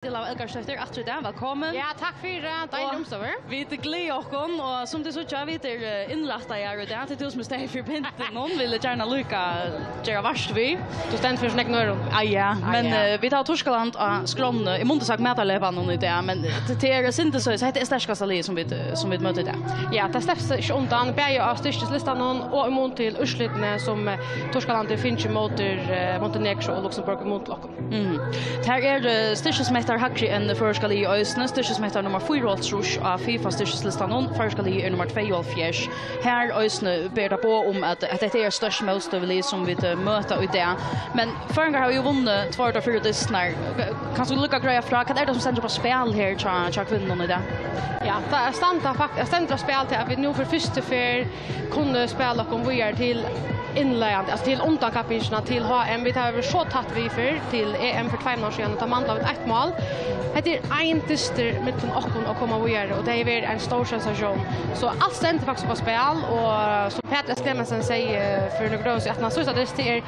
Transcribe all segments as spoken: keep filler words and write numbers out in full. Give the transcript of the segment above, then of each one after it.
Til av Elgarsdóttir, aftur í dag, vælkomin. Ja, takk fyri, deilig umstøður. Vit gleða okkum, og sum tit síggja, vit eru, eh, innrættaðar í dag. Tað er tú sum er staðin fyri pyntinum, vil gjarna líka gera vart við. Tú stendur fyri snakk nøðrum. Ah, ja, men, eh, vit hava Turkaland á skránni. Eg mundi sagt matarleypan í dag, men tað er synd, so hetta er sterkasta liðið sum vit, eh, sum vit møta í dag. Ja, tað slepst ikki undan. Bæði á styrkislistanum og í mun til úrslitini sum, eh, Turkaland hevur fingið móti, eh, Montenegro og Luxembourg í mun til okkum. Mhm. Tað eru, eh, styrkismettar hægri enn føroyska liðið eisini, styrkismettar nummar fýraoghálvtrýss á fifa-styrkislistanum, føroyska liðið er nummar tveyoghálvfjerðs. Her eisini ber tað boð um, at, at hetta er stórt mótstøðulið, sum vit, eh, møta í dag. Men føroyingar hava jú vunnið tveir av fýra dystirnar. Kanst tú líka greiða frá, hvat er tað, sum stendur á spæl her hjá, hjá kvinnunum í dag? Ja, tað stendur fakt-, stendur á spæl til, at vit nú fyri fyrstu ferð kunnu spæla okkum víðari til innleiðandi, altso til undankappingina til H M. Vit hava verið so tætt við fyrr til E M fyri tveimum árum síðan, og tá manglaðu vit eitt mál. Hetta er ein dystur millum okkum at koma víðari, og tað hevur verið ein stór sensatión. So alt stendur faktiskt upp á spæl, og sum Petur S. Clemensen segði, eh, fyri nøkrum árum síðan, at hann síðsta dyst er,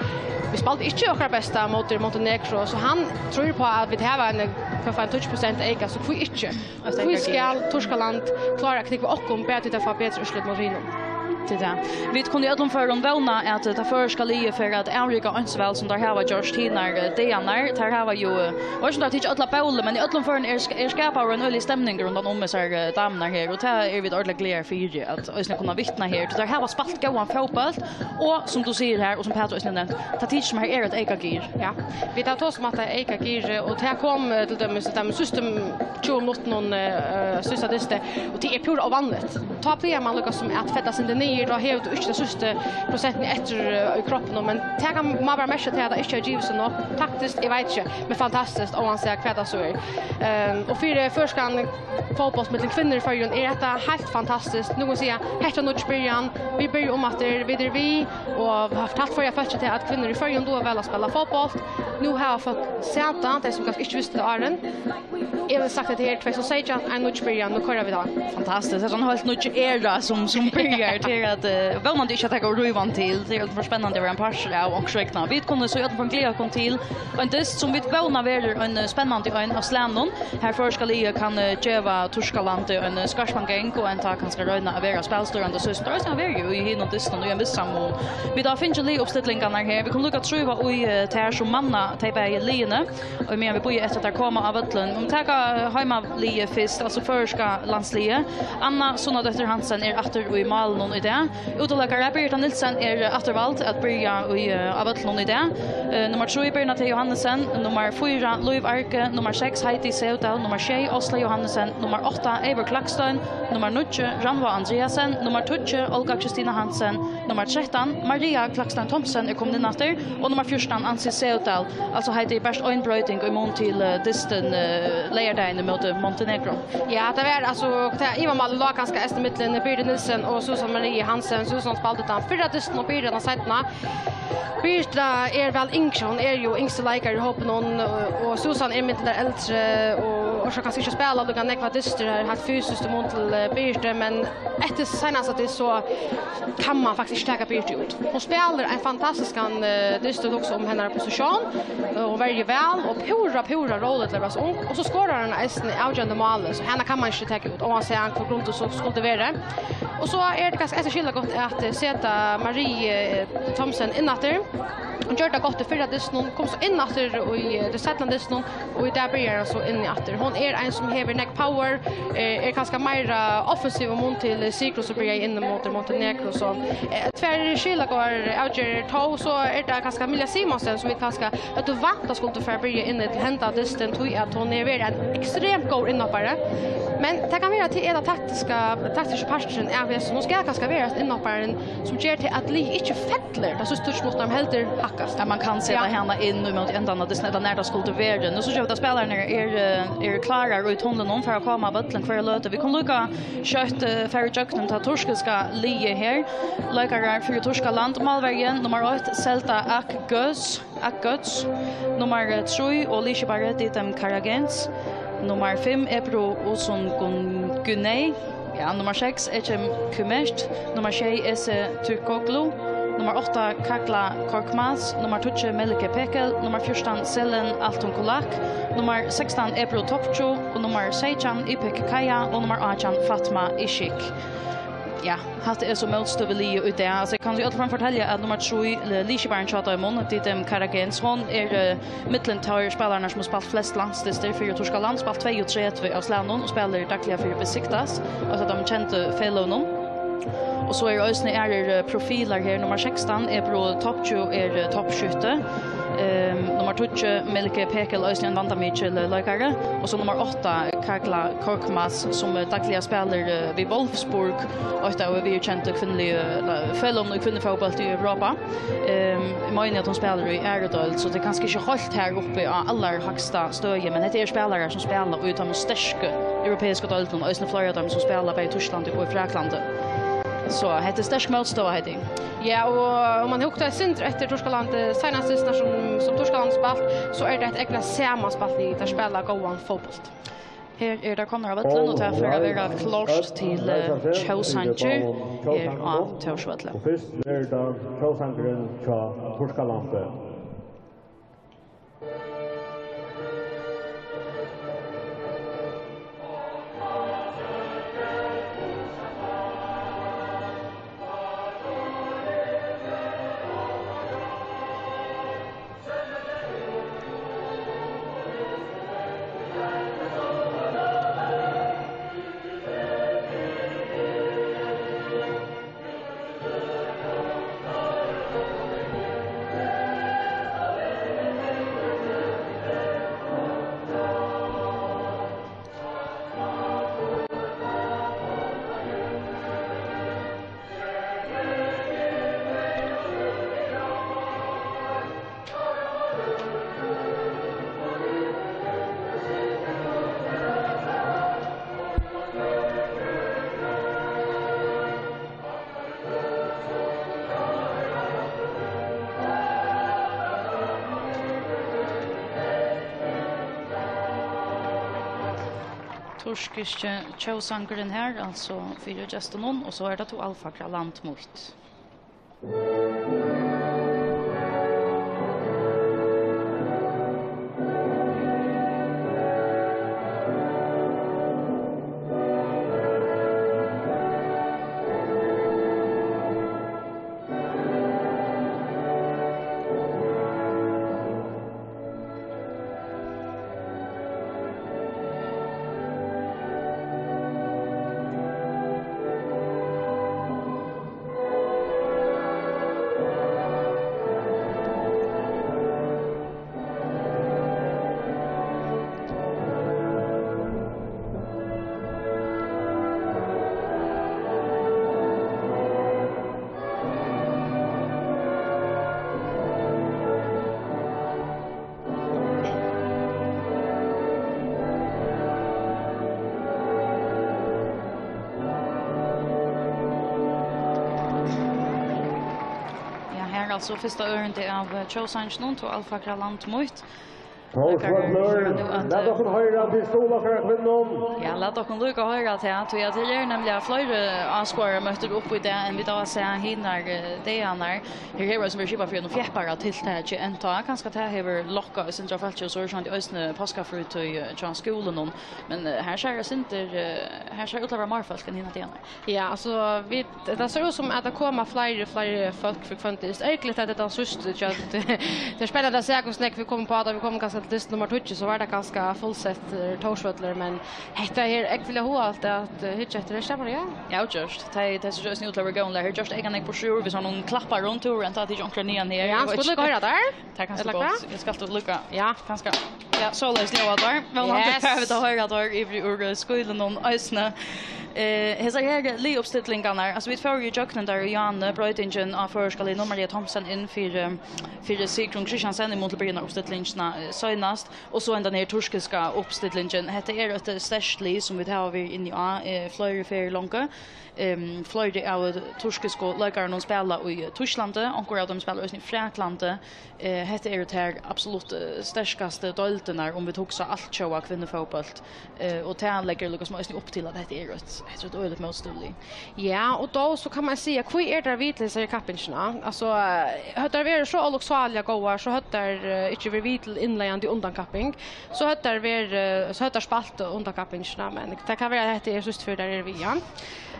vit spældu ikki okkara besta móti Montenegro, so hann trýr á, at vit hava ein, hvat, ein tíggju prosent eyka, so hví ikki? Hví skal Turkaland klára at knúgva okkum bara tí tey fáa betri úrslit móti hinum? Tað er tað. Vit kunnu í øllum førum vóna, at tað føroyska liðið fer at avrika eins væl, sum teir hava gjørt hinar, eh, dagarnar. Teir hava jú, eh, og sum teir tikið øll á bóli, men í øllum førum er sk-, er skapaður ein øgiligur stemning rundan um hesar, eh, damurnar her, og tað eru vit ordiliga glaðar fyri, at eisini kunna vitna her. Teir hava spælt góðan fótbólt, og sum tú sigur her, og sum Petur eisini nevnt, tað tykist sum her er eitt eyka gir. Ja, vit hava tosað um at tað er eyka gir, og tað kom, eh, til dømis, til dømis, síðstu tjúgu minuttunum, eh, síðsta dysti, og tað er púra óvanligt. Tá plagar man líka sum at fella seg niður, tá hevur tú ikki tað síðsta prosentið eftir, eh, í kroppinum, men tað kann man bara merkja til at tað ikki er givið seg nokk. Taktiskt, eg veit ikki, men fantastiskt, óansæð hvat tað so er. Ehm, og fyri føroyskan fótbólt millum kvinnur í Føroyum er hetta heilt fantastiskt. Nú kann eg siga, hetta er nýggj byrjan. Vit byrja umaftur, vit eru við, og hava fortalt Føroya fólki til at kvinnur í Føroyum duga væl at spæla fótbólt. Nú hava fólk sæð tað, tey sum kanska ikki vistu tað áðrenn. Eg vil sagt at her tvey túsund og seytjan, ein nýggj byrjan, nú koyra vit á. Fantastiskt, tað er ein heilt nýggj era sum, sum byrjar til at, eh, vónandi ikki at taka og ríva hann til. Tað er for spennandi at vera ein partur av onkrum vegna. Vit kunnu so í øllum førum gleða okkum til ein dyst sum vit vóna verður ein, eh, spennandi ein av slagnum. Har føroyska liðið kann, eh, geva Turkalandi ein, eh, skarpan gang og enntá kanska royna at vera spælstýrandi systir, sum hann verður jú í hinum dystunum í ein vissan mun. Vit hava fingið liðuppstillingarnar her. Vit kunnu líka trúgva í, eh, tær sum manna tey bæði liðini, og meðan vit bíða eftir at tær koma á vøllin. Um taka heimaliðið fyrst, altso føroyska landsliðið. Anna Sunnadóttir Hansen er aftur í málinum í dag. Útileikari Birgitta Nielsen er afturvald at byrja í, eh, á vøllinum í dag. Eh, nummar trý, Birna T. Johannesen. Nummar fýra, Lív Arke. Nummar seks, Heidi Sevdal. Nummar sjey, Áslaug Johannesen. Nummar átta, Eivør Klakstein. Nummar níggju, Rannvá Andreasen. Nummar tíggju, Olga Kristina Hansen. Nummar trettan, Maria Klakstein Thomsen er komin inn aftur. Og nummar fjúrtan, Ansi Sevdal. Altso, Heidi, bert ein broyting í mun til, eh, dystin, eh, leygardagin ímóti Montenegro. Ja, tað var, altso, tað yvirmálið lá kanska eisini millum Birgit Nielsen og Susan Marie Hansen. Susan spældi tann fyrra dystin og Birgit tann seinna. Birgit er væl yngri, hon er jú yngsti leikari í hópinum, og, og Susan er millum tær eldru, og orsakar kanska ikki at spæla líka nógvar dystir her, heilt fysiskt í mun til, eh, Birgit, men eftir seinasta dyst, so kann man faktiskt ikki taka Birgit út. Hon spælir ein fantastiskan, eh, dyst, og hugsa um hennara posisjón, eh, og verjir væl, og púra, púra rólig til at vera so ung. Og so skorar hon eisini avgerandi málið, so hana kann man ikki taka út, óansæð hvør grundin so skuldi verið. Og so er tað kanska eftir skilagott at, eh, seta Marie, eh, Thomsen inn aftur. Hon gjørdi tað gott í fyrra dystinum, kom so inn aftur í, eh, tí seinna dystinum, og í dag byrjar hon so inni aftur. Hon er ein sum hevur nógv power, eh, er kanska meira offensiv í mun til, eh, Sigrid, sum byrjaði inn móti Montenegro, so, eh, tvær skilagóðar avgerðir, tó so er tað kanska Milja Simonsen, sum vit kanska høvdu væntað skuldi fara at byrja inni til henda dystin, tí at hon hevur verið ein ekstremt góður innhoppari. Men tað kann vera, at tað er tann taktiska, taktiski parturin av hesum. Hon skal kanska vera tann innhopparin, sum ger til, at liðið ikki fellur, tá síðstu tíggju minuttirnar heldur hækkast. Ja, man kann seta hana inn í móti endan av dystinum, ella nær tað skuldi verið. Nú síggja vit, at spælararnir eru, eh, eru klárir í tunlinum fyri at koma á vøllin hvørja løtu. Vit kunnu líka skjótt, eh, fara ígjøgnum tað turkiska liðið her. Leikarar fyri Turkaland, málverjin, nummar eitt, Selda Akgöz, Akgöz. Nummar, eh, trý, Olişibare Didem Karagenz. Nummar fimm, Ebru Uzun Gun-, Güney. Ja, nummar seks, Ecem Kümeşt. Nummar sjey, Ese Türkoglu. Nummar átta, Kagla Korkmaz, nummar tíggju, Melike Pekel, nummar fjúrtan, Selen Altun Kulak, nummar sekstan, Ebru Topçu, og nummar seytjan, Ipek Kaja, og nummar átjan, Fatma Ishik. Ja, hatta er so mótstøðuliðið í dag. Altso, eg kann í øllum førum fortelja, at nummar trý, li-, liðskiparin hjá teimum, Didem Karagens, hon er, eh, millum teir spælararnar, sum hava spælt flest landsdystir fyri Týskaland, spælt tveyogtretivu av slagnum og spælir dagliga fyri Besiktas, altso teimum kendu feløgunum. Og so eru eisini aðrir, eh, profilar her. Nummar sekstan, Ebru Topçu, er, eh, toppskjútti. Ehm, nummar tíggju, Melike Pekel, eisini ein vandamikil, eh, leikari. Og so nummar átta, Kagla Korkmaz, sum, eh, dagliga spælir, eh, við Wolfsburg, eitt av viðurkendu kvinnuligu, ella, feløgunum í kvinnufótbólti í Europa. Ehm, eg meini, at hon spælir í aðru deild, so tað er kanska ikki heilt her uppi á allarhægsta støði, men hetta eru spælarar, sum spæla í teimum sterku europeisku deildunum, eisini fleiri av teimum, sum spæla bæði í Týsklandi og í Fraklandi. So hetta er sterk mótstøða, Heidi. Ja, og um man hugtar eitt sindur eftir Týskalandi, seinast sum, sum Týskaland spælt, so er tað eitt ógvuliga samanspælt lið, teir spæla góðan fótbólt. Her eru teir komnir á vøllin, og tað fer at vera klárt til, eh, tjóðsangir her á Tórsvølli. Og fyrst verður tað tjóðsangurin hjá Týskalandi. Týskiski tjóðsangurin her, altso fyri gestunum, og so er tað Tú alfagra land mítt. Ja, her er altso fyrsta ørindi av, eh, tjóðsanginum, Tú alfagra land mítt. Tórsvøllur, lat okkum hoyra til stuðul fyri kvinnum. Ja, lat okkum líka hoyra til, tí at her eru nemliga fleiri áskoðarar møttir upp í dag, enn vit hava sæð hinar, eh, dagarnar. Her hevur eisini verið skipað fyri einum fjepparum tiltaki enntá. Kanska tað hevur lokkað eitt sindur av fólki, og so er sjálvandi eisini páskafrítíð, eh, hjá skúlunum. Men, eh, her sær eitt sindur, eh, her sær út til at vera meir fólk enn hinar dagarnar. Ja, altso, vit, tað sær út sum at tað koma fleiri og fleiri fólk fyri hvønn dag. Tað er ergiligt at tað er tann síðsti, tí at tað er spennandi at síggja, hvussu nógv vit koma upp á, tá vit koma kanska til dyst nummar tíggju, so var tað kanska fullsettur, eh, Tórsvøllur, men hetta her er ógvuliga hugaligt at, eh, hyggja eftir, er tað ikki, Maria? Ja, avgjørt. Tað er, tað sær eisini út til at vera gomlar. Her gerst ikki nógv burtur úr, viss hann klappar rundt, tú, enntá at tað ikki er onkur niðan her. Ja, hann skuldi líka hoyra tað. Tað er kanska gott. Eg skal líka. Ja. Kanska. Ja, soleiðis ljóðar tað. Vónandi fara vit at hoyra tað yvir úr, eh, skýlunum eisini. Eh, hesar her liðuppstillingarnar, altso, vit fóru í gjøgnum tær í áðni, broytingin á føroyska liðnum, Maria Thomsen inn fyri, fyri Sigrun Christiansen í mun til byrjan av uppstillingina, eh, seinast, og so hendan her turkiska uppstillingin. Hetta er eitt, eh, sterkt lið sum vit hava verið inni á, eh, fleiri ferðir longu. Ehm, fleiri av turkisku leikarunum spæla í Týsklandi, onkur av teimum spælir eisini í Fraklandi. Eh, hetta eru tær absolutt, eh, sterkastu deildirnar, um vit hugsa altjóða kvinnufótbólt. Eh, og tað leggur líka sum eisini upp til, at hetta er eitt, Hetta er eitt øgiligt mótstøðulið. Ja, og tó so kann man siga, hví eru teir við til hesa kappingina? Altso, eh, høvdu teir verið so ólukksáliga góðir, so høvdu teir, eh, ikki verið við til innleiðandi undankapping. So høvdu teir verið, eh, so høvdu teir spælt undankappingina, men tað kann vera, at hetta er síðstu ferð, teir eru við, ja.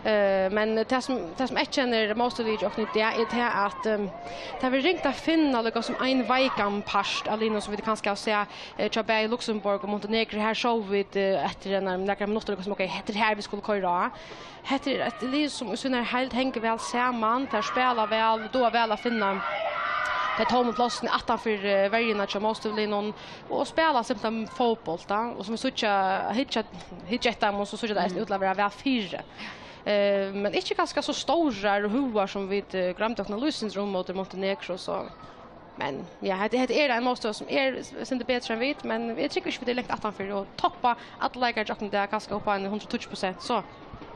Eh, men tað sum, tað sum eyðkennir mótstøðuliðið hjá okkum í dag, er tað, at, ehm, tað er ringt at finna líka sum ein veikan part av liðnum, sum vit kanska hava sæð, eh, hjá bæði Luxembourg og Montenegro. Her sóu vit, eh, eftir ein, nakrar minuttir, líka sum, ok, hetta er her, vit skulu koyra á. Hetta er eitt lið, sum í sínari heild hongur væl saman. Teir spæla væl, duga væl at finna tey tómu plássini aftan fyri, eh, verjuna hjá mótstøðuliðnum og spæla simpelthen fótbólt, tá. Og sum vit síggja, hyggja, hyggja eftir teimum, so síggja tey eisini út til at vera væl fyri. Eh, men ikki kanska so stórar og høgar, sum vit, eh, gloymdu okkum at lýsa um móti Montenegro, so. Men ja, hetta, hetta er ein mótstøða, sum er s-, sindur betri enn vit, men eg trúgvi ikki, vit eru langt aftanfyri, og toppa allar leikarar hjá okkum í dag, kanska upp á ein hundrað og tíggju prosent, so,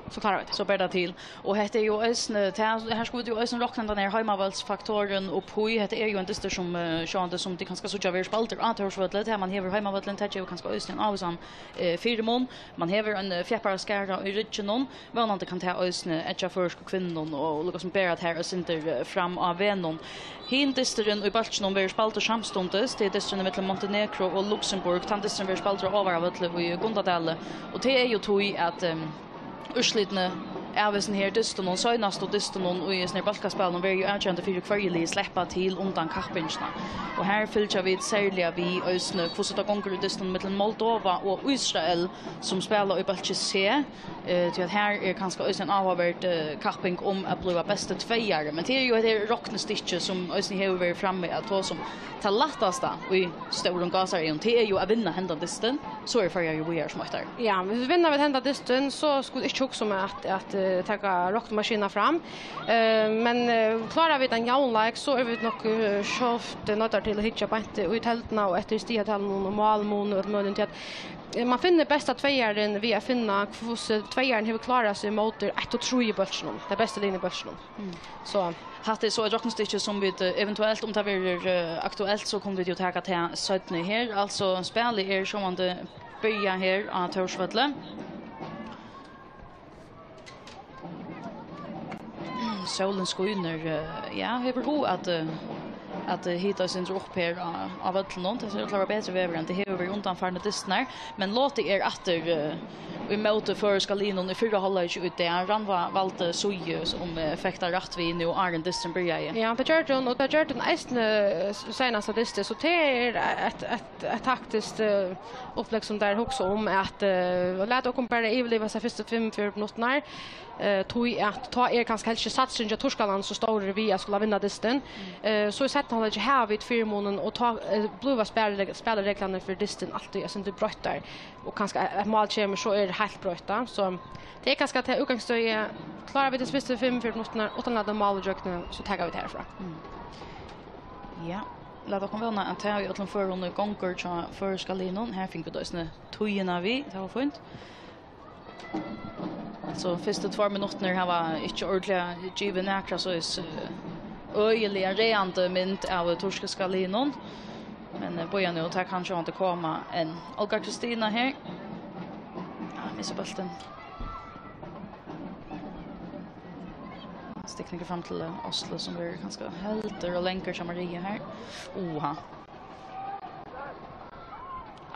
so klára vit tað. So ber tað til. Og hetta er jú eisini, tað, her skulu vit jú eisini rokna tann her heimavøllsfaktorin upp í. Hetta er jú ein dystur, sum, eh, sjálvandi, sum tit kanska síggja, verður spældur á Tórsvølli, tað man hevur heimavøllin, tað gevur kanska eisini ein ávísan, eh, fyrimun. Man hevur ein, eh, fjepparaskara í rygginum. Vónandi kann tað eisini eggja føroysku kvinnunum og líka sum bera tær eitt sindur, eh, fram á vegnum. Hin dysturin í bólkinum verður spældur samstundis. Tað er dysturin millum Montenegro og Luxembourg. Tann dysturin verður spældur á Ávaravølli í Gundadali. Og tað er jú tí, at, em, úrslitini av hesum her dystunum, seinastu dystunum í hesum her bólkaspælinum, verður jú avgerandi fyri, hvørji lið sleppa til undankappingina. Og her fylgja vit serliga við eisini, hvussu tað gongur í dystunum millum Moldova og Ísrael, sum spæla í bólki C. Eh, tí at her er kanska eisini ein áhugaverd, eh, kapping um at blíva besti tveyari. Men tað er jú, hetta er roknistykkið, sum eisini hevur verið frammi at tosa um. Tað lættasta í stórum gásareygum, tað er jú at vinna hendan dystin, so eru Føroyar jú víðari sum eittari. Ja, viss vit vinna vit henda dystin, so skulu vit ikki hugsa um at, at, eh, taka roknimaskinuna fram. Eh, men, eh, klára vit ein javnleik, so eru vit nokk, eh, sjálvt, eh, noyddar til at hyggja beint, eh, í telduna og eftir stigatalinum og málmun og øllum møguligum, tí at, eh, man finnur besta tveyjarin við at finna, hvussu tveyjarin hevur klárað seg ímóti eitt og trý í bólkinum, tey bestu liðini í bólkinum. Mm. So. Hatta er so eitt roknistykki, sum vit, eh, eventuelt, um tað verður, eh, aktuelt, so kunnu vit jú taka tað seinni her. Altso, spælið er sjálvandi byrjað her á Tórsvølli. Sólin skínur, eh, ja, hevur hug at, eh, at, eh, hita eitt sindur upp her á, á vøllinum. Tað sær út til at vera betri veður enn tað hevur verið undanfarnu dystirnar. Men lotið er aftur, eh, ímóti føroyska liðnum í fyrra hálvleiki í dag. Rannvá valdi síðu, sum, eh, fekk tað rætt við nú, áðrenn dysturin byrjaði. Ja, tað gjørdi hon, og tað gjørdi hon eisini, eh, s-, seinasta dysti, so tað er eitt, eitt, eitt taktiskt, eh, upplegg, sum tey hugsa um, at, eh, lata okkum bara yvirliva hesar fyrstu fimmogfjøruti minuttirnar. Eh, tí at tá er kanska helst ikki satsurin hjá Turkaland so stórur við at skula vinna dystin. Eh, so í seinna hálvleiki hava vit fyrimunin, og tá, eh, blíva spælireg-, spælireglurnar fyri dystin altíð eitt sindur broyttar. Og kanska eitt mál kemur, so er heilt broytt, tá. So tað er kanska tað útgangsstøðið, klára vit tey fyrstu fimmogfjøruti minuttirnar uttan at lata mál ígjøgnum, so taka vit harfrá. Mm. Ja, lat okkum vóna, at tað í øllum førum gongur hjá føroyska liðnum. Her fingu vit eisini tíðina við, tað var fínt. Altso, fyrstu tveir minuttirnir hava ikki ordiliga givið nakra soleiðis, eh, øgiliga ræðandi mynd av turkiska liðnum. Men, eh, bíða nú, tað kann sjálvandi koma enn. Olga Kristina her. Ja, missir bóltin. Stikningur fram til, eh, Oslo, sum verður kanska heldur og langur hjá Maria her. Oha.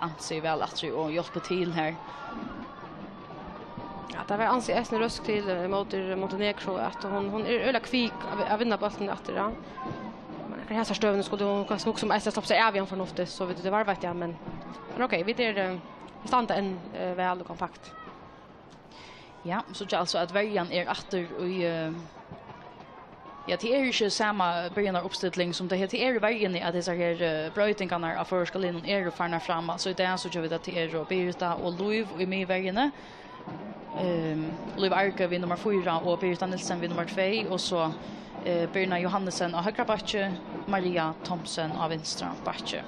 Ansi væl aftur og hjálpir til her. Ja, tað var Ansi eisini røsk til, eh, móti Montenegro, at hon, hon er øgiliga kvik at, at vinna bóltin aftur, ja. Men akkurát í hesari støðuni skuldi hon kanska hugsa um eisini at stoppa seg av í hann fornuftigt, so vit, tað var veitt, ja, men, men ok, vit er, eh, vit standa enn, eh, væl og kompakt. Ja, síggja altso, at verjan er aftur í, eh, ja, tað er ikki sama byrjanaruppstilling sum tað her. Tað er í verjuni, at hesar her, eh, broytingarnar á føroyska liðnum eru farnar fram. Altso, í dag síggja vit, at tað eru Birita og Lív í miðverjuni. Ehm, Lív Arge við nummar fýra og Birita Nielsen við nummar tvey, og so, eh, Birna Johannesen á høgra bakki, Maria Thomsen á vinstra bakki.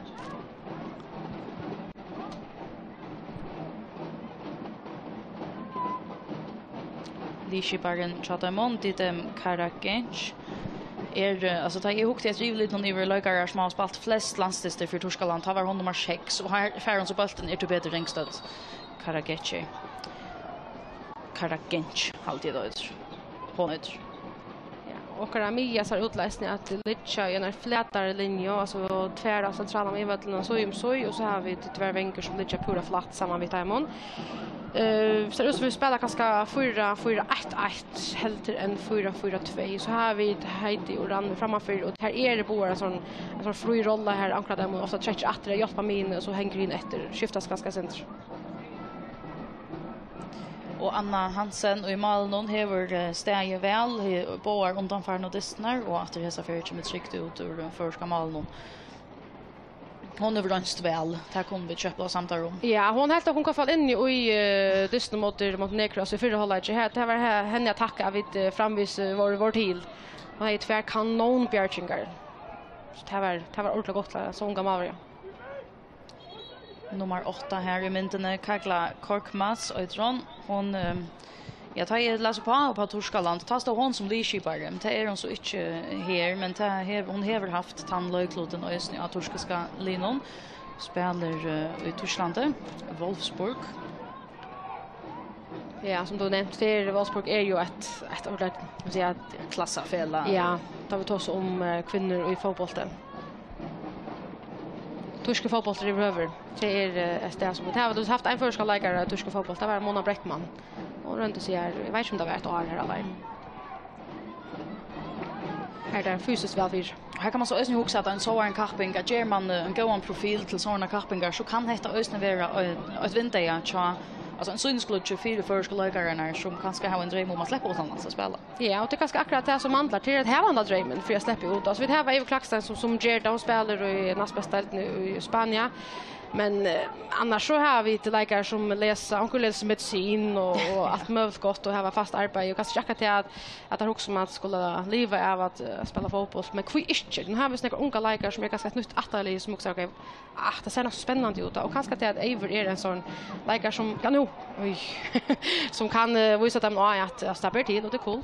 Liðskiparin hjá teimum, Didem Karagenc, er, eh, altso, tá eg hugdi eftir yvirlitinum yvir leikarar sum hava spælt flest landsdystir fyri Turkaland, tá var hon nummar seks, og her fær hon so bóltin, er tíbetur ringstødd, Karagenc. Karagench, haldi eg tað eitur. Hon eitur. Ja, okkara miðja sær út til eisini at liggja í einari flatari linju, altso tvær av sentralan miðvøllinum, síð um síð, og so hava vit tvær vangar sum liggja púra flatt saman við teimum. Eh, sær út sum vit spæla kanska fýra fýra eitt eitt heldur enn fýra fýra tvey. So hava vit Heidi og Randi frammanfyri, og her er báðar ein sånn, ein sånn frí rolla her, onkra av teimum ofta trekkir aftur at hjálpa miðjuni, og so hanga hini eftir, skiftast kanska eitt sindur. Og Anna Hansen í málinum hevur, eh, staðið væl í báðar undanfarnu dystirnar, og aftur hesa ferð kemur trygt út úr, eh, føroyska málinum. Hon hevur roynst væl, tað kunnu vit keypa samdar um. Ja, hon helt okkum í hvørt fall inni í, eh, dystin móti Montenegro, altso í fyrra hálvleiki. Her, tað var he-, henni at takka at vit, eh, framvegis, eh, vóru, vóru til. Hon hevði tvær kanónbjargingar. So tað var, tað var ordiliga gott, so unga Maria. Nummar átta her í myndini, Kagla Korkmaz, eitur hon. Hon, eh, ja, tá eg las upp á, upp á Turkaland, tá stóð hon sum liðskipari. Tað er hon so ikki her, men tað hev-, hon hevur havt tann leiklutin eisini á turkiska liðnum. Spælir, eh, í Týsklandi, Wolfsburg. Ja, sum tú nevnt, tað er, Wolfsburg er jo eitt, eitt ordentligt, man siga, klassafelag. Ja, tá vit tosa um, eh, kvinnur í fótbólti. Týskur fótbóltur yvirhøvur. Tað er, eh, eitt stað sum vit hava havt ein føroyskan leikara í týskum fótbólti, tað var Mona Breckmann. Hon royndi seg her, eg veit ikki um tað var eitt ár her, eller. Her er tað fysiskt væl fyri. Her kann man so eisini hugsa, at ein sovorðin kapping, at ger man, eh, ein góðan profil til sovorðnar kappingar, so kann hetta eisini vera ein, eitt vindeyga hjá, altso ein sýningsgluggi fyri føroysku leikararnar, sum kanska hava ein dreym um at sleppa uttanlands at spæla. Ja, og tað er kanska akkurát tað sum manglar, til at hava handa dreymin fyri at sleppa út. Altso, vit hava Evu Klakstein sum, sum ger tað, hon spælir í næstbestu deildini í Spania. Men, eh, annars so hava vit leikarar sum lesa, onkur lesur medisin og, og alt møguligt gott og hava fast arbeiði. Og kanska ikki akkurát tað at, at teir hugsa um at skula liva av at, eh, spæla fótbólt. Men hví ikki? Nú hava vit so nakrar ungar leikarar sum eru kanska eitt nýtt ættarlið sum hugsar, ok, ah, tað sær nokk so spennandi út, og kanska tað at Eivør er ein sånn leikari sum, ja, nú, oj, sum kann, eh, vísa teimum á at, at tað ber til, og tað er cool.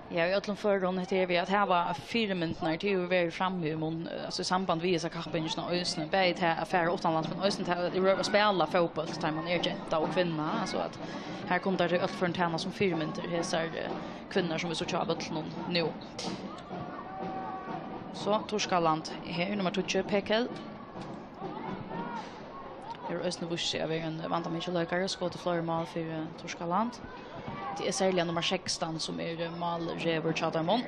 Ja, í øllum førum, hetta er við at hava fyrimyndirnar, tað er jo verið frammi í mun, eh, altso í samband við hesa kappingina eisini, bæði tað at fara uttanlands, men eisini tað at røra at spæla fótbólt, tá man er genta og kvinna, altso at her kunnu tær í øllum førum tæna sum fyrimyndir, hesar, eh, kvinnurnar sum vit síggja á vøllinum nú. So, Turkaland her, nummar tíggju, Pekel. Hevur eisini víst seg at vera ein vandamikil leikari, skotið fleiri mál fyri Turkaland. Tað er serliga nummar sekstan, sum er, eh, málrevur hjá teimum.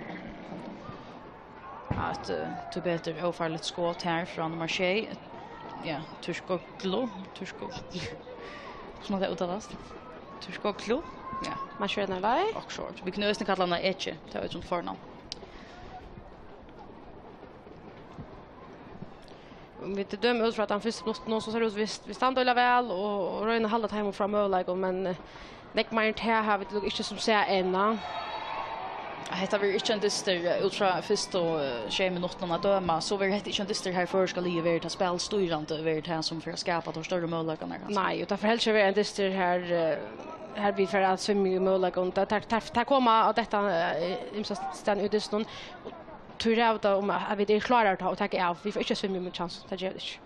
Eitt, eh, tíbetur ófarligt skot her frá nummar sjey. Ja, Turkoglu, Turko-, sum tað uttalast. Turkoglu, ja. Marsjørnar leið. Oxford. Vit kunnu eisini kalla hana Eki, tað er eitt fornavn. Um vit døma út frá tann fyrstu minuttin, so sær tað út, vit, vit standa øgiliga væl og, og royna at halda teimum frá møguleikum, men, eh, nógv meir enn tað hava vit líka ikki sum sæð enn. Hetta verður ikki ein dystur, eh, út frá fyrstu, eh, sjey minuttunum at døma, so verður hetta ikki ein dystur har føroyska liðið verður tað spælstýrandi, verður tað sum fer at skapa teir størru møguleikarnar, kanska. Nei, og tað fer heldur ikki at vera ein dystur har, eh, har vit fara at svimja í møguleikum. Tað, tað, tað, tað koma á detta, eh, ymsastaðni í dystinum. Tí ræður tað um, at vit eru klárir tá og taka av. Vit fáa ikki svimjimynd chance, tað ger vit ikki.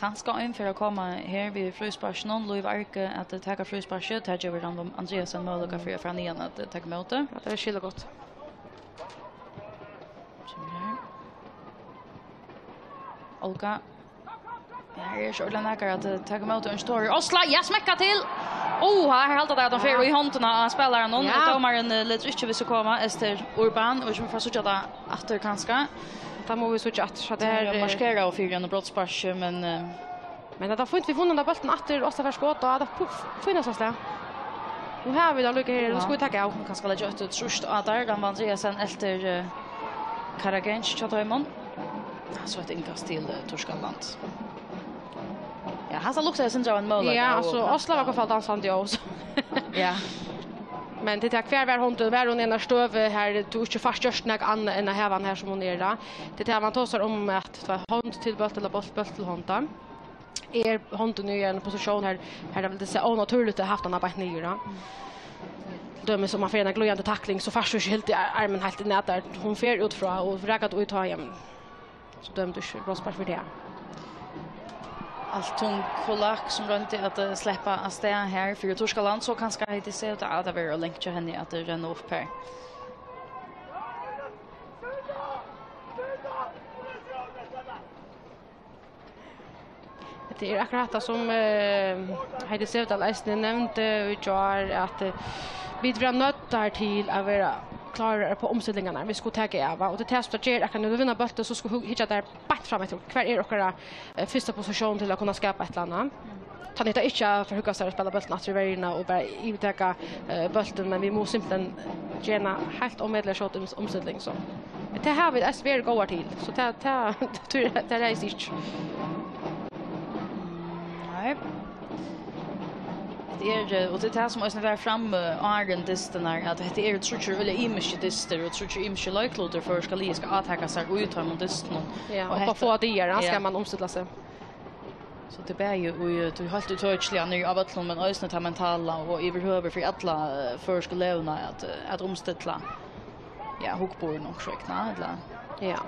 Kanska ein fer at koma her við frísparkinum, Lív Arge at taka frísparkið, tað gevur Rannvá Andreasen møguleika fyri at fara niðan at taka ímóti. Ja, tað er skilagott. Kemur her. Olga. Her er ikki ordiliga nakar at, eh, taka ímóti, og ein stór Osla, ja, smekka til! Ó, her halda tey at hann fer í hondina á spælaranum. Ja. Dómarin, eh, letur ikki við seg koma, Ester Urban, og vit fara at síggja tað aftur kanska. Tað mugu vit síggja aftur, so tað er, eh, maskerað fyri ein brotsspark, men, eh, men tað er fínt, vit funnu handa bóltin aftur, Osla fær skot, og tað er pu-, fínasta stað. Nú hava vit tað líka her, nú skulu vit taka av. Kanska leggja eitt trýst á tær, Rannvá Andreasen eftir, eh, Karagench hjá teimum. Ja, so eitt innkast til, eh, Turkaland. Ja, hatta luktar eitt sindur av ein møguleika. Ja, og altso, Osla var í hvørt fall dansandi, ja, so. Ja. Men til tað, hvar var hondin? Var hon í eini støðu har tú ikki fært gjørt nakað annað enn at hava hana har sum hon er, tá? Til tað, man tosar um at tá hond til bólt ella bólt, bólt til hond, tá er hondin í ein posisjón har, har tað vil siga ónatúrligt at havt hana beint niður, tá. Til dømis, um man fer í eina glíðandi takling, so fært tú ikki hildið ar-, armin heilt inn at tær. Hon fer út frá og rakar tú í tá, jamen, so dømir tú ikki brotsspark fyri tað. Althum Kulak, sum royndi at, eh, sleppa av stað her fyri Týskaland, so kanska Heidi Sevdal, at tað verður langt hjá henni at, eh, renna upp her. Tað er akkurát tað sum, eh, Heidi Sevdal eisini nevndi í gjár, at, eh, vit verða noyddar til at vera klárir upp á umstillingarnar, vit skulu taka av, og tað er tað sum tað ger, akkurát nú vit vinna bóltin, so skulu vit hyggja tær beint fram eftir, hvar er okkara, eh, fyrsta posisjón til at kunna skapa eitt ella annað. Tá nyttar ikki at forhugga sær at spæla bóltin aftur í verjuna og bara yvirtaka, eh, bóltin, men vit mugu simpelthen gera eina heilt ómetaliga skjóta um-, umstilling, so. Tað hava vit eisini verið góðar til, so tað, tað, tað, tað ræðist ikki. Nei. Hetta er, eh, og tað er tað sum eisini var fram, eh, áðrenn dystirnar, at hetta eru tríggir øgiliga ymiskir dystir og tríggir ymiskir leiklutir, føroyska liðið skal átaka sær í teimum dystunum. Ja, og og upp á hetta fáar dagar, ja, skal man umstilla seg. So tað er bæði í, tí heilt ítøkiliga niðri á vøllinum, men eisini tað mentala og yvirhøvur fyri alla, eh, føroysku leguna at, eh, at umstilla, ja, hugburðin okkurt vegna, ella? Ja.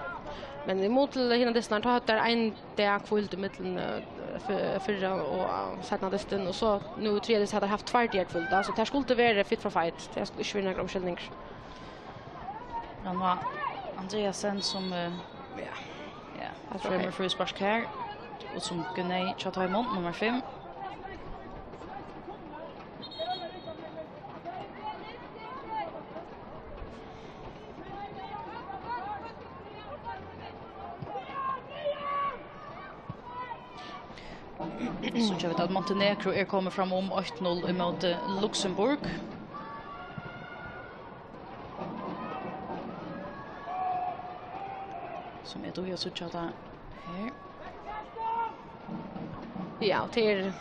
Men í mun til hinar dystirnar, tá høvdu teir ein dag hvíld ímillum, eh, fy-, fyrra og, eh, seinna dystin, og so nú í triðja dysti hava teir havt tveir dagar hvíld, so tær skuldu verið fit for fight. Tað skuldi ikki verið nakar umskylningur. Rannvá Andreasen sum, eh, ja, ja, fremur fríspark her, og sum gnaði hjá teimum, nummar fimm. So síggja vit, at Montenegro er komið fram um eitt null ímóti Luxemburg. Sum eg dugi at síggja tað her. Ja, og til.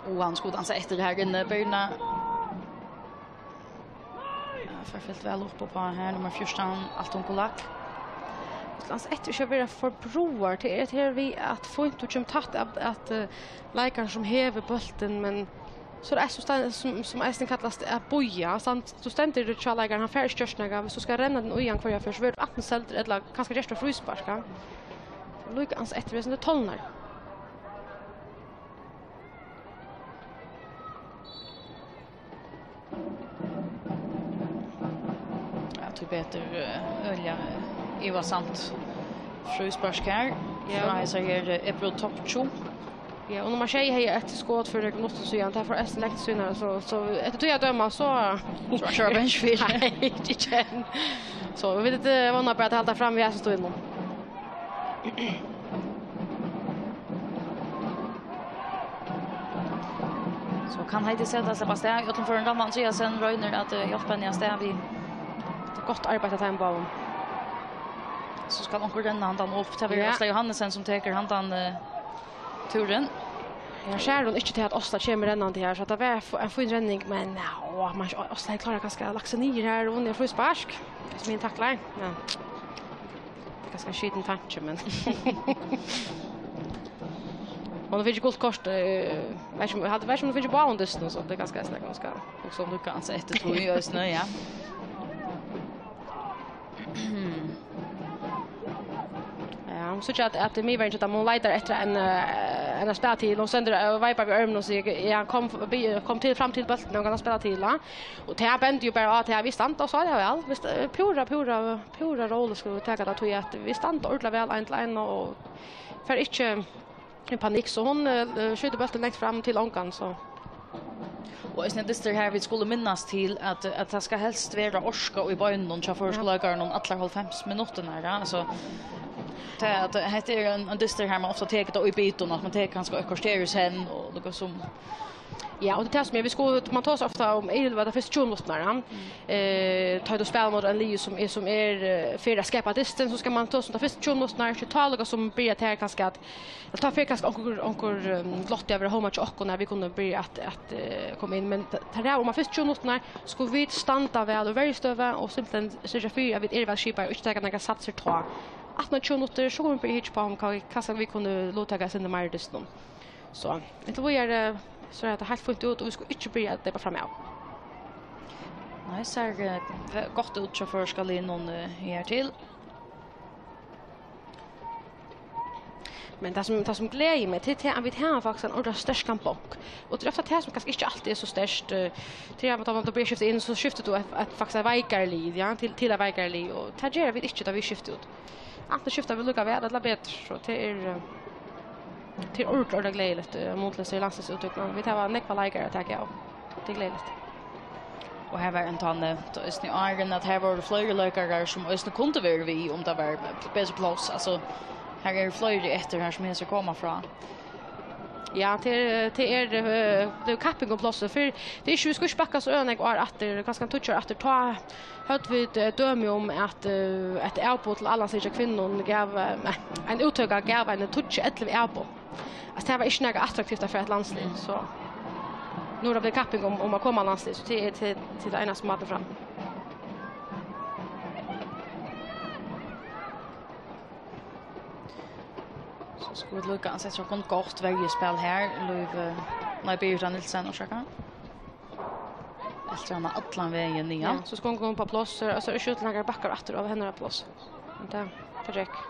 Og hann skuldi ansa eftir her inni, Birna. Ja, fær fylgt væl upp á her, nummar fjúrtan, Althum Kulak. Skuldi ansa eftir ikki at vera for broar, til er til við at fínt, tú kemur tætt at, at, eh, leikarin sum hevur bóltin, men so er tað eisini sum, sum, sum eisini kallast at bíða. Stand-, tú stendur hjá leikaranum, hann fær ikki gjørt nakað. Viss tú skal renna teg í hann hvørja ferð, so verður tú antin seldur ella kanska gert eitt fríspark, ja. Líka ansa eftir, við tolnar. Ja, tíbetur, eh, øgiliga, eh, ivasamt fríspark her. Ja. Frá hesar her, eh, Ebru Topcu. Ja, og nummar sjey hevði eitt skot fyri nøkrum minuttum síðan. Tað fór eisini langt síðan, so, so eftir tí at døma, so. So er ikki bench fyri. Nei, ikki enn. So, vit, eh, vóna bara at halda fram við hasum stílinum. So kann Heidi seta seg av stað. Í øllum førum, Rannvá Andreasen roynir at, eh, hjálpa henni av stað við. Tað er gott arbeiði av teimum báðum. So skal onkur renna handan upp. Tað verður, ja, Ásta Johannesen sum tekur handan, eh, túrin. Her sær hon ikki til, at Ásta kemur rennandi her, so tað var f-, ein fín renning, men, ja, man, Ásta klárar kanska at lagt seg niður her og vunnið fríspark, sum hon taklar. Ja. Tað er kanska ein skitin tanki, men hon hevur fingið gult kort, eh, veit ikki um, hevði, veit ikki um hon hevur fingið báðum dystunum, so tað er kanska eitt snakk, hon skal hugsa um. Tú kanst eftir tí í eisini, ja. Ja, hon síggja at, at miðverjin hjá teimum, hon leitar eftir ein, eh, ein at spæla til. Hon stendur og veipar við ørmunum og sigur, ja, kom, bi-, kom til, fram til bóltin, hon kann spæla til, ja. Og tað bendir jo bara á, at vit standa og svara væl. Vit st-, púra, púra, púra róligt skulu vit taka tað, tí at vit standa ordiliga væl ein til ein og fara ikki í panikk, so hon, eh, skjýtur bóltin langt fram til ongan, so. Og eisini dystir her, vit skulu minnast til, at, at tað skal helst vera orka í beinunum hjá føroysku, ja, leikarunum allar hálvfems minuttirnar, ja. Altso, tað, at hetta er ein, ein dystur her, man ofta tekur tað í bitum, at man tekur kanska eitt korter í senn, og líka sum. Ja, og tað er tað sum er, vit skulu, man tosar ofta um, er tað fyrstu tjúgu minuttirnar, ja. Mm. Eh, tá tú spælir móti einum liði sum er, sum er, eh, fyri at skapa dystin, so skal man tosa um tað fyrstu tjúgu minuttirnar, so tá líka sum byrja tað kanska at, at tá fer kanska onkur, onkur, um, glotti at vera heima hjá okkum, nær vit kunnu byrja at, at, eh, koma inn, men ta-, tað er um at fyrstu tjúgu minuttirnar skulu vit standa væl í verjustøðu og simpelthen syrgja fyri, at vit eru væl skipaðir og ikki taka nakrar satsir tá. Aftan á tjúgu minuttir, so kunnu vit byrja at hyggja upp á, um hvat, hvat vit kunnu luttaka eitt sindur meir í dystinum. So, inntil víðari, so er hetta heilt fínt út, og vit skulu ikki byrja at deypa fram av. Nei, sær, eh, ve-, gott út hjá føroyska liðnum, eh, her til. Men tað sum, tað sum gleðir meg, tað er tað, at vit hava faktiskt ein ordiliga sterkan bólk. Og tað er ofta tað, sum kanska ikki altíð er so sterkt, eh, tað er, at tá man byrjar at skifta inn, so skiftar tú eitt, eitt, faktiskt eitt veikari lið, ja, til, til eitt veikari lið, og tað gera vit ikki, tá vit skifta út. Antin skifta vit líka væl ella betur, so tað er, eh, tað er ordiliga, ordiliga gleðiligt, eh, mótlæs í landsliðsúttøkuni. Vit hava nógvar leikarar at taka av. Tað er gleðiligt. Og her var ein tá nevnt, og eisini áðrenn, at her vóru fleiri leikarar, sum eisini kundu verið við, um tað var betri pláss. Altso, her eru fleiri eftir her, sum hesir koma frá. Ja, tað er, tað er, eh, tað er kapping um plássið. Fyri, tað er ikki, vit skulu ikki bakka so øgiliga nógv ár aftur, kanska ein tíggju ár aftur, tá høvdu vit, eh, dømi um, at, eh, eitt avboð til A-landsliðið hjá kvinnum gav, eh, ein úttøka gav eini tíggju, ellivu avboð. Altso, tað var ikki nakað attraktivt at fara eitt landslið, so nú er tað blivið kapping um, um at koma á landslið, so tað er, tað, tað er einasti mátin fram. So skulu vit líka ansett okkum gott verjuspæl her, Lív, eh, nei, Birgitta Nielsen, orsaka. Eltir hana allan vegin niðan. Ja, so skal hon koma upp á pláss, og so er ikki nakar bakkar aftur av hennara pláss. Men tað, tað gekk.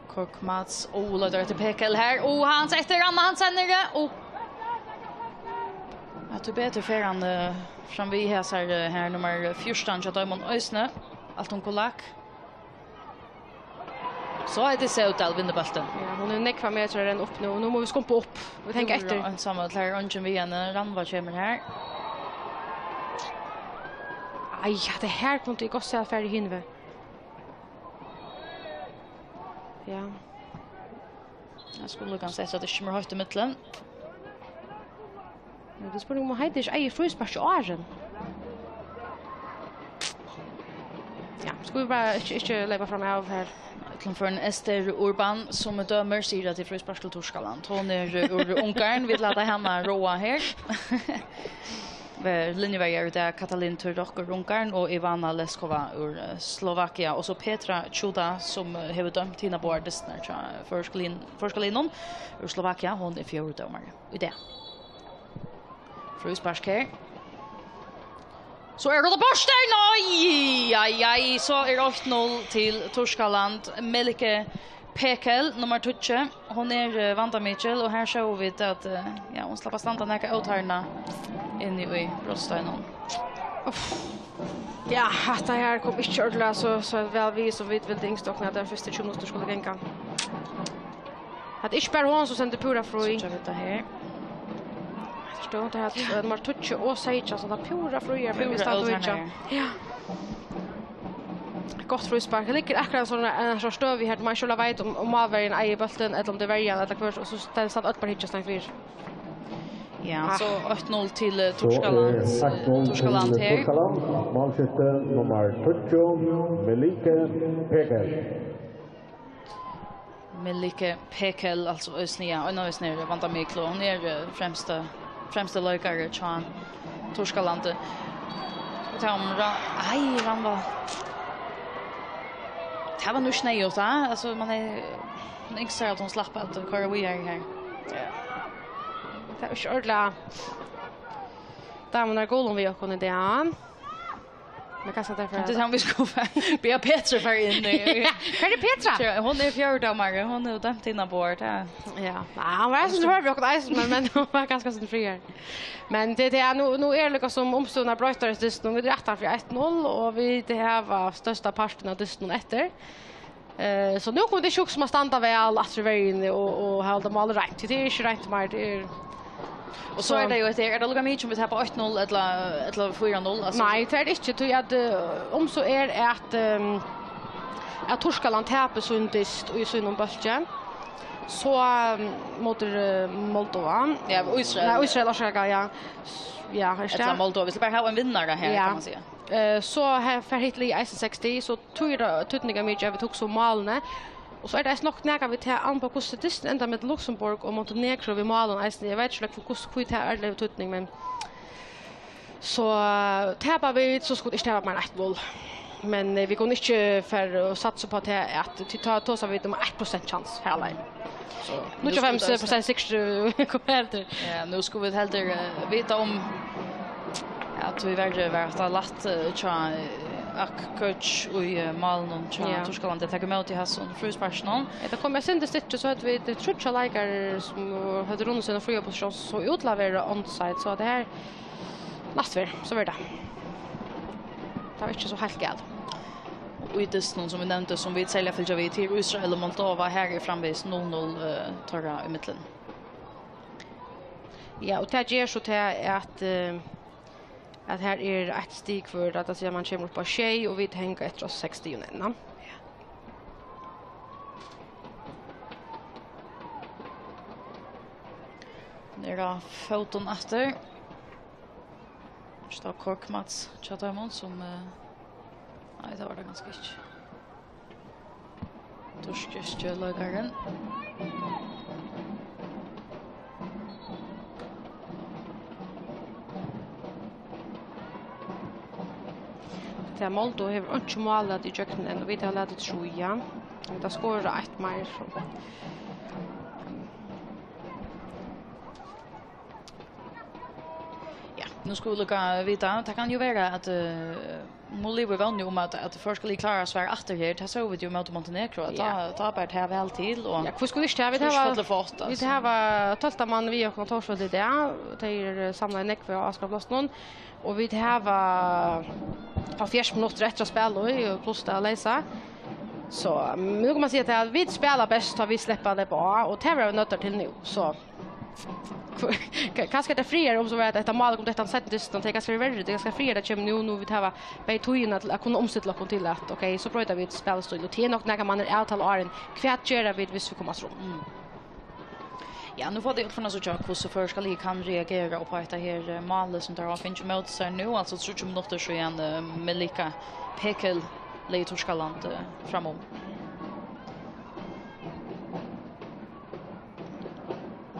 Kork Mats, og leidar eftir Pekel her, og hann setir hann, hann sender det, og ja, tíbetur fer hann, eh, fram við hesar, eh, her, nummar fjúrtan hjá teimum eisini, Altun Kulak. So er tað Sevdal vinnur bóltin. Ja, hon er nógvar metrar enn upp nú. Nú mugu vit skumpa upp. Vit hanga eftir. Einsamøll, her er eingin við henni. Rannvá kemur her. Ai, ja, tað her kundi eg gott sæð farið hin veg. Ja. Eg skuldi líka sett at tað ikki kemur heitt ímillum. Ja, tað er spurning um Heiðis eigur fríspark í áðrenn. Ja, skulu vit bara ikki, ikki leypa fram av her. Ella for ein Ester Urban, sum dømir, sigur at tað er fríspark til Turkaland. Hon er, eh, úr Ungarn, vit lata hana ráða her. Ver-, linjuverjar í dag, Katalin Turok úr Ungarn og Ivana Leskova úr, eh, Slovakia. Og so Petra Čuda, sum, eh, hevur dømt hinar báðar dystirnar hjá føroyska lin-, føroyska liðnum úr Slovakia. Hon er fjórði dómari í dag. Fríspark her. So er tað bortstein! Oj, ai, ai, so er eitt null til Turkaland. Melike Pekel, nummar tíggju. Hon er, eh, vandamikil, og her sóu vit at, eh, ja, hon slapp at standa nakað ótarna inni í brotsteinum. Uff. Ja, hatta her kom ikki ordiliga so, so væl við, sum vit vildu ynskt okkum, at teir fyrstu tjúgu minuttir skuldu ganga. Hatta er ikki bara hon, sum stendur púra frí. Síggja vit tað her. Her stóð tað at, eh, nummar tíggju og seytjan, so tað er púra frí her, men vit Púra standa og ótarna hyggja. Her. Ja. Gott fríspark. Tað liggur akkurát sovorðið, ein sovorðin støða her, man ikki veit um, um málverjin eigur bóltin, ella um tað er verjan, ella hvør, og so stendur, standa øll bara og hyggja, standa fyri. Ja, Ah. so eitt null til, eh, So er Turkaland, eitt null til Turkaland her. Turkaland. Málskifti nummar tíggju, Melike Pekel. Melike Pekel, altso eisini, ja, ein av eisini er vandamikil, og hon er, eh, fremsta, fremsta leikari hjá Turkalandi. Og tað um Ra-, ai, Rannvá. Tað var nú ikki neyðugt, tá. Altso, man er, man ynskir at hon slapp at koyra víðari her. Ja. Tað er ikki ordiliga. Daman er gulin við okkum í dag. Men kanska tað er fyri Tað er hann, vit skulu fara. Biðja Petra fara inn í, í Ja, hvar er Petra? Tja, hon er fjórði dómari, hon hevur dømt hinar báðar, tað. Ja. Nei, hann var eisini hørður við okkum eisini, men, men hon var kanska sovorðin fríari. Men tað, tað er, nú, nú er líka sum umstøðurnar broyttast í dystinum, vit eru aftan fyri eitt null, og vit hava størsta partin av dystinum eftir. Eh, so nú kunnu tey sjúk sum at standa væl aftur í verjuni og, og halda málið reint. Tað er ikki reint meir, tað er Og so So er tað jo, at er tað líka mikið um vit tapa eitt null ella, ella fýra null, altso? Nei, tað er tað ikki, tí at, eh, um so er at, ehm, at Turkaland tapir sín dyst í sínum bólki, so, ehm, móti, eh, Moldova. Ja, Ísrael. Nei, Ísrael, orsaka, ja. Ja, er Ella tað? Moldova, vit skulu bara hava ein vinnara her, Ja. kann man siga. Eh, so her, fer hitt liðið eisini seks stig, so tí er tað týdningarmikið, at vit hugsa um málini. Og so er tað eisini nokk nakað við tað, an á hvussu dystin endar millum Luxemburg og Montenegro við málum eisini. Eg veit ikki, hvussu, hví tað er, hevur týdning, men so, eh, tapa vit, so skulu vit ikki tapa meira enn eitt null. Men, eh, vit kunnu ikki fara og satsa upp á tað, at tí tá tosa vit um eitt prosent chance her alene. So, Nú skulu vit níggjuoghálvfems prosent sikkurt, eh, koma heldur. Ja, nú skulu vit heldur, eh, vita um, ja, Tíverri var hetta lætt, eh, hjá, eh, Akköc í, eh, málinum hjá Ja. Turkalandi at taka ímóti hasum frísparkinum. Ja, tað kom eitt sindur stytri, so høvdu vit tríggjar leikarar sum, eh, høvdu runnið sína fríu positión, so út til at vera onside, so at tað her lætt fer, so verður tað. Tað var ikki so heilt galið. Og í dystinum, sum vit nevndu, sum vit serliga fylgja við, til Ísrael og Moldova, her er framvegis null null, eh, teirra ímillum. Ja, og tað ger so tað at, eh, at her er eitt stig hvør, at tað sigur, man kemur upp á sjey, og vit hanga eftir á seks stigum enn. Hann er á fótum aftur. Stá korkmats hjá teimum, sum, eh, nei, tað var tað kanska ikki. Turkiski leikarin. Tað Moldova hevur einki mál latið ígjøgnum enn, og vit hava latið trý, ja. Vit hava skorað eitt meir, so. Ja, nú skulu vit líka vita, tað kann jú vera, at, eh, nú livir vónin um, at, at føroyska liðið klárar at svara aftur her. Tað sóu vit jú móti Montenegro, at Ja. tá, tá ber tað væl til, og Ja, hví skulu ikki tað? Vit hava, Tórsvøllur fátt, vit altso. hava tólvta mann við okkum á Tórsvølli í dag. Tey eru, eh, samlað nógv á Áskaflossinum. Og vit hava hálvfjerðs minuttir eftir at spæla í, og pluss tað at leysa. So, men nú kann man siga at vit spæla best, tá vit sleppa at leypa á, og tað verða vit noyddar til nú. So, Ka-, kanska er tað frægari um so var at hetta málið kom detta seinni dystin, tað er kanska verri, tað er kanska frægari at tað kemur nú, nú vit hava bæði tíðina til at kunna umstilla okkum til at, ok, so broyta vit spælistíl, og tað er nokk nakað man er avtalað áðrenn, hvat gera vit, hvis vit koma aftur um? Mm. Ja, nú fáa tey øll funnið at síggja, hvussu føroyska liðið kann reagera upp á hetta her, eh, málið, sum teir hava fingið móti sær nú, altso tríggjar minuttir síðan, eh, Melika Pekel legði Turkaland, eh, framum.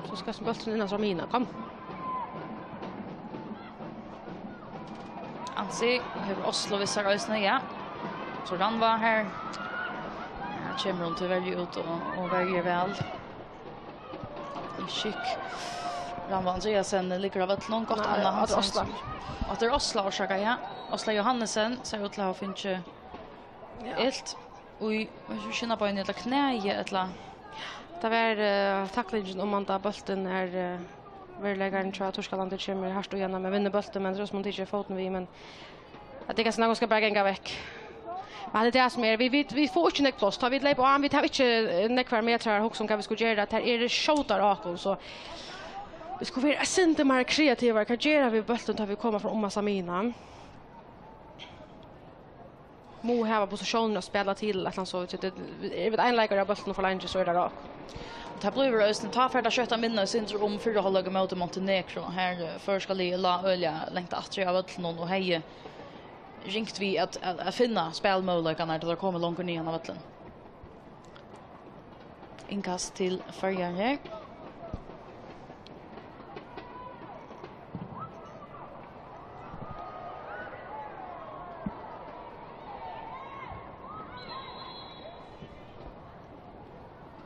So skal sum bólturin inn á Samina, kom. Ansi hevur Oslo við sær eisini, ja. So Rannvá her. Ja, kemur hon tíverri út og, og verjir væl. Í skikk. Rannvá Andreasen liggur á vøllinum, gott Nei, annað at Hansen. Oslo. At tað er Oslo orsaka, ja. Oslo Johannesen sær út til at hava fingið Ja. ilt í, veit ikki, skinnabeinið ella knæið ella Tað var, eh, taklingin um hann, tá bóltin er, eh, veruleikarin hjá Turkalandi kemur hart í hann, men vinnur bóltin, men tað er sum hann tekur fótin við, men at tað er kanska nakað skal bara ganga vekk. Men tað er tað sum er, vit, vit, vit fáa ikki nógv pláss, tá vit leypa á hann, vit hava ikki, eh, nógvar metrar at hugsa um hvat vit skulu gera, tað er skjótar á okkum, so vit skulu vera eitt sindur meira kreativar, hvat gera vit við bóltin, tá vit koma frá Umma Samina? Mugu hava positiónir at spæla til, ella so, vit, vit, er vit ein leikari av bóltinum for leingi, so er tað rák. Og tað blívur eisini, tá fer tað skjótt at minna eitt sindur um fyrra hálvleik móti Montenegro. Her, eh, føroyska liðið lá øgiliga langt aftur á vøllinum og hevði ringt við at, at, at finna spælmøguleikarnar, tá teir komu longur niðan á vøllin. Innkast til Føroyar her.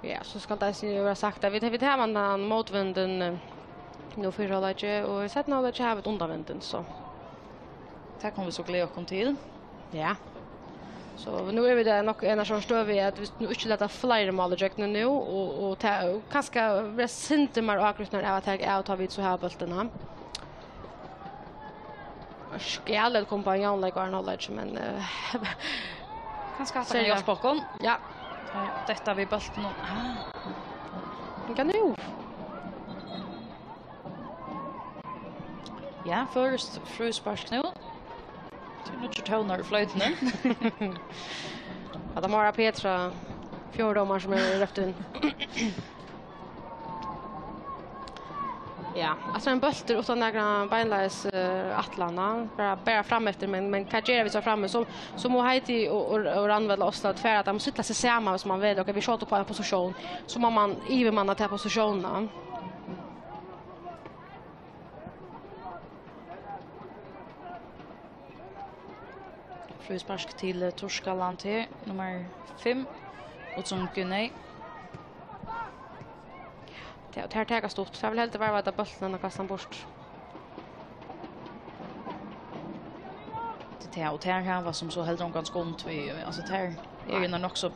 Ja, so skal tað eisini vera sagt, at vit, vit hava ein mótvindin, eh, nú fyrra hálvleiki, og í seinna hálvleiki hava vit undanvindin, so. Tað kunnu vit so gleða okkum til. Ja. So nú eru vit nokk í eini sovorðnari støðu, at vit nú ikki lata fleiri mál ígjøgnum nú, og, og ta, kanska vera eitt sindur meir ágripnar av at taka av, tá vit so hava bóltin. Skal eg koma upp á ein javnleik og ein hálvleik, men, eh, Kanska hatta kann serliga hjálpa okkum. Ja. Tá detta við bóltinum. Ah. Hvat nú? Ja, føroyskt fríspark nú. Tað eru nýggir tónar í floytuni. Ja, tað má vera Petra, fjórða dómari, sum er rópt inn. Ja, altso ein bóltur uttan nakra beinleiðis, eh, ætlan, bara, bara fram eftir, men, men hvat gera vit so frammi? So, so mugu Heidi og, og, og Rannvá ella Áslaug fara, at teir mugu stilla seg saman, viss man velur, ok, vit skjóta upp á ein positión, so má man yvirmanna ta positiónina. Fríspark til, eh, Turkaland her, nummar fimm, Utsung Gunei. Ja, og tær taka stutt. Tær vilja heldur varðveita bóltin enn at kasta hann burt. Ja, og tær hava sum so heldur ongan skund við, altso, tær eru í eini nokk so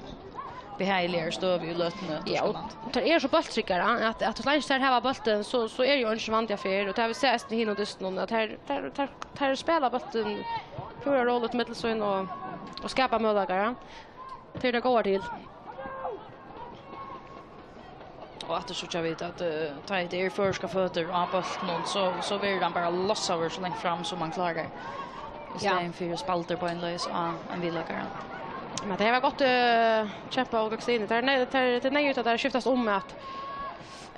behagiligar støðu í løtuni, ja, og Týskaland. Tær eru so bólttryggar, at, at so leingi tær hava bóltin, so, so er jú eingin vandi á ferð, og tað hava vit sæð eisini í hinum dystunum, at tær, tær, tær, tær spæla bóltin púra róligt millum sín og, og skapa møguleikar, ja. Tær eru góðar til. Og aftur síggja vit, at, eh, tá tað eru føroyskar føtur á bóltinum, so, so verður hann bara lossaður so langt fram, sum hann klárar. Í staðin fyri spældur beinleiðis á ein viðleikara. Men tað var gott, eh, kempað av Olga Kristine. Tað er nei-, tað er, tað er neyðugt, at tær skiftast um at,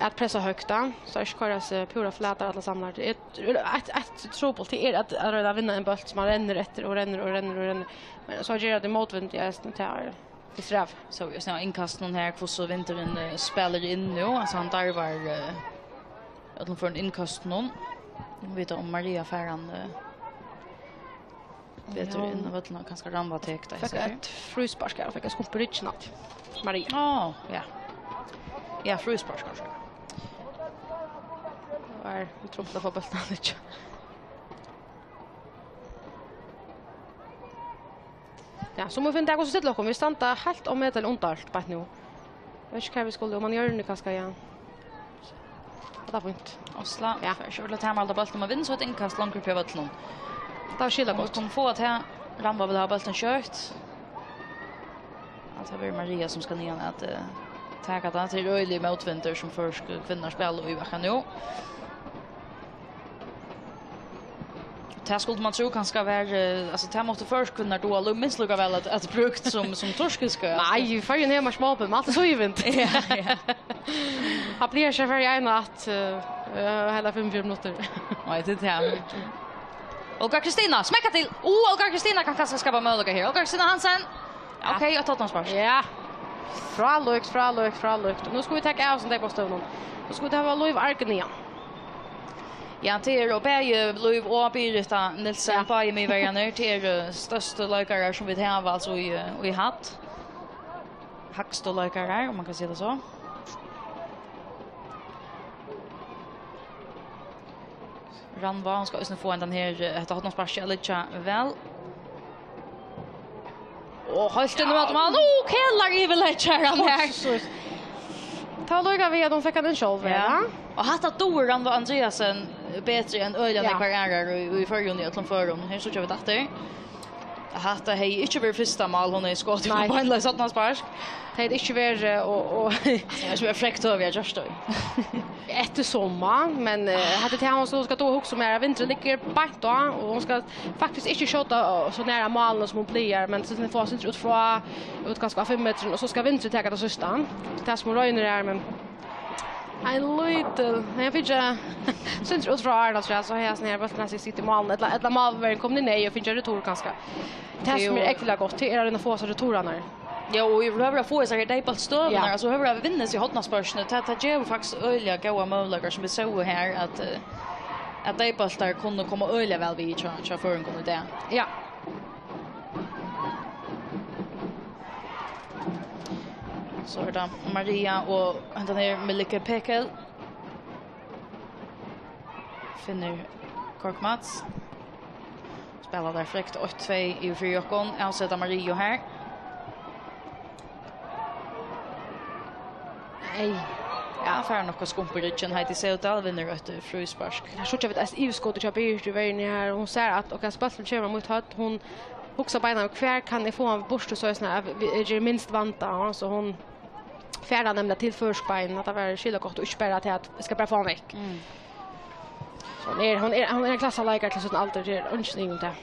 at pressa høgt, da. So ikki koyra seg púra flatar allar samlar. Tað er eitt, eitt trupult, tað er at, at royna at vinna ein bólt sum man rennur eftir og rennur og rennur og rennur. Men so gera tey mótvind, ja, tað er Í stræv. So, so innkastinum her, hvussu vindurin, eh, spælir inn nú. Altso, hann darvar, eh, øllum førum innkastinum. Vita um Maria fær hann, eh, betur inn á vøllin, og kanska Rannvá tekur tað. Fekk eitt fríspark her, og fekk eitt skump í ryggjuna til Maria. Á, ja. Ja, fríspark, kanska. Tað var, vit trupult at fáa bóltin at liggja. Ja, so mugu vit finna út av, hvussu stilla okkum. Vit standa heilt ómetaliga undarligt beint nú. Eg veit ikki, hvar vit skulu, um hann hjørni kanska, ja. Tað er fínt. Osla, ja, fær ikki orðiliga tamarhald á bóltin, men vinnur so eitt innkast langt uppi á vøllinum. Tað var skilagott. Hon kann fáa tað, Rannvá vil hava bóltin skjótt. Altso, tað verður Maria, sum skal niðan at, eh, taka tað. Tað er øgiligur mótvindur, sum føroysku kvinnurnar spæla í akkurát nú. Tað skuldi man trúð kanska var, eh, altso, tað máttu føroysku kvinnurnar duga lí-, minst líka væl at, at brúkt sum, sum turkiska. Nei, í Føroyum hevur man smábøn, man altíð so í vind. Ja, ja. Hann blívur ikki fyri eina at, eh, eh, hella fimmogfjøruti minuttir. Nei, tað er tað. Olga Kristina, smekka til. Uh, Olga Kristina kann kanska skapa møguleika her. Olga Kristina Hansen. Ja. Ok, eitt tottenham-spark. Ja. Frálíkt, frálíkt, frálíkt. Nú skulu vit taka av sum tey bókstavunum. Nú skulu vit hava Lív Argen niðan. Ja, tað eru bæði Lív og Birita Nielsen, ja, báðir miðverjarnir. Tað eru størstu leikarar, sum vit hava, altso, í, í H A T. Hægstu leikarar, um man kann siga tað so. Rannvá, hon skal eisini fáa hendan her, eh, hetta hornasparkið at liggja væl. Og heilt inn í móti mál. Nú kelar yvirleggjarin her. Oj, oj, oj. Tað var líka við, at hon fekk hann inn sjálv, ja. Og hatta dugir Rannvá Andreasen betri enn øgiliga, ja, nógvar aðrar í, í Føroyum í øllum førum. Her síggja vit aftur. Hatta hevði ikki verið fyrsta mál, hon hevði skotið, nei, frá beinleiðis hornaspark. Tað hevði ikki verið, og, og Tað er ikki verið frekt, tá vit hava gjørt tað. Eftir summa, men, eh, hatta er tað, hon so skal duga at hugsa um, er at vindurin liggur beint á, og hon skal faktiskt ikki skjóta so nær málinu, sum hon plagar, men so hon fáa sindur út frá, út kanska á fimm metrum, og so skal vindurin taka tað síðsta. Tað, sum hon roynir, er, men ein lítil, nei, hann fekk sindur út frá árinum, so eg, so hevði hasin her bólturin sitið í málinu, ella, ella málverjin komin í neyð og fingið retur kanska. Tað, sum er ógvuliga gott, tað er at royna at fáa hesar returarnar. Ja, og yvirhøvur at fáa hesar her deyðbóltsstøðurnar, ja, altso, høvur at vinna seg í hornasparkini, tað, tað gevur faktiskt øgiliga góðar møguleikar, sum vit sóu her, at, eh, at deyðbóltar kunnu koma øgiliga væl við hjá, hjá føroyingum í dag. Ja. So er tað Maria og hendan her Melike Pekel. Finnur Korkmaz. Spæla tær frekt, eitt tvey yvir fyri okkum. Avseta Maria her. Nei. Ja, fær nokk at skumpa í ryggin. Heidi Sevdal vinnur eitt fríspark. Her síggja vit eitt yvirskot hjá Birgit í verjuni her. Hon sær at, ok, bólturin kemur á mítt høvd. Hon hugsar beinanvegin, hvar kann eg fáa hann burtur, so at eg geri minst vanda, ja, so hon fær hann nemliga til føroysk bein, at tað var skilagott og ikki bara til at eg skal bara fáa hann vekk. Mm. So hon er, hon er, hon er ein klassaleikari til sín aldur, tað er eingin tvivl um tað.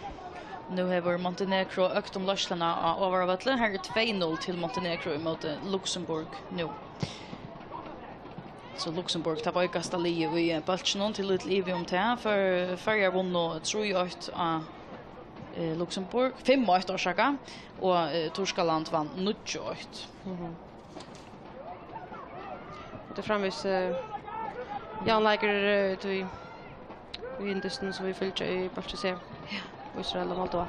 Nú hevur Montenegro økt um leiðsluna á Ovaravølli. Her er tvey null til Montenegro ímóti Luxemburg nú. So Luxemburg, tað veikasta liðið í, eh, bólkinum, tað er lítil ivi um tað. Før-, Føroyar vunnu trý eitt á, eh, Luxemburg, fimm eitt, orsaka, og, eh, Týskaland vann níggju eitt. Mhm. Og tað er framvegis, eh, javnleikur, eh, út í, í hinum dystinum, sum vit fylgja í bólki C. Ja. Ísrael og Moldova.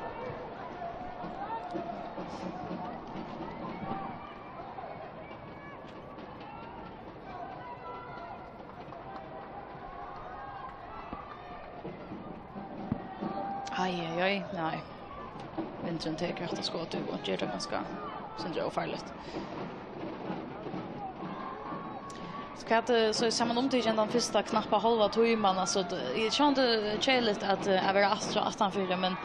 Ai, ai, ai, nei. Vindurin tekur hatta skotið og ger tað kanska sindur ófarligt. So hvat, eh, so samanumtikið, hendan fyrsta knappa hálva tíman, altso, t-, eg skilji, tað er keðiligt at, eh, at vera aftur aftanfyri, men,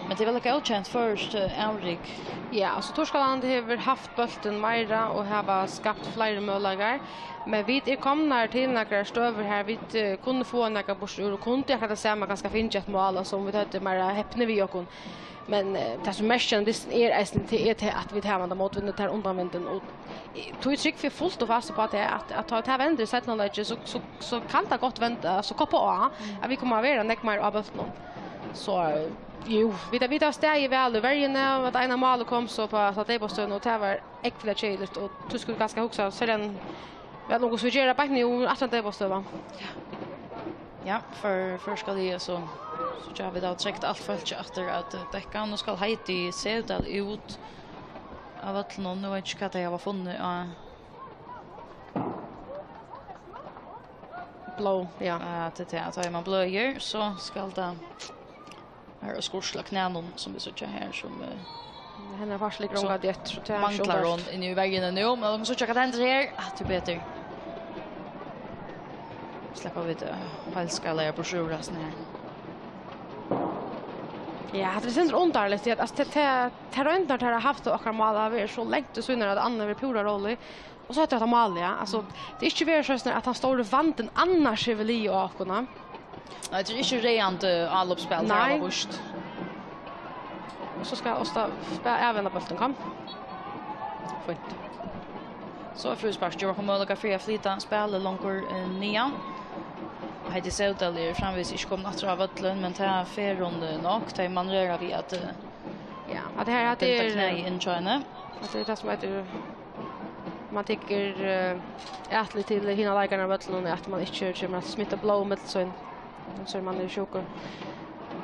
men tað er væl góðkent føroyskt, eh, avrik. Ja, altso, Turkaland hevur havt bóltin meira og hava skapt fleiri møguleikar, men vit eru komnar til nakrar støður har vit, eh, kunnu fáa nakað burtur úr og kundu akkurát tað sama kanska fingið eitt mál, altso, um vit høvdu meira hepni við okkum. Men, eh, tað sum merkir dystin er eisini, tað er tað, at vit hava handa mótvind og tað undanvindin, og, eh, tí trúgvi eg fult og fast upp á tað, at, at tá tað vendir í seinna hálvleiki, so, so, so kann tað gott venda, so koppa á, at vit koma at vera nógv meir á bóltinum. So, eh, jú, vit, vit hava staðið væl í verjuni, og at eina málið kom so upp á, á Debostøðini, og tað var ógvuliga keðiligt, og tú skuldi kanska hugsa, so er tað væl okkurt, vit gera beint nú, aftan á Debostøðu. Ja, for, for skal eg, so, so har vit tá trekt alt fólkið aftur at, eh, dekka. Nú skal Heidi Sevdal út av vøllinum. Nú veit eg ikki, hvat tey hava funnið á. Blóð, ja. Ja, tað er tað. Tá er man bløðir, so skal tað, her er skurkla knænum, sum vit síggja her, sum, eh, Hennar fars liggur so onga diett, so tað er ikki manglar hon inn í verjuna nú, men vit síggja, hvat hendir her. Ah, tú betur. Sleppa vit, eh, heilskaðliga burtur úr hasum her. Ja, hatta er sindur undarligt, at, altso, tað, tað, tað royndirnar, tær hava havt á okkara mál, hava verið so langt í sínar, at annað verið púra róligt. Og so hetta, hetta málið, ja. Altso, tað er ikki verið soleiðis, at hann stóri vandin annars hevur ligið á okkum, ja. Nei, tað er ikki ræðandi álopsspæl, tað Nei. Hava víst. Og so skal Ásta spæ-, avvenda bóltin, kom. Fínt. So er fríspark, gevur okkum møguleika fyri at flyta spælið longur, eh, niðan. Heidi Sevdal er framvegis ikki komin aftur á vøllin, men tað fer hon, eh, nokk. Tey manøvrera við at, eh, Ja, at her, at tað binda er, knæið inn hjá henni. At tað er tað sum eitur, man tekur, eh, atlit til hinar leikararnar á vøllinum, at man ikki kemur at smitta blóð millum sín, so man er sjúkur.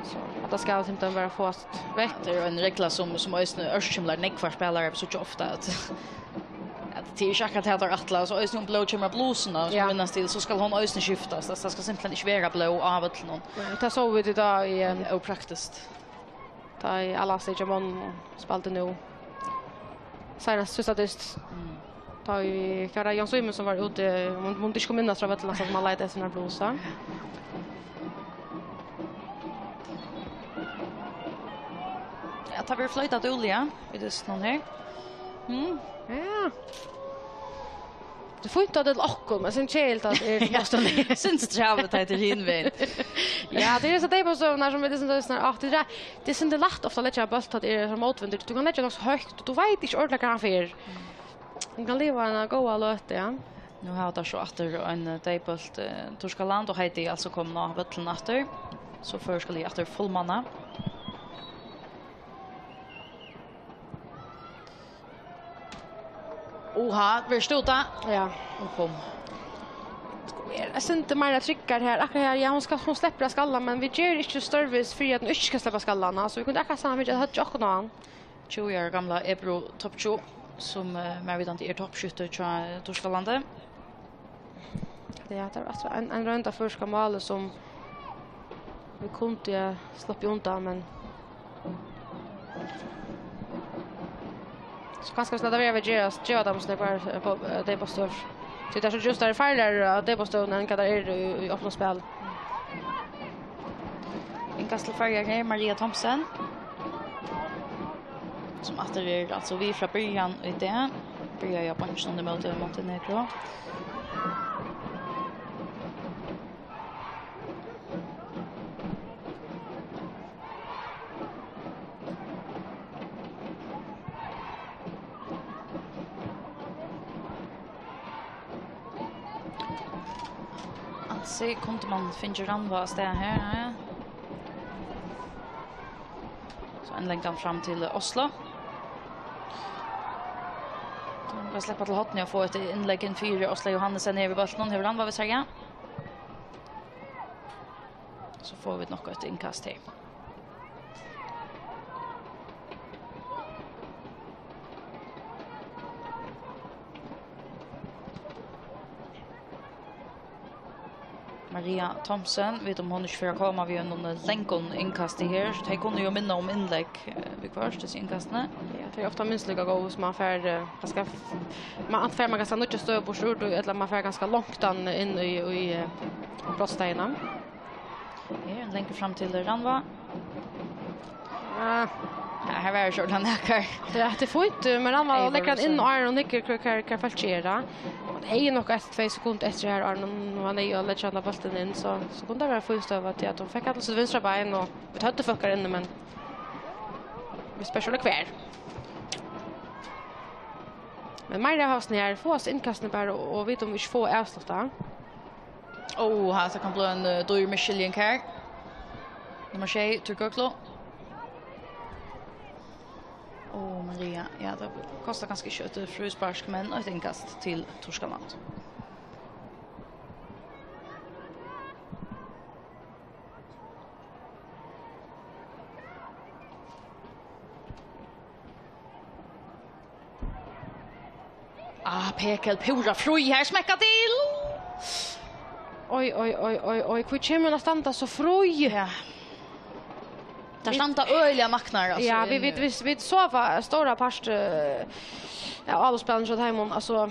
So, at tað skal simpelthen vera fast vekk. Ja, tað er ein regla sum, sum eisini ørkymlar nógvar spælarar, so ofta at, at tað er ikki akkurát tað, teir ætla, so eisini um blóð kemur á blusuna, sum Ja. Minnast til, so skal hon eisini skiftast. Altso, tað skal simpelthen ikki vera blóð á vøllinum. Nei, tað sóu vit í dag í, eh, Ópraktiskt. Tá ið Alastair Jamon spældi nú. Seinast síðsta dyst. Mm. Tá ið, hvat var tað, Jón Símonsen var úti, man, man ikki kom inn aftur á vøllin, so man leitaði eftir síni blusu. Ja, tað verður floytað dúgliga í dystinum her. Mm. Ja. Tað er fínt, at tað er til okkum, men sindur keðiligt, at tað er til motstandara. Sindur strævið, tá tað er hin vegin. Ja, tað er so, tað er bara so, nær sum vit, tað er so, tað er so, ah, tað er, tað er sindur lætt ofta at leggja bólt, tá tað er so mótvindur. Tú kanst leggja nokk so høgt, og tú veit ikki ordiliga, hvar hann fer. Hann kann liva eina góða løtu, ja. Nú hava teir so aftur ein, eh, deyðbólt, eh, Turkaland, og Heidi er altso komin á vøllin aftur. So føroyska liðið aftur fullmannað. Oha, verður stúta. Ja. Og kom. Eg synti meira trygg her. Akkurát her, ja, hon skal, hon sleppur at skalla, men vit gera ikki størvis fyri at hon ikki skal sleppa at skalla, so vit kunnu akkurát sama vit høvdu okkum á hann. Tjúgu ára gamla Ebru Topçu, sum, eh, mær vitandi er toppskjúttur hjá Turkalandi. Ja, tað var aftur ein, ein roynd av føroyska málið sum vit kundu, ja, sloppið undan, men so kanska skal tað vera við at gera, geva teimum so nógvar, eh, bó-, eh, deyðbóltsstøður. Tí tað er so júst, tað er farligari á deyðbóltsstøðum enn hvat tað er í, í opnum spæli. Innkast til Føroyar her, Maria Thomsen, sum aftur er altso við frá byrjan í dag. Byrjaði á beinkinum ímóti Montenegro. Altso, kundi man fingið Rannvá av stað her, nei? So ein langan fram til Oslo. Hon kann sleppa til hornið og fáa eitt innlegg inn fyri Oslo Johannesen her við bóltin. Hon hevur Rannvá við sær, ja. So fáa vit nokk eitt innkast her. Maria Thomsen, vita um hon ikki fer at koma við einum langum innkasti her. Tey kunnu jo minna um innlegg, eh, Viðhvørt, hesi innkastini. Ja, tað er ofta minst líka góð, hvis man fær, eh, kanska, man, antin fær man kanska nýggja støðu burtur úr tí, ella man fær kanska longt inn í, í, eh, brotsteigin. Her, ein langur fram til Rannvá. Ah. Ja, her var ikki ordiliga nakar. Ja, tað er fínt, men Rannvá leggur hann inn, og Aron hyggur, hvat, hvat, hvat fólk gera. Og tað er nokk eitt, tvey sekund eftir her, Aron, nú hann er og leggur hann bóltin inn, so, so kundi tað vera fín støða til at hon fekk hann til sítt vinstra bein, og vit høvdu fólk har inni, men vit spæla ikki hvar. Men meira av hasum her, fáa innkastini bara, og, og vita um vit ikki fáa avslutta. Ó, hatta kann blíva ein, eh, dýr misskiljing her. Nummar sjey, Turkoglu. Ó, Maria, ja, tað kostar kanska ikki eitt fríspark, men eitt innkast til Turkaland. Ah, Pekel, púra frí her, smekka til! Oj, oj, oj, oj, oj, hví kemur hon at standa so frí? Ja. Tær standa øgiliga naknar, altso, ja, vit, vit, vit, vit sova stóra part, eh, av áloppsspælinum hjá teimum, altso,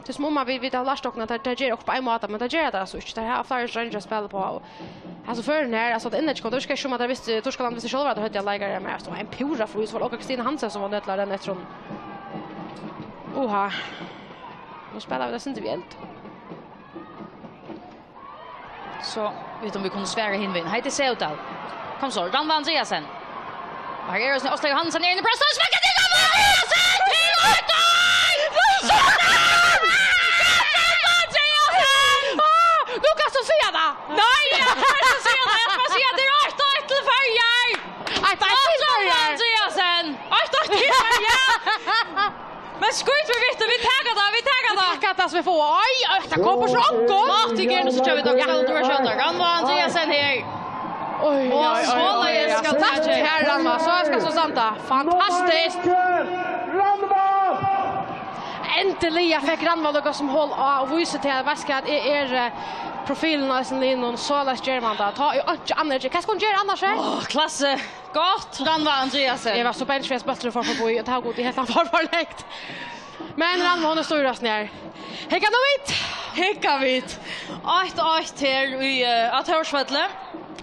tað er sum um at vit, vit hava lært okkum, at tær, tær gera okkurt á ein máta, men tað gera tær altso ikki. Tær hava fleiri streingir at spæla uppá, og hasir førini her, altso, at innlegg kom, tað virkar ikki sum at tær vistu, Turkaland visti sjálv, at tær høvdu ein leikara, men, altso, ein púra frí, so var Olga Kristina Hansen, sum var nødt til at renna eftir honum. Oha. Nú spæla vit eitt sindur við eld. So, vita um vit kunnu svara hin vegin. Heidi Sevdal. Kom so, Rannvá Andreasen. Og her er Oslo Johansen, er inni í press, og smekkar til Rannvá Andreasen! Til eitt eitt! Rannvá Andreasen! Á, nú kanst tú siga tað! Nei, eg kann ikki siga tað. Eg skal siga, tað er eitt eitt til Føroyar! Eitt eitt til Føroyar! Rannvá Andreasen! Eitt eitt til Føroyar! Men skít við vittu, vit taka tað, vit taka tað. Taka tað sum vit fáa. Oj, oj, tað kom so gott. Mátti gera, so gera vit tað. Ja, tú ert skjóta. Rannvá Andreasen her. Oj, oj, oj, oj, oj. Og soleiðis skal tað vera. Takk, Rannvá. So skal so standa. Fantastiskt. Endiliga fekk Rannvá líka sum hol á og vísi til at, veitst hvat, eg er, eh, profilen á hesum liðnum, soleiðis ger man tað. Tá er einki annað. Hvat skal hon gera annars, eh? Áh, klasse. Gott, Rannvá Andreasen. Eg var so bangin fyri at bólturin fór forbi, og tá gud, eg helt hann fór for langt. Men Rannvá, hon er stórur av snær. Hygga nú vit! Hygga vit! Eitt eitt her í, eh, á Tórsvølli.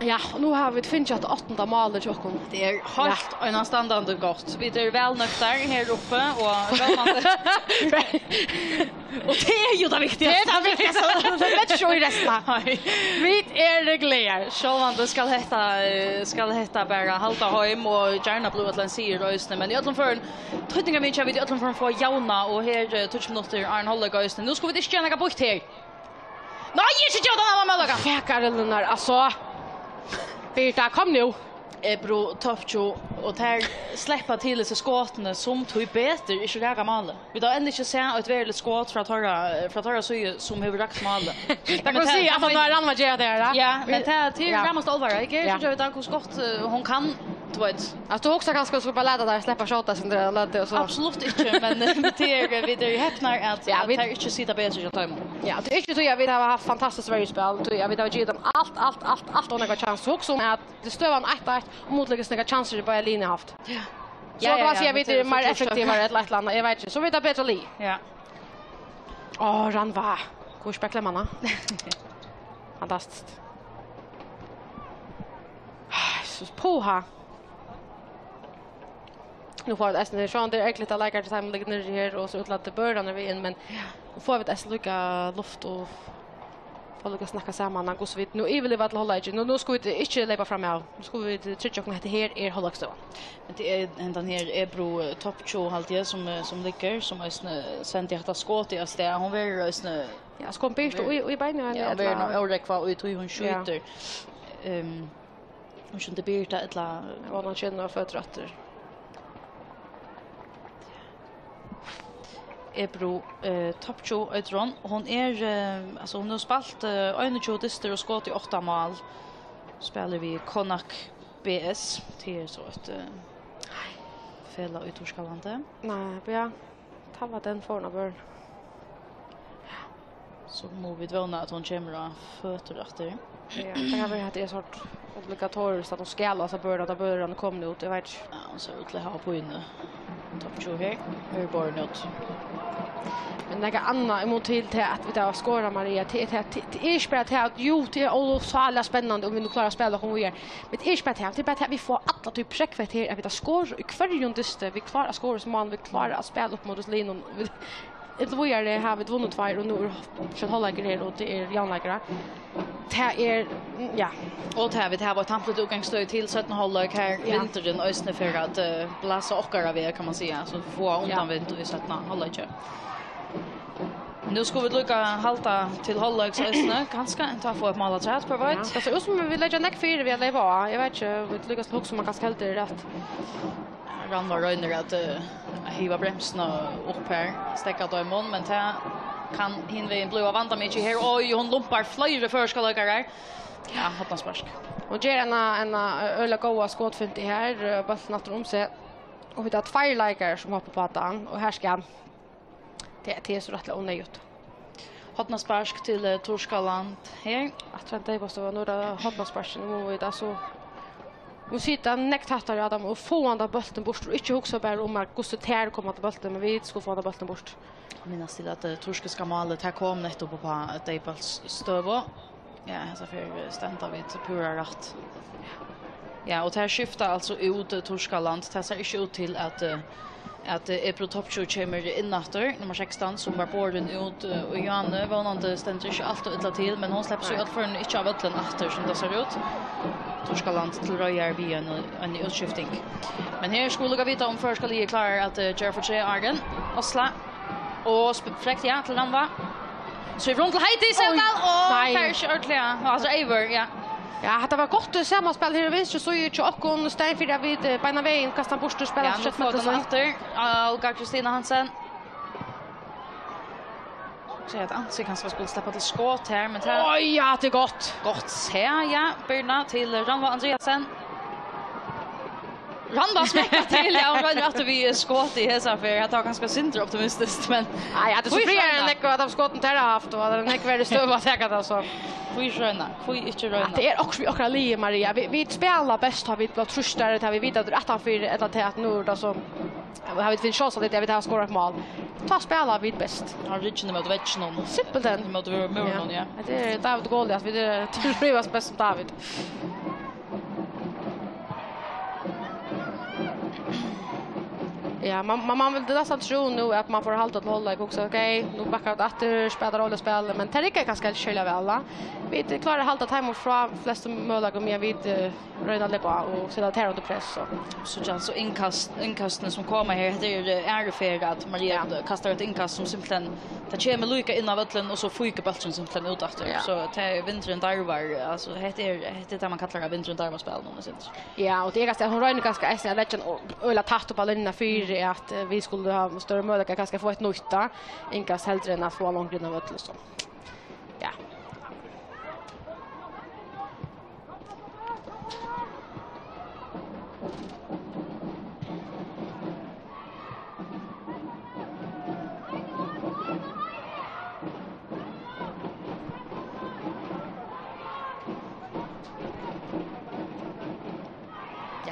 Ja, og nú hava vit fingið eitt áttanda málið hjá okkum. Tað er heilt einastandandi gott. Vit eru væl nøktar her uppi og rómandi. Og tað er jú tað viktigasta. Tað er tað viktigasta. Tað er ikki í restina. Nei. Vit eru glaðar. Sjálvandi skal hetta, eh, skal hetta bara halda heim og gjarna blíva til ein sigur eisini. Men í øllum førum, týdningarmikið, vit í øllum førum fáa javna, og her, eh, tíggju minuttir áðrenn hálvleik eisini. Nú skulu vit ikki gera nakað býtt her. Nei, ikki gera tað, hann var møguleika. Fekarillunar, altso. Birta, kom nú. Ebru, Topçu, og tær sleppa til hesi skotini sum tíbetur ikki raka málið. Vit hava enn ikki sæð eitt veruligt skot frá teirra, frá teirra síðu sum hevur rakt málið. Tað kann siga, at hann har Rannvá gera tað her, ja. Ja, men tað, tað er nærmast álvara, ikki? Ja. So gera vit tað, hvussu gott, eh, hon kann, tú veit. Altso, tú hugsar kanska, at tú skal bara lata tær sleppa at skjóta, sum tað er, lata tað, og so. Absolutt ikki, men, eh, tað er, vit eru hepnar at, ja, at vit tær ikki sita betri hjá teimum. Ja, tað er ikki tí, at vit hava havt fantastiskt verjuspæl, tí, at vit hava givið teimum alt, alt, alt, alt ov nógvar kjansir. Hugsa um, at tað er støðan eitt eitt, um at líka nakrar kjansir í báðar liðini havt. Ja. So kann man siga, at vit eru meir effektivar ella eitt ella annað, eg veit ikki. So vit eru betra lið. Ja. Á, Rannvá. Hvussu spæklar man hana? Fantastiskt. Jesus, puha. Nú fáa vit eisini, sjálvandi er ergiligt at leikarin hjá teimum liggur niðri her, og so útlati børarnir við inn, men nú fáa vit eisini líka luft og fáa líka snakkað saman, um hvussu vit nú yvirliva til hálvleikin. Nú, nú skulu vit ikki leypa fram av. Nú skulu vit tryggja okkum, at hetta her er hálvleiksstøðan. Men tað er hendan her Ebru, eh, Topçu, haldi eg, sum, eh, sum liggur, sum eisini sendi hetta skotið av stað. Hon verður eisini, ja, so kom Birta í, í beinið á henni, ja, hon verður ella nú órógvað í tí hon, ja, skjýtur. Ehm, Hon skyndi Birta ella, ja, hon kennir á føtur aftur. Ebru, eh, Topçu eitur hon. Hon er, eh, altso, hon hevur spælt, eh, einogtjúgu dystir og skotið átta mál. Spælir við Konak B S. Tað er so eitt, eh, felag í Turkalandi. Nei, ja. Tað var tann fórin av børn. So mugu vit vóna, at hon kemur á føtur aftur. Ja, tað kann vera, at tað er sort obligatoriskt, at hon skal lasa børn, at børn eru komin út, eg veit ikki. Ja, hon sær út til at hava pínu. Topptjúgu her, verður borin út. Men nakað annað, eg má til til at vit hava skorað, Maria, tað er, tað, tað, tað er ikki bara tað, at jú, tað er ólukksáliga spennandi, um vit nú klára at spæla okkum víðari. Men tað er ikki bara tað, tað er bara tað, at vit fáa alla tíð prógv eftir her, at vit hava skorað í hvørjum dysti, vit klára at skora so mál, vit klára at spæla upp móti liðunum. Vit, inntil víðari hava vit vunnið tveir, og nú er sjálvt hálvleikur her, og tað er javnleikur. Tað er, mm, ja. Og tað, vit hava eitt hampiligt útgangsstøði til seinna hálvleik her. Ja. Vindurin eisini fer at, eh, blása okkara veg, kann man siga. So vit fáa undanvind í seinna hálvleiki. Nú skulu vit líka halda til hálvleiks eisini, kanska enntá fáa eitt mál afturat, hvør veit? Ja, tað sær út sum vit leggja nógv fyri við at leypa á. Eg veit ikki, vit líka hugsa um man kanska heldur rætt. Rannvá roynir at, eh, at hiva bremsuna upp her, steðga teimum, men tað kann hin vegin blíva vandamikið her. Oj, hon lumpar fleiri føroyskar leikarar. Ja, hornaspark. Hon ger eina, eina, eh, øgiliga góða skotfintu her, eh, bóltin aftur um seg. Og vit hava tveir leikarar sum hoppa upp á tann, og her skal hann. Tað, tað er so rættiliga óneyðugt. Hornaspark til, eh, Turkaland her. Aftur ein deyðbóltur, og nú er tað hornaspark, nú mugu vit altso, mugu sita nógv tættari á teimum og fáa handan bóltin burtur, og ikki hugsa bara um, at hvussu tær koma til bóltin, men vit skulu fáa handan bóltin burtur. Minnast til, at, eh, turkiska málið, tað kom nettupp upp á deyðbóltsstøðu. Ja, hesa ferð standa vit púra rætt. Ja, og tær skifta altso út, eh, Turkaland. Tað sær ikki út til, at, eh, at, eh, Ebru Topçu kemur inn aftur, nummar sekstan, sum var borin út, eh, í Jane. Vónandi stendur ikki alt ov illa til, men hon sleppur so í øllum førum ikki á vøllin aftur, sum tað sær út. Turkaland til reiðar við ein, ein útskifting. Men her skulu vit líka vita, um føroyska liðið klárar at, eh, gera fortreð. Áðrenn Osla. Og sp-, frekt, ja, til Rannvá. So er rund til Heidi Sevdal, og nei. Fær ikki ordiliga, altso, Eivør, ja. Ja, hetta var gott, eh, samanspæl her í vinstru síðu hjá okkum, í staðin fyri at vit, eh, beinan vegin kasta hann burtur, spæla. Ja, nú fáa vit hann aftur. Olga Kristina Hansen. Sigi at Ansi kanska skuldi sleppa til skot her, men tað... Oj, ja, tað er gott. Gott sæð, ja. Birna til Rannvá Andreasen. Rannvá smekkar til, ja, hon roynir aftur við skot í hesa ferð. Hetta var kanska sindur optimistiskt, men... Nei, ja, tað er so fleiri enn nógv av skotum tær hava havt, og tað er nógv verri støðu at taka tað, so. Hví ikki royna? Hví ikki royna? Ja, tað er okkurt við okkara liði, Maria. Vit, vit spæla best, tá vit blíva trýstari, tá vit vita, at tað er aftanfyri, ella til at nú er tað so, har vit finna sjálvsagt, at vit hava skorað eitt mál. Tá spæla vit best. Ja, ryggin ímóti vegginum. Simpelthen. Ímóti múrinum, ja. Ja. Tað er David og Goliat, vit eru, trívast best sum David. Ja, man, man, man vil næstan trúð nú, at man fór at halda til hálvleik og hugsa, ok, nú bakkar vit aftur, spæla róligt spæl, men tað riggar kanska ikki serliga væl, va? Vit klára at halda teimum frá flestu møguleikum, meðan vit, eh, royna at leypa á og seta tær undir press, so. Síggja, so innkast, innkastini sum koma her, hetta er, eh, aðru ferð, at Maria, ja, kastar eitt innkast sum simpelthen, tað kemur líka inn á vøllin, og so fýkur bólturin simpelthen út aftur. Ja. So tað er vindurin darvar, altso, hetta er, hetta er tað, man kallar at vindurin darvar spælinum, eg synist. Ja, og tað er kanska, hon roynir kanska eisini at leggja hann ø-, øgiliga tætt upp á linjuna fyri at, eh, vit skulu hava størri møguleika kanska at fáa eitt nýtt, tá, innkast heldur enn at fáa longri inn á vøllin, so. Ja.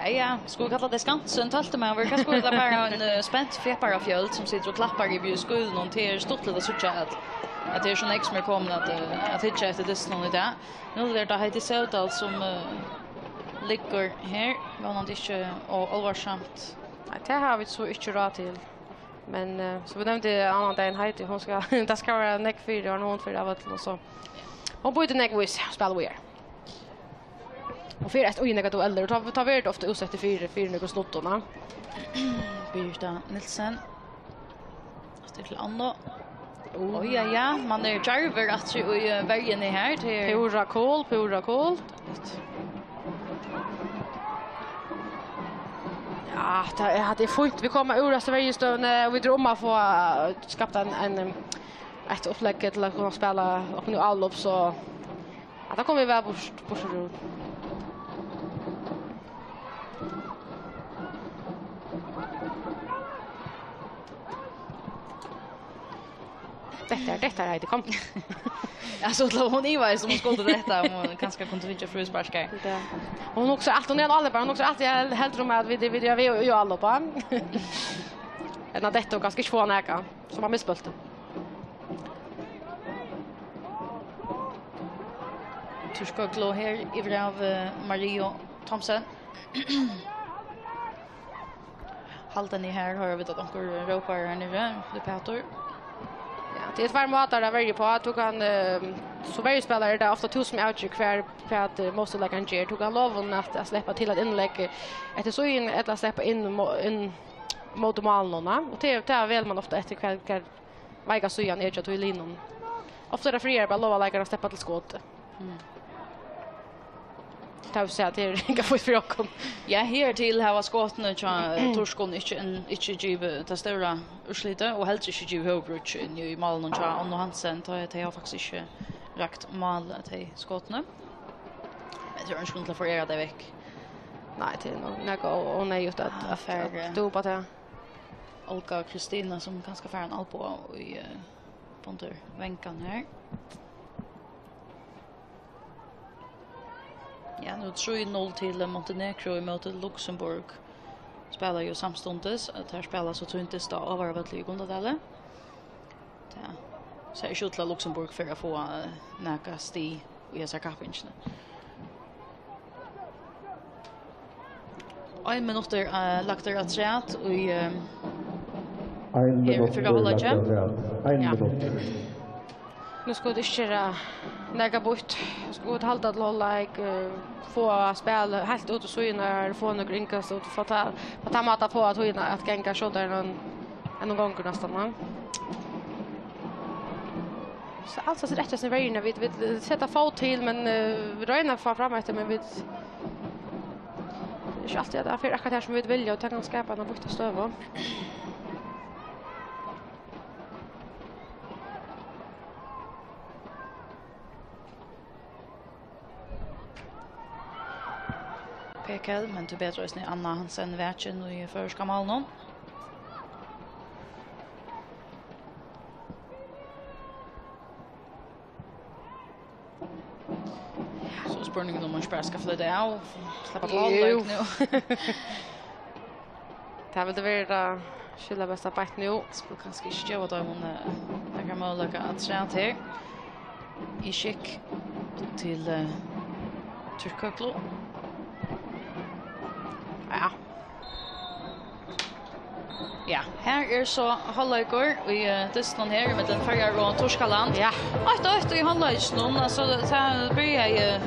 Ja, ja. Skulu vit kalla tað skansin, tólvti maður? Kanska er tað bara ein, eh, spent fjepparafjøld sum situr og klappar yvir í skúlanum. Tað er stuttligt at síggja, at, at tað er so nógv sum er komin at, eh, at hyggja eftir dystinum í dag. Nú er tað Heidi Søvdal sum, eh, liggur her. Vónandi ikki ov álvarsamt. Nei, tað hava vit so ikki ráð til. Men, eh, sum vit nevndu annan dagin, Heidi, hon skal, tað skal vera nógv fyri, og hon fer av øllum, og so. Hon býtur nógv í seg, spælir víðari. Og fer eftir í nakrar duellir, og tá, tá verður tað ofta útsett fyri, fyri nøkrum snuddum, ja. Birgitta Nielsen. Aftur til Anna. Ó, ja, ja, man er djarvur aftur í, eh, verjuni her. Tað er púra cool, púra cool. Ja, tað er, tað er fínt. Vit koma úr hasi verjustøðuni, og vit eru um at fáa, eh, skapt ein, ein, em, eitt upplegg til at kunna spæla okkum í avlop, so, ja, tað komu vit væl burt, burtur úr. Detta er, detta er Heidi, kom. Altso, hon ivaðist um hon skuldi detta, um hon kanska kundi fingið fríspark har. Ja. Hon hugsar altíð, hon er ein álopari, hon hugsar altíð hel-, heldur um at vit, vit, ja, vit eru jú álopari. Enn at detta og kanska ikki fáa nakað, so man missir bóltin. Turkøglo her yvir av, eh, Mario Thomsen. Hald henni her, hoyra vit at onkur rópar her niðri, Filipp Pætur. Ja, tað eru tveir mátar at verja uppá. Tú kanst, eh, sum verjuspælari er tað ofta tú sum avger hvar, hvat, eh, mótstøðuleikarin ger. Tú kanst lova honum at, at sleppa til eitt innlegg, eh, eftir síðuna ella sleppa inn, mo-, inn móti málinum, og tað, tað velur man ofta eftir hvar, hvar veika síðan er hjá tí liðnum. Ofta er tað frægari bara at lova leikaranum at sleppa til skot. Mm. Tað vil siga, at tað er ikki fínt fyri okkum. Ja, hertil hava skotini hjá, eh, turkum ikki ein, ikki givið tað stóra úrslitið, og heldur ikki givið høvuðbrot inni í málinum hjá Onnu Hansen. Tey, tey hava faktiskt ikki rakt mál, tey skotini. Men tað er ein grund til at forera tey vekk. Nei, tað er nokk, nokk ó-, óneyðugt at, at, fara, at dúpa tað. Olga Kristina, sum kanska fær ein albua í, eh, undir vangan her. Ja, nú trý null til Montenegro ímóti Luxemburg. Spæla jú samstundis, at teir spæla so tín dysta ávaravøll í Gundadali. Tað sær ikki út til, at Luxemburg fer at fáa, eh, nakað stig í hesari kappingini. Ein minuttur, eh, lagt er afturat í, eh, Ein her í minuttur fyrra hálvleiki. Lagt afturat. Ein Ja. minuttur. Nú skulu vit ikki gera nakað býtt. Nú skulu vit halda til hálvleik, eh, fáa spælið heilt út í síðurnar, fáa nøkur innkast út, fáa ta-, á tann mátan fáa tíðina at ganga skjótari enn, enn hon gongur næstan, ja. So altso, so rættast í verjuni, vit, vit seta fót til, men, eh, vit royna at fáa fram eftir, men vit, tað er ikki altíð, at tað fer akkurát har, sum vit vilja, og tað kann skapa eina býtta støðu. Pekel, men tíbetur eisini Anna Hansen vakin í føroyska málinum. So er spurningurin, um man ikki bara skal flyta av, sleppa til Jú. hálvleik nú. Tað vildi verið tað skilabesta beint nú. Skulu kanska ikki geva teimum, eh, nakran møguleika afturat her. Ishik til, eh, Turkoglu. Ja. Ja, her er so hálvleikur í, eh, dystinum her millum Føroyar og Turkaland. Ja. Eitt eitt í hálvleikinum, altso, tað byrjaði, eh,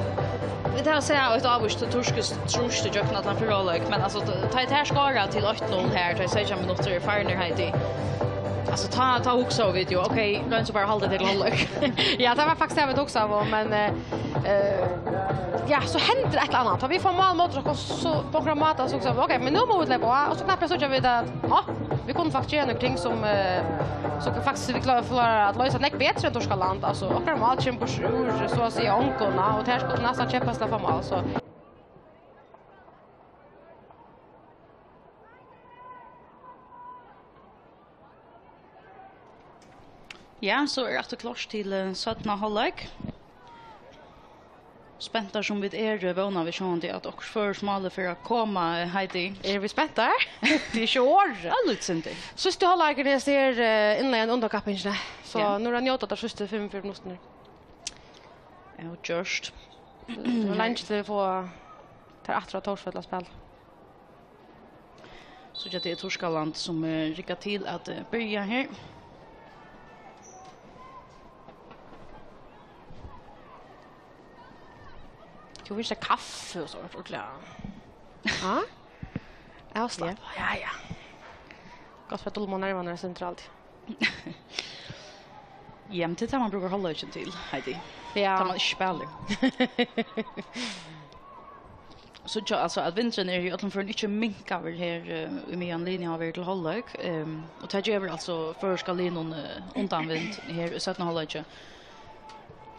vit hava sæð eitt ávíst turskt trýst ígjøgnum allan fyrra hálvleik, men, altso, tá ið teir skora til eitt null her, tá ið seytjan minuttir eru farnir, Heidi, altso, tá, tá hugsaðu vit jú, ok, royn so bara at halda teg til hálvleik. Ja, tað var faktiskt tað, vit hugsaðu um, men, eh, Eh, ja, so hendir eitt ella annað. Tá vit fáa mál móti okkum, so á onkran máta, so hugsa vit, ok, men nú mugu vit leypa á, og so knappliga síggja vit at, á, vit kunnu faktiskt gera nøkur ting sum, eh, sum faktiskt vit klára, klára at loysa nógv betri enn Turkaland. Altso, okkara mál kemur burtur úr, so at siga, ongum, og tað er sko næstan keypast at fáa mál, so. Ja, so er aftur klárt til, eh, seinna hálvleik. Spentar sum vit eru, vóna vit sjálvandi, at okkurt føroyskt mál fer at koma, eh, Heidi. Eru vit spentar? Tað er ikki orðið. Ja, lítið sindur. Síðsti hálvleikur, eg sigi, eh, innleiðin undan kappingini. So Ja. nú er at njóta teir síðstu fimmogfjøruti minuttirnar. Ja, gjørt. Tað var leingi til at fáa teir aftur á Tórsvøll at spæla. Síggja, tað er Turkaland, sum er riggað til at, eh, byrja her. Tú vilt hava kaffi og so, ordiliga. Ha? Avslappa. Ja. Ja, ja. Gott fyri at dulma nervarnar eitt sindur altíð. Ja, men tað er tað, man brúkar hálvleikin til, Heidi. Ja. Tá man ikki spælir. Síggja, altso, at vindurin er í øllum førum ikki minkaður her, eh, í meðan liðini hava verið til hálvleik, ehm, og tað gevur altso føroyska liðnum, eh, undanvind her í seinna hálvleiki.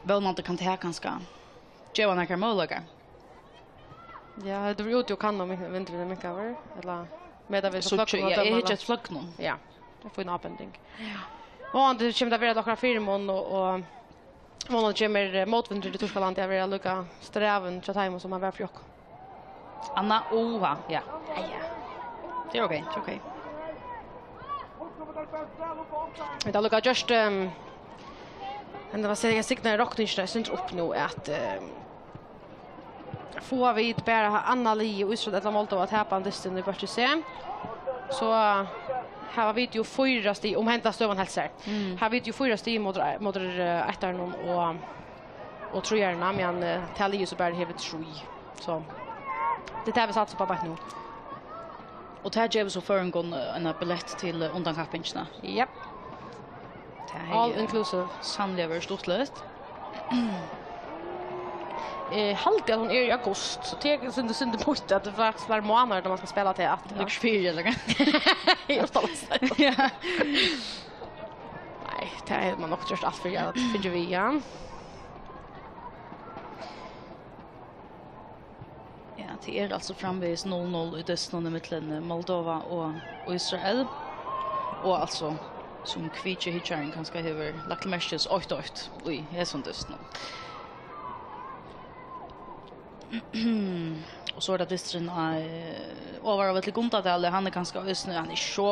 Vónandi kann tað kanska geva nakrar møguleikar. Ja, hevur tú verið úti og kannað, um vindurin er minkaður, ella meta vit Síggja, fløggunum og ja, eg døma hyggi eftir fløggunum. Ja, tað er fín ábending. Ja. Vónandi kemur tað at vera til okkara fyrimun, og, og vónandi kemur, eh, mótvindurin til Týskaland at vera líka strævin hjá teimum, sum hann var fyri okkum. Anna, oha, ja. Ja, ja. Tað er ok, tað er ok. Vit hava líka gjørt, ehm, men tað var sikkurt signaðið rokningina, eg syndir upp nú, at, ehm, fáa vit bara annað lið, Ísrael ella Moldova, at tapa dystin í bólki C, so hava vit jú fýra stig, um henda støðan helt sær. Mm. Hava vit jú fýra stig móti, móti, eh, eittaranum og, og tríaranum, meðan, eh, tað liðið so bara hevur trý. So, tað er tað, vit satsa upp á beint nú. Og tað gevur so føroyingum, eh, eina billett til, eh, undankappingina. Jep. Tað hevði All inclusive. Sanniliga verið stuttligt. Eg haldi, at hon er í august, so tað er synd, synd, putt, at tað faktiskt var mánaðir, tá man skal spæla til at Ja. Liggur fyri, ella hvat? Eg er uttanlands. Ja. Nei, tað hevði man nokk gjørt alt fyri at fingið við, ja. Ja, tað er altso framvegis null null í dystinum ímillum Moldova og, og Ísrael. Og altso, sum kvikihyggjari kanska hevur lagt merki til, eitt eitt í hesum dystinum. Og so er tað dysturin á, eh, Ovaravølli í Gundadali. Hann er kanska eisini, hann er so,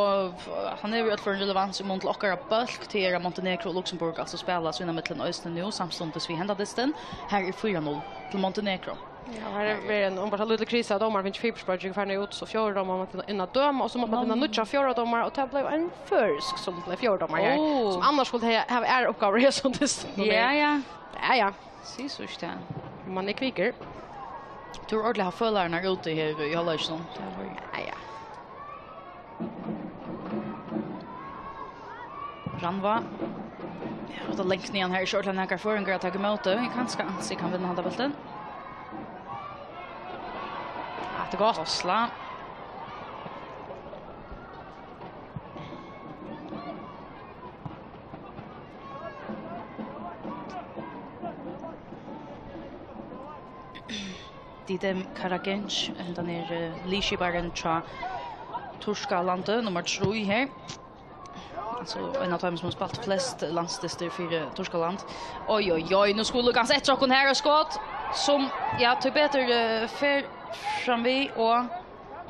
hann hevur í øllum førum relevans í mun til okkara bólk, tí er at Montenegro og Luxemburg altso spæla sínámillum eisini nú, samstundis við henda dystin. Her er fýra null til Montenegro. Ja, her er verið ein umborð lítið krisa, dómarin fekk fingið fyribrigdi, farin út, so fjórði dómarin mátti inn at døma, og so mátti man finna Nú. Nýggja fjórða dómara, og tað bleiv ein føroysk, sum bleiv fjórði dómari her, Ó. Sum annars skuldi ha-, hava aðrar uppgávur í hesum dystinum. Ja, ja. Ja, ja. Sig so ikki tað. Man er kvikur. Tú hevur ordiliga havt følararnar úti her í hálvleikinum. Tað var Ja, ja. Rannvá. Ja, og tað langt niðan her, ikki ordiliga nakar føroyingur at taka ímóti. Kanska Ansi kann vinna handa bóltin. Ja, tað er gott. Osla. Didem Karagenc, hendan er, eh, liðskiparin hjá Turkalandi, nummar trý her. Altso, ein av teimum, sum hevur spælt flest landsdystir fyri Turkaland. Oj, oj, oj, nú skulu kanska eftir okkum her, og skot, sum, ja, tíbetur, eh, fer fram við, og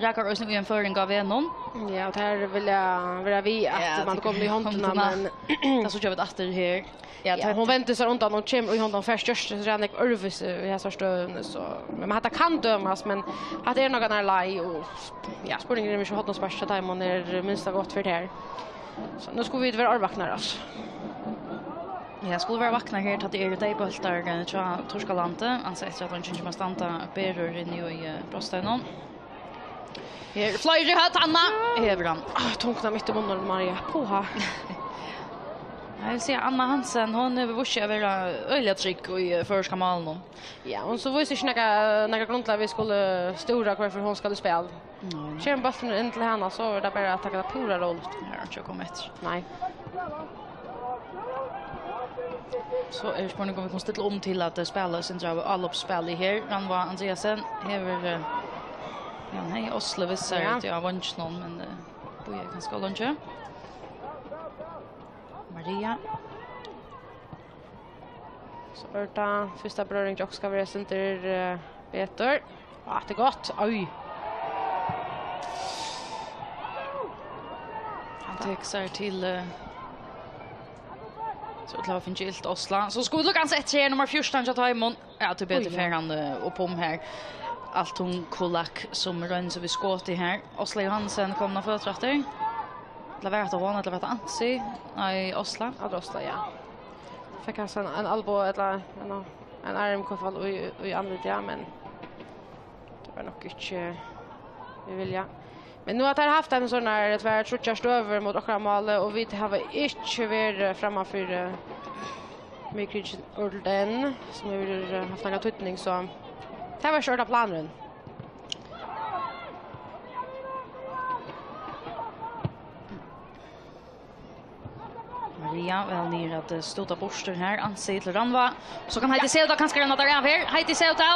rakar eisini í ein føroying á vegnum. Ja, og tær vilja vera við, at Ja, man tað kemur í hondina, hondina. Men Tað síggja vit aftur her. Ja, Ja, tað hon vendir sær undan og kemur í hondina og fær størst, so er hann øðrvísi í hesa støðuni, so, men hatta kann dømast, men hatta er nokk ein leið, og, ja, spurningurin er, um ikki hornaspark hjá teimum er minsta gott fyri tær. So, nú skulu vit vera árvaknar, altso. Ja, skulu vera vaknar her, tá tað eru deyðbóltar, eh, hjá Turkalandi, altso eftir at hann kemur at standa berur inni í, eh, brotsteininum. Her, fleiri høvd, Anna. Hevur hann. Á, tungna mitt í munnin, Maria. Puha. Eg vil siga, Anna Hansen, hon hevur víst seg at vera øgiliga trygg í, eh, føroyska málinum. Ja, hon so vísir ikki nakað, nakað grundlag, vit skulu stúra hvørfor hon skal í spæl. Nei, nei. Kemur bólturin inn til hana, so er tað bara at taka tað púra róligt. Ja, ikki at koma eftir. Nei. So er spurningur, um vit kunnu stilla um til at, eh, spæla eitt sindur av álopsspæli her. Rannvá Andreasen hevur, eh, ja, nei, Oslo við sær Ja. Úti á veinginum, men, eh, bíðar kanska leingi. Maria. So er tað fyrsta berøring, Jock skal vera eitt sindur, eh, betur. Á, tað er gott. Oj. Hann tekur sær til, eh, so til at finna ilt Osla. So skulu kanska eftir her, nummar fjúrtan hjá teimum. Ja, tíbetur Oj, ja. Fer hann, eh, upp um her. Altun Kulak sum roynir seg við skotið her. Osla Johansen komin á føtur aftur. Ella var hatta hon, ella var hatta Ansi? Nei, Osla. Ja, tað er Osla, ja. Fekk hann ein, ein albu ella ein, ein arm, hvørt fall í, í andlitið, ja, men tað var nokk ikki við vilja. Men nú hava teir havt ein sånn her, tvær, tríggjar støður móti okkara máli, og vit hava ikki verið frammanfyri miðkríkin Orden, sum hevur, eh, havt nakran týdning, so tað var ikki orðið planurin. Maria, væl niður at, eh, stúta burtur her. Ansi til Rannvá. So kann Heidi Seuda kanska renna tær av her. Heidi Seuda.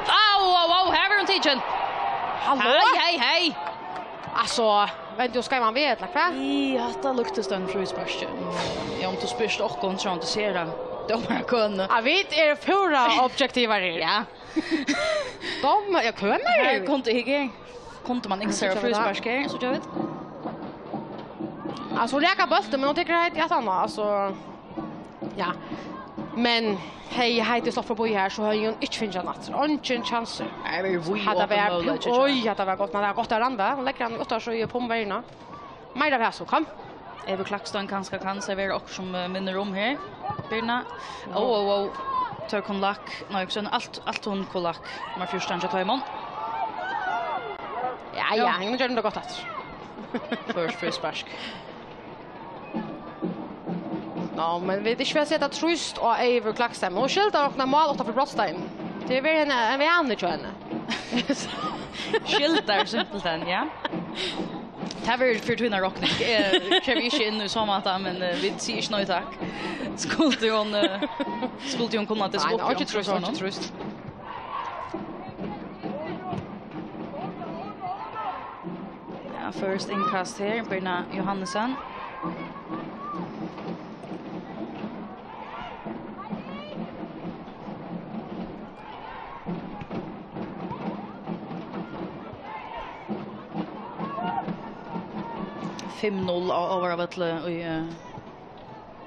Au, au, au, her verður hon tikin. Halló? Hei, hei, hei. Altso, Vendi og skeivan veg, ella hvat? Í, hatta luktist ein frísparki. Ja, um tú spyrst okkum, so hann, tú sær at dómarakøni. Ja, vit eru púra objektivar her. Ja. Dóm, ja, køni. Her kundu, her kundu man ynskja sær fríspark her, so gjør vit. Altso, hon rakar bóltin, men hon tekur heitt í aftan á, altso. Ja. Men hevði Heidi sloppið forbi her, so hevði hon ikki fingið hann aftur. Eingin kjansur. Nei, men oj, hatta var, oj, hatta var gott. Men tað var gott av Randi. Hon leggur hann út av, so er pum verjuna. Meira av hasum, kom. Eivør Klakstein kanska kann servera okkurt sum, eh, minnir um her. Birna. Ó, ó, ó. Tør Kolak. Nei, ikki alt, alt hon Kolak. Nummer fjúrtan hjá teimum. Ja, ja, hon gjør tað gott aftur. Føroyskt fríspark. Nå, men vit ikki vilja seta trýst á Eivør Klakstein. Hon skyldar okkum mál uttanfyri brotsteigin. Tað er verið henni, ein vani hjá henni. Skyldar simpelthen, ja. Tað verður fyri tína rokning. Eg kemur ikki inn í so máta, men, eh, vit siga ikki nei takk. Skuldi hon, eh, skuldi hon kunna til. Nei, nei, ikki trýst, ikki trýst. Ja, føroyskt innkast her, Birna Johannesen. Fimm null á Áarvølli í, eh,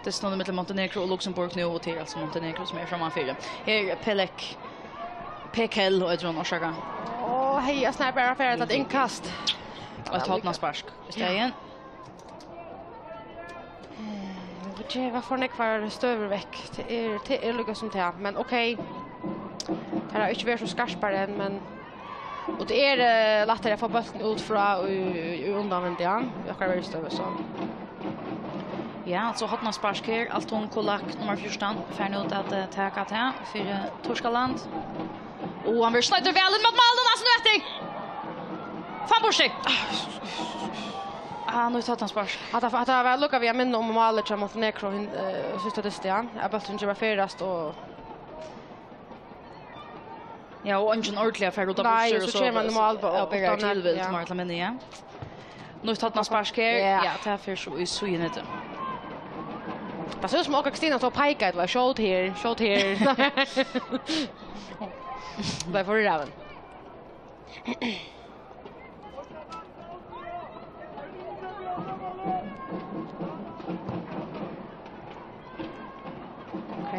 dystinum millum Montenegro og Luxemburg nú, og tað er altso Montenegro sum er frammanfyri. Her er Pelek, Pekel, og eitur hann orsaka. Ó, hey, eg snart bara fer eitt innkast. Og eitt hornaspark í staðin. Eh, vit geva for nógvar støður vekk. Tað er, tað er líka sum tað, men ok. Tað er ikki verið so skarpar enn, men, og tað er, eh, lættari at fáa bóltin út frá í, í, í undanvendi, ja. Í okkara verjustovu, so. Ja, altso hornaspark her. Altun Kolak, nummer fjúrtan, fer nú at, eh, taka tað fyri Turkaland. Og hann verður snøddur væl inn mot mál, og næstan eftir. Fann burtur. Ah, nú tók hann spark. Hatta, hatta var lukka við at minna um málið hjá Montenegro hin, eh, síðsta dyst, ja. At bólturin ikki var ferðast og Ja, og eingin ordiliga fer út av burtur, og so kemur hann í mál, ja, og byrjar uttan at, tilvild, ja. Mál til minni, ja. Nú tók hann spark her. Ja. Ja, tað fer so í síðunni. Tað sær út sum Olga Kristina stóð og peikaði, tað var skjót her, skjót her. Tað er for ræðuligt. Ok.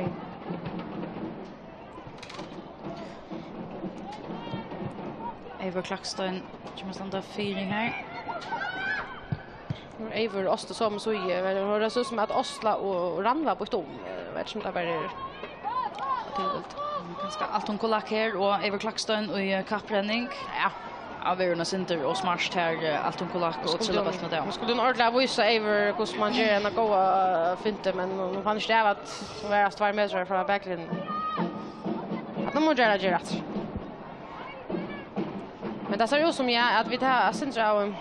Eivør Klakstein kemur at standa fyri her. Nú er Eivør og Ásta somu síðu. Vel, hon røsur sum at Ásta og Rannvá býtt um. Eh, veit ikki um tað bara er tilvild. Kanska Altun Kolak her og Eivør Klakstein í, eh, kapprenning. Ja. Ja, verður hon sindur og smart her, eh, Altun Kolak og trilla bóltin av. Hon skuldi nú ordiliga vísa Eivør hvussu man ger eina góða fintu, men hon fann ikki av at hon var tveir metrar frá baklinjuni. At nú má hon gera, gera aftur. Men tað sær út sum, ja, at vit hava eitt sindur av, um,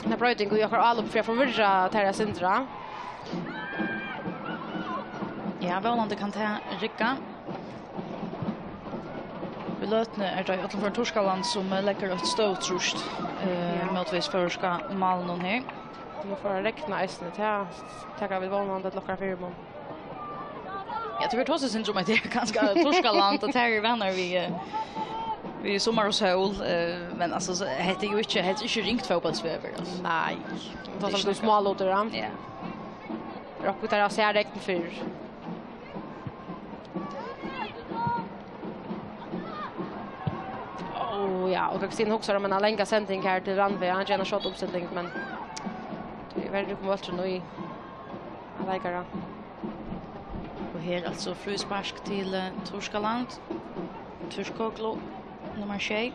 eina broyting í okkara álop fyri at forvirra tær eitt sindur, ja. Ja, vónandi kann tað rigga. Í løtuni er tað í øllum førum Turkaland, sum leggur eitt støðugt trýst, eh, ja, mótvegis føroyska málinum her. Nú fer at regna eisini, tað taka vit vónandi til okkara fyrimun. Ja, tú verður tosað sindur um, at tað er kanska Turkaland, og tær eru vanar við, eh, við summar og sól, eh, men altso, so, hetta er jú ikki, hetta er ikki ringt fótbóltsveður, altso. Nei. Tað er ikki nakað. Smálutir, ja. Ja. Rokku tær at sæð regn fyrr. Ó, ja, og Kristín hugsar um eina langa sending her til Rannvá. Hann ger eina skjóta uppstilling, men tíverri kom bólturin í ein leikara. Og her altso fríspark til, eh, Turkaland. Turkoglu, nummar sjey.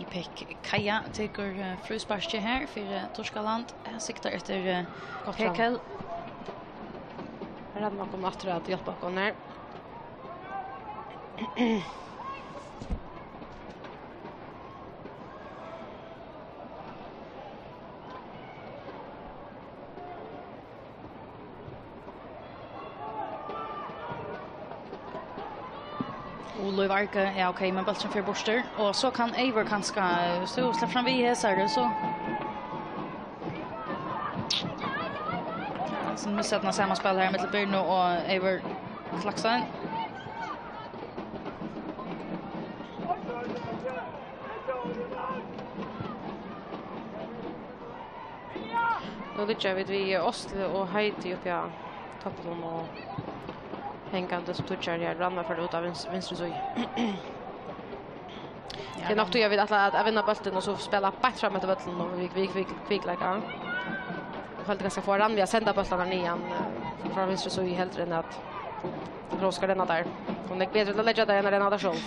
Ipek Kaja tekur, eh, frísparkið her fyri, eh, Turkaland. Her siktar eftir, eh, Pekel. Her er nokk um aftur at hjálpa okkum her. Og Lív Arge, ja, ok, men bólturin fer burtur. Og so kann Eivør kanska, eh, so sleppa fram við hesari, so. Ja, so missa tey sama spæl her millum Birnu og Eivør Klakstein. Nú liggja vit við Oslo og Heidi uppi á toppinum og hangandi sum tíggjar her, Rannvá fer út á vins-, vinstru síðu. Ja, tað er nokk tí at vit ætla at, at vinna bóltin og so spæla beint fram eftir vøllinum og við, við, við kvikleika. Og heldur kanska fáa Rannvá at senda bóltarnar niðan, eh, frá vinstru síðu heldur enn at Rósa skal renna tær. Hon er betri til at leggja tær enn at renna tær sjálv.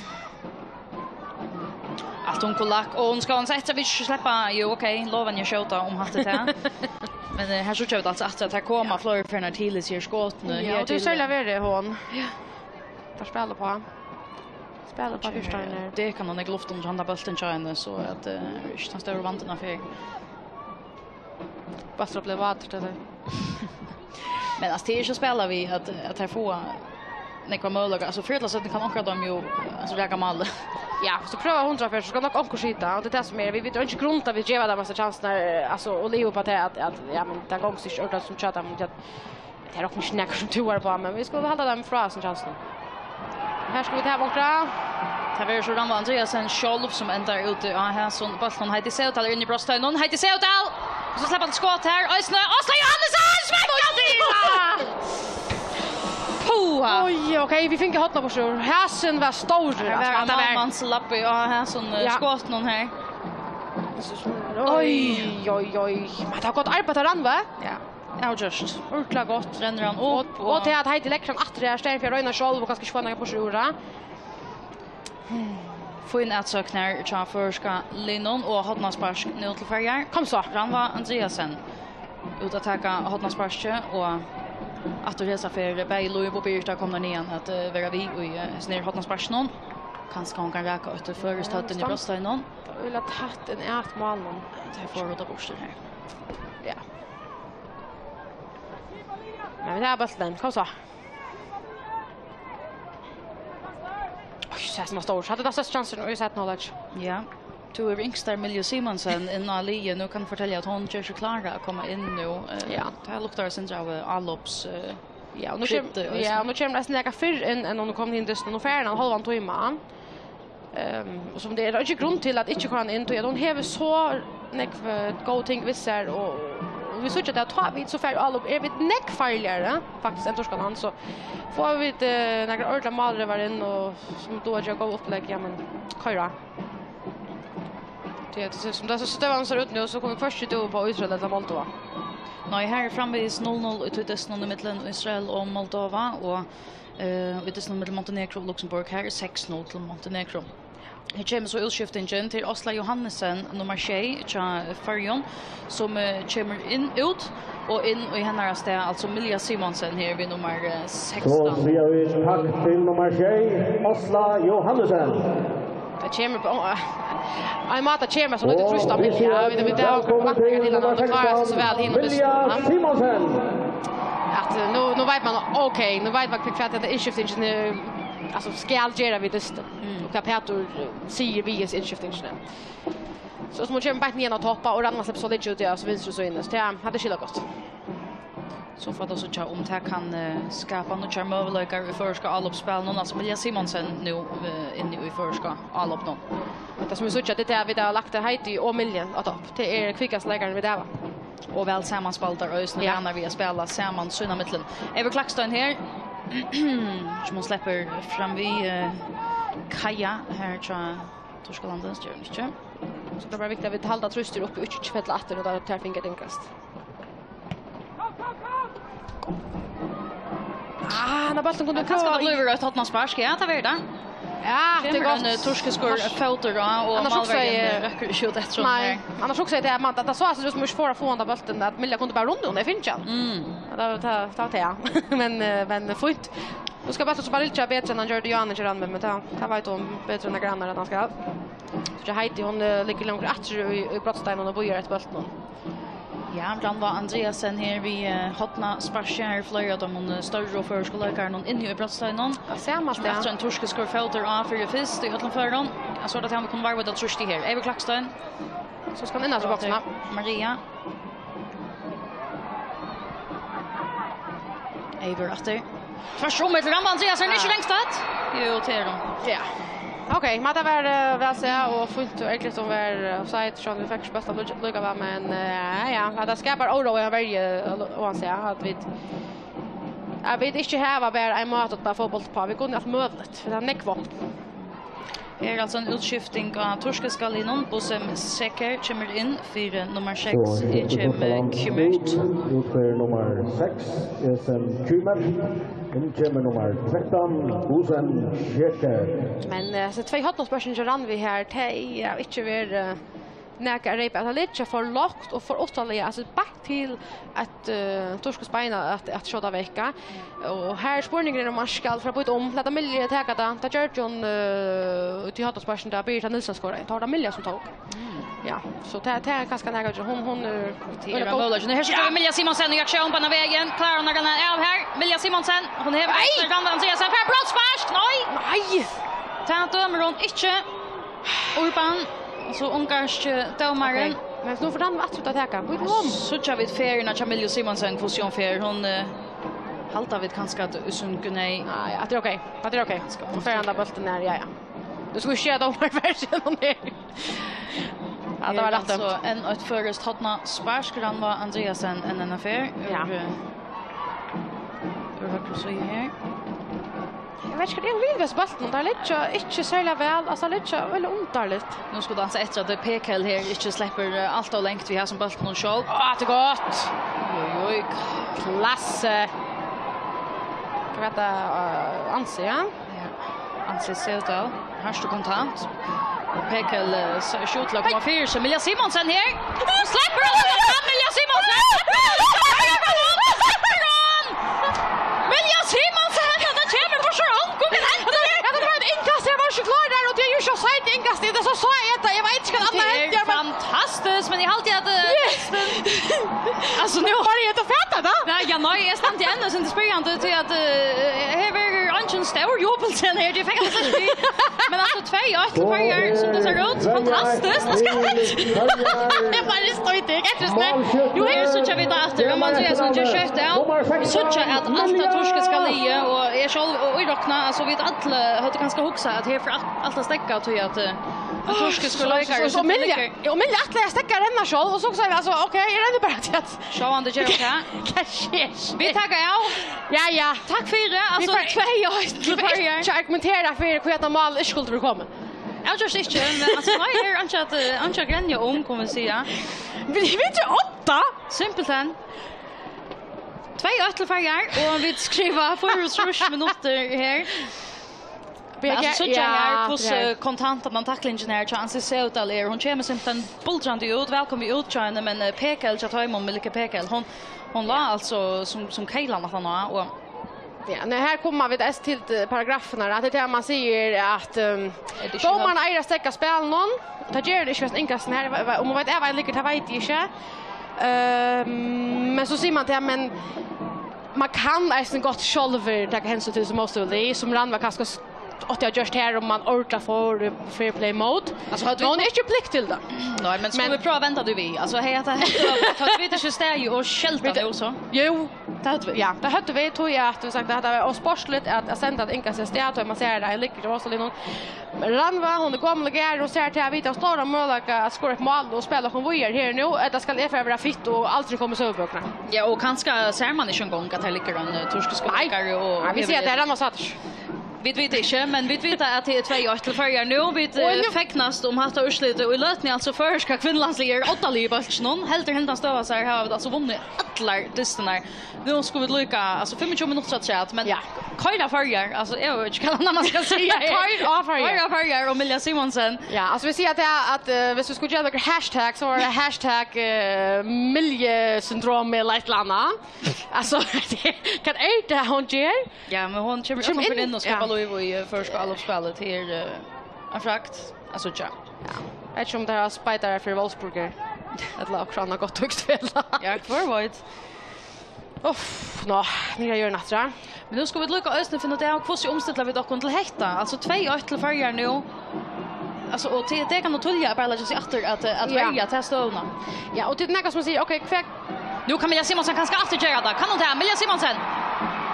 Alt hon kulak, og hon skal ansett, at vit ikki sleppa. Jo, ok, lovan eg skjóta um hatta til. Men eh, her síggja vit altso aftur, at her koma fleiri ferðir til hesi her skotini. Ja, her og tað er til, serliga verið hon. Ja. Tað spælir uppá. Spælir uppá fyrstani. Tað kann hon ikki lufta undir handa bóltin hjá henni, so at eh, ikki tann stóra vandin av ferð. Bólturin blívur vátur til tað. Men altso, tað er ikki at spæla við, at, at tær fáa nógvar møguleikar. Altso, fyrr ella seinni kann onkur av teimum jo, altso, raka málið. Ja, viss tú prøvar hundrað ferð, so skal nokk onkur skjóta, og tað er tað sum er. Vit, vit hava ikki grund til at geva teimum hesar kjansirnar, eh, altso, og liva upp á tað, at, at, ja, men tað gongur ikki ordiliga sum hjá teimum, men tað, tað er nokk ikki nakar sum trúgvar uppá, men vit skulu halda teimum frá hasum kjansinum. Her skulu vit hava onkra. Tað verður so Rannvá Andreassen sjálv, sum endar úti á hasum bóltinum. Heidi Sevdal er inni í brotsteiginum. Heidi Sevdal! Og so sleppur hann til skot her. Eisini Áslaug Johannesen! Smekkar til! Puha! Oj, ok, vit fingu hornið burtur. Hasin var stórur. Her var altso, ein hatta var mannslabbi á hasum, eh, ja, skotinum her. Oj, oj, oj. Men tað var gott arbeitt av Rannvá. Ja. Avgjørt. Ordiliga gott. Rennur hann og, upp og, og til at Heidi leggur hann aftur her, staðin fyri at royna sjálv og kanska ikki fáa nakað burtur úr tað. Fín atsókn her hjá føroyska liðnum og hornaspark nú til Føroyar. Kom so. Rannvá Andreassen út at taka hornasparkið og aftur hesa ferð bæði Lív og Birita komnar niðan at, eh, vera við í, eh, hesum her hornasparkinum. Kanska hon kann raka eitt føroyskt høvd inn í brotsteiginum. Tað er øgiliga tætt inn at málinum. Tað er forhøvd burtur her. Ja. Men vit hava bóltin. Kom so. Oj, tað er sum stórt. Hevði tað størst kjansir í seinna hálvleik. Ja. Tú hevur ynskt tær Milju Simonsen inn á liðið. Nú kann eg fortelja, at hon ger seg klára at koma inn nú. Eh, ja. Tað luktar eitt sindur av, eh, állops, eh, ja, og nú kryddi, kemur, ja, eisini. Og nú kemur eisini nakað fyrr inn enn hon kom inn í dystin. Nú fær hon ein hálvan tíma. Ehm, og sum tað er, tað er ikki grund til at ikki koyra hana inn, tí at hon hevur so nógv, eh, góð ting við sær, og, og vit síggja tað, at tá vit so fara í álop, eru vit nógv farligari, faktiskt, enn Turkaland, so fáa vit, eh, nakrar ordiligar málrivarar inn, og sum duga at gera góð upplegg, ja, men koyra. Tí at, sum tað, so støðan sær út nú, so kunnu vit hvørki dúva upp á Ísrael ella Moldova. Nei, her er framvegis null null í dystinum ímillum Ísrael og Moldova, og Eh, í dystinum millum Montenegro og Luxemburg, her er seks null til Montenegro. Her kemur so útskiftingin til Osla Johannesen, nummar sjey hjá Føroyum, sum, eh, kemur inn, út, og inn í hennara stað, altso Milja Simonsen her við nummar, eh, sekstan. So siga vit takk til nummar sjey, Osla Johannesen. Tað kemur á, á ein máta kemur sum eitt trýst av Milja. Vit, vit hava onkur forventningar til hann, hann klárar seg so væl hinum dystunum. Milja Simonsen. At, eh, nú, nú veit man, ok, nú veit man hvat hetta innskiftingin, eh, altso, skal gera við dystin. Mm. Og hvat Pætur, eh, sigur við hesi innskiftingini. So sum hon kemur beint niðan á toppa, og Rannvá sleppur so liggja út í, altso, vinstru síðuni. So tað, hatta er skilagott. So fáa vit at síggja um tað kann, eh, skapa nýggjar møguleikar í føroyska álopsspælinum. Altso Milja Simonsen nú, eh, inni í føroyska álopinum. Tað sum vit síggja, tað er at vit hava lagt Heidi og Milju á topp. Tað er kvikkastu leikararnir vit hava. Og væl samanspældar eisini, ja, vanar við at spæla saman sín ímillum. Eivør Klakstein her, sum hon sleppur fram við, eh, Kaja her hjá Turkalandi, ger hon ikki. So tað er bara viktigt at vit halda trýstið uppi og ikki, ikki fella aftur, og tað er tað, fingur dyngast. Ah, hann har bóltin kundi kanska tað blívur eitt hornaspark, ja, tað verður tað. Ja, tað er gott. Kemur ein, eh, turkiskur fótur á, og málverjin, eh, røkkur ikki út eftir honum her. Nei, annars hugsaði eg at man, tað sá seg út sum ikki fór at fáa handa bóltin, at Milja kundi bara runnið hon, eg finn hann. Mm. Ja, tað var tað, tað var tað, ja. Men, eh, men fínt. Nú skal bólturin so bara liggja betri enn hann gjørdi í áðni, ger hann, men tað, tað veit hon betri enn nakar annar at hann skal. So Heidi, hon, eh, liggur longur aftur í, í brotsteiginum og bíðar eftir bóltinum. Ja, Rannvá Andreasen her við, eh, hornasparkið. Her er fleiri av teimum, eh, størru føroysku leikarunum inni í brotsteiginum. Ja, sama stað. Aftur ein turkiskur fótur á fyri fyrst í øllum førum. Ja, so er tað, hann kunnu varva tað trýstið her. Eivør Klakstein. So skal hann inn aftur í boksina. Maria. Eivør aftur. Tvørtur um til Rannvá Andreasen, ikki longst at. Jú, til hon. Ja. Ok, men tað var, eh, væl sæð og fínt og ergiligt hon var, eh, offside, sjálvt um vit fekk ikki bóltin lí-, líkavæl, men, eh, ja, at tað skapar óróa í Føroyum, eh, og hann sigur at vit, at vit ikki hava bara ein máta at spæla fótbólt uppá, vit kunnu alt møguligt, for tað er nógv vopn. Her er altso ein útskifting á turkiska liðnum. Busem Seker kemur inn fyri nummar seks, Ekem Kymert. Út fyri nummar seks, Esem Kymert. Inn kemur nummar trettan, Busem Seker. Men, eh, hasi tvey hornasparkini hjá Rannvá her, tey hava ikki verið, eh, nakað at reypa. At tað liggja for lágt og for uttanliga, altso beint til eitt, eh, turkiskt bein at, at skjóta vekk. Og her er spurningurin um man skal fara at býta um, lata Milju taka tað. Tað gjørdi hon, eh, úti í hornasparkinum, tá Birgitta Nielsen skoraði. Tá var tað Milja sum tók. Mm. Ja, so tað, tað er kanska nakað, hon, hon er, tað er ein góður møguleiki. Nú, her sita Milja Simonsen í aksjón beinan vegin. Klárar hon at renna av her? Milja Simonsen, hon hevur Rannvá Andreasen. Fær brotspark! Nei! Nei! Tað dømir hon ikki. Urban, so ungarski dómarin. Ok, men nú fer hann aftur at taka. Býtt um. Síggja vit ferðina hjá Milju Simonsen, hvussu hon fer. Hon, eh, halda vit kanska at Usun Gunei. Nei, at tað er ok. At tað er ok. Hon fer hann tað bóltin her, ja, ja. Nú skal vit sjá dómar ferð seg hon her. Ja, tað var rætt dømt. Altso enn eitt føroyskt hornaspark, Rannvá Andreasen, enn eina ferð. Ja. Úr, eh, úr høgru síðu her. Eg veit ikki, hvat eg vil við hesum bóltinum. Teir liggja ikki serliga væl, altso, teir liggja veldig undarligt. Nú skal tað ansa eftir, at Pekel her ikki sleppur, eh, alt ov langt við hasum bóltinum sjálv. Á, tað er gott! Oj, oj, klasse! Hvat er tað, eh, Ansi, ja? Ja, Ansi Sevdal. Hart og kontant. Og Pekel, eh, s-, skjut til at koma fyri seg. Milja Simonsen her. Hon sleppur hon! Milja Simonsen! Milja Simonsen! Hetta kemur for sær ongum. Hvat hendir? Ja, tað var eitt innkast, eg var ikki klár har, og tað er jú so seint innkast, tað er so seint, eg veit ikki hvat annað hendir, men fantastiskt, men eg haldi at, eh, Altso, nú var eg at fata tað. Nei, ja, nei, eg standi enn og sindur spyrjandi til at, eh, her verður eingin stór jubelscena her, tað fekk hann slett við. Men altso, tvey eitt til Føroyar, sum tað sær út. Fantastiskt. Tað er bara stoyt, eg kann ikki. Jú, her síggja vit aftur, um Andreasen ger skjótt av. Síggja at alt tað turkiska liðið, og eg sjálv, og eg rokna, altso, vit øll høvdu kanska hugsað at her fer alt, alt at steðga, tí at, eh, ein turkiskur leikari, og Milja, og Milja ætlaði at steðga at renna sjálv, og so hugsaði eg, altso, ok, eg renni bara til at Sjálvandi ger hon tað. Hvat skjer? Vit taka av. Ja, ja. Takk fyri, altso, tvey eitt til Føroyar. Vit fara ikki at argumentera fyri, hví hetta málið ikki skuldi verið komið. Avgjørt ikki, men, altso, nei, her er einki at, eh, einki at grenja um, kunnu vit siga. Vit, vit eru átta. Simpelthen. Tvey eitt til Føroyar, og vit skriva fýraogtrýss minuttir her. Men, altso, síggja her, hvussu kontant at man taklingin her hjá Ansi Sevdal er. Hon kemur simpelthen buldrandi út, vælkomin út hjá henni, men, eh, Pekel hjá teimum, Milike Pekel, hon, hon lá altso sum, sum keilan aftan á, og Ja, nei, her koma vit eisini til, eh, paragraffirnar, at tað er tað man sigur at, ehm, dómarin eigur at steðga spælinum. Tað ger hann ikki við innkastinum her, um hon veit av ein liggur, tað veit eg ikki. Ehm, men so sigur man tað, men man kann eisini gott sjálvur taka hensyn til sítt mótstøðulið, sum Rannvá kanska s-, átti at gjørt her, um man ordiliga fór í fair play mode. Altso, høvdu vit... Men hon er ikki plikt til tað. Nei, men skulu vit prøva at venda tað við? Altso, hey, hetta, hetta, hetta, vit ikki staðið og skelta nú, so? Jú. Tað høvdu vit. Ja, tað høvdu vit, tí at, tú sagt, at tað var ósportsligt at, at senda eitt innkast av stað, tá man sær, at tað liggur í mótstøðuliðnum. Men Rannvá, hon er gomul og gær, hon sær til at vita stóran møguleika at skora eitt mál og spæla okkum víðari her nú, ella skal eg fara at vera fitt og aldri koma í søgubøkurnar? Ja, og kanska sær man ikki eingong, at her liggur ein, eh, turkiskur leikari og... Nei, vit siga, at tað er Rannvá Sæther. Vit vita ikki, men vit vita, at tað er tvey eitt til Føroyar nú. Vit, eh, fegnast um hatta úrslitið, og í løtuni, altso, føroyska kvinnulandsliðið er oddaligt í bólkinum. Heldur hendan støðan sær, hava vit altso vunnið allar dystirnar. Nú skulu vit líka, altso, fimmogtjúgu minuttir afturat, men koyra Føroyar, altso, eg veit ikki, hvat annað man skal siga her. Koyr á Føroyar. Koyr á Føroyar og Milja Simonsen. Ja, altso, vit siga at, at, eh, viss vit skulu gera nakrar hashtag, so var tað hashtag, eh, Miljusyndrom ella eitt ella annað. Altso, hvat er tað hon ger? Ja, men hon kemur, kemur inn og skapar lív í, eh, føroyska álopsspælið til, eh, ein fragd. Altso, ja. Ja. Eg veit ikki, um tað er speidari fyri Wolfsburg her. Ella okkurt annað gott týskt felag. Ja, hvør veit? Uff, nå, nýggja jørðin aftur, ja. Men nú skulu vit líka eisini finna út av, hvussu umstilla vit okkum til hetta. Altso, tvey eitt til Føroyar nú. Altso, og tað, tað kann nú tíðliga bara leggja seg aftur at, at Ja. verja ta støðuna. Ja, og tað er nakað sum sigur, ok, hvat Nú kann Milja Simonsen kanska aftur gera tað. Kann hon tað? Milja Simonsen.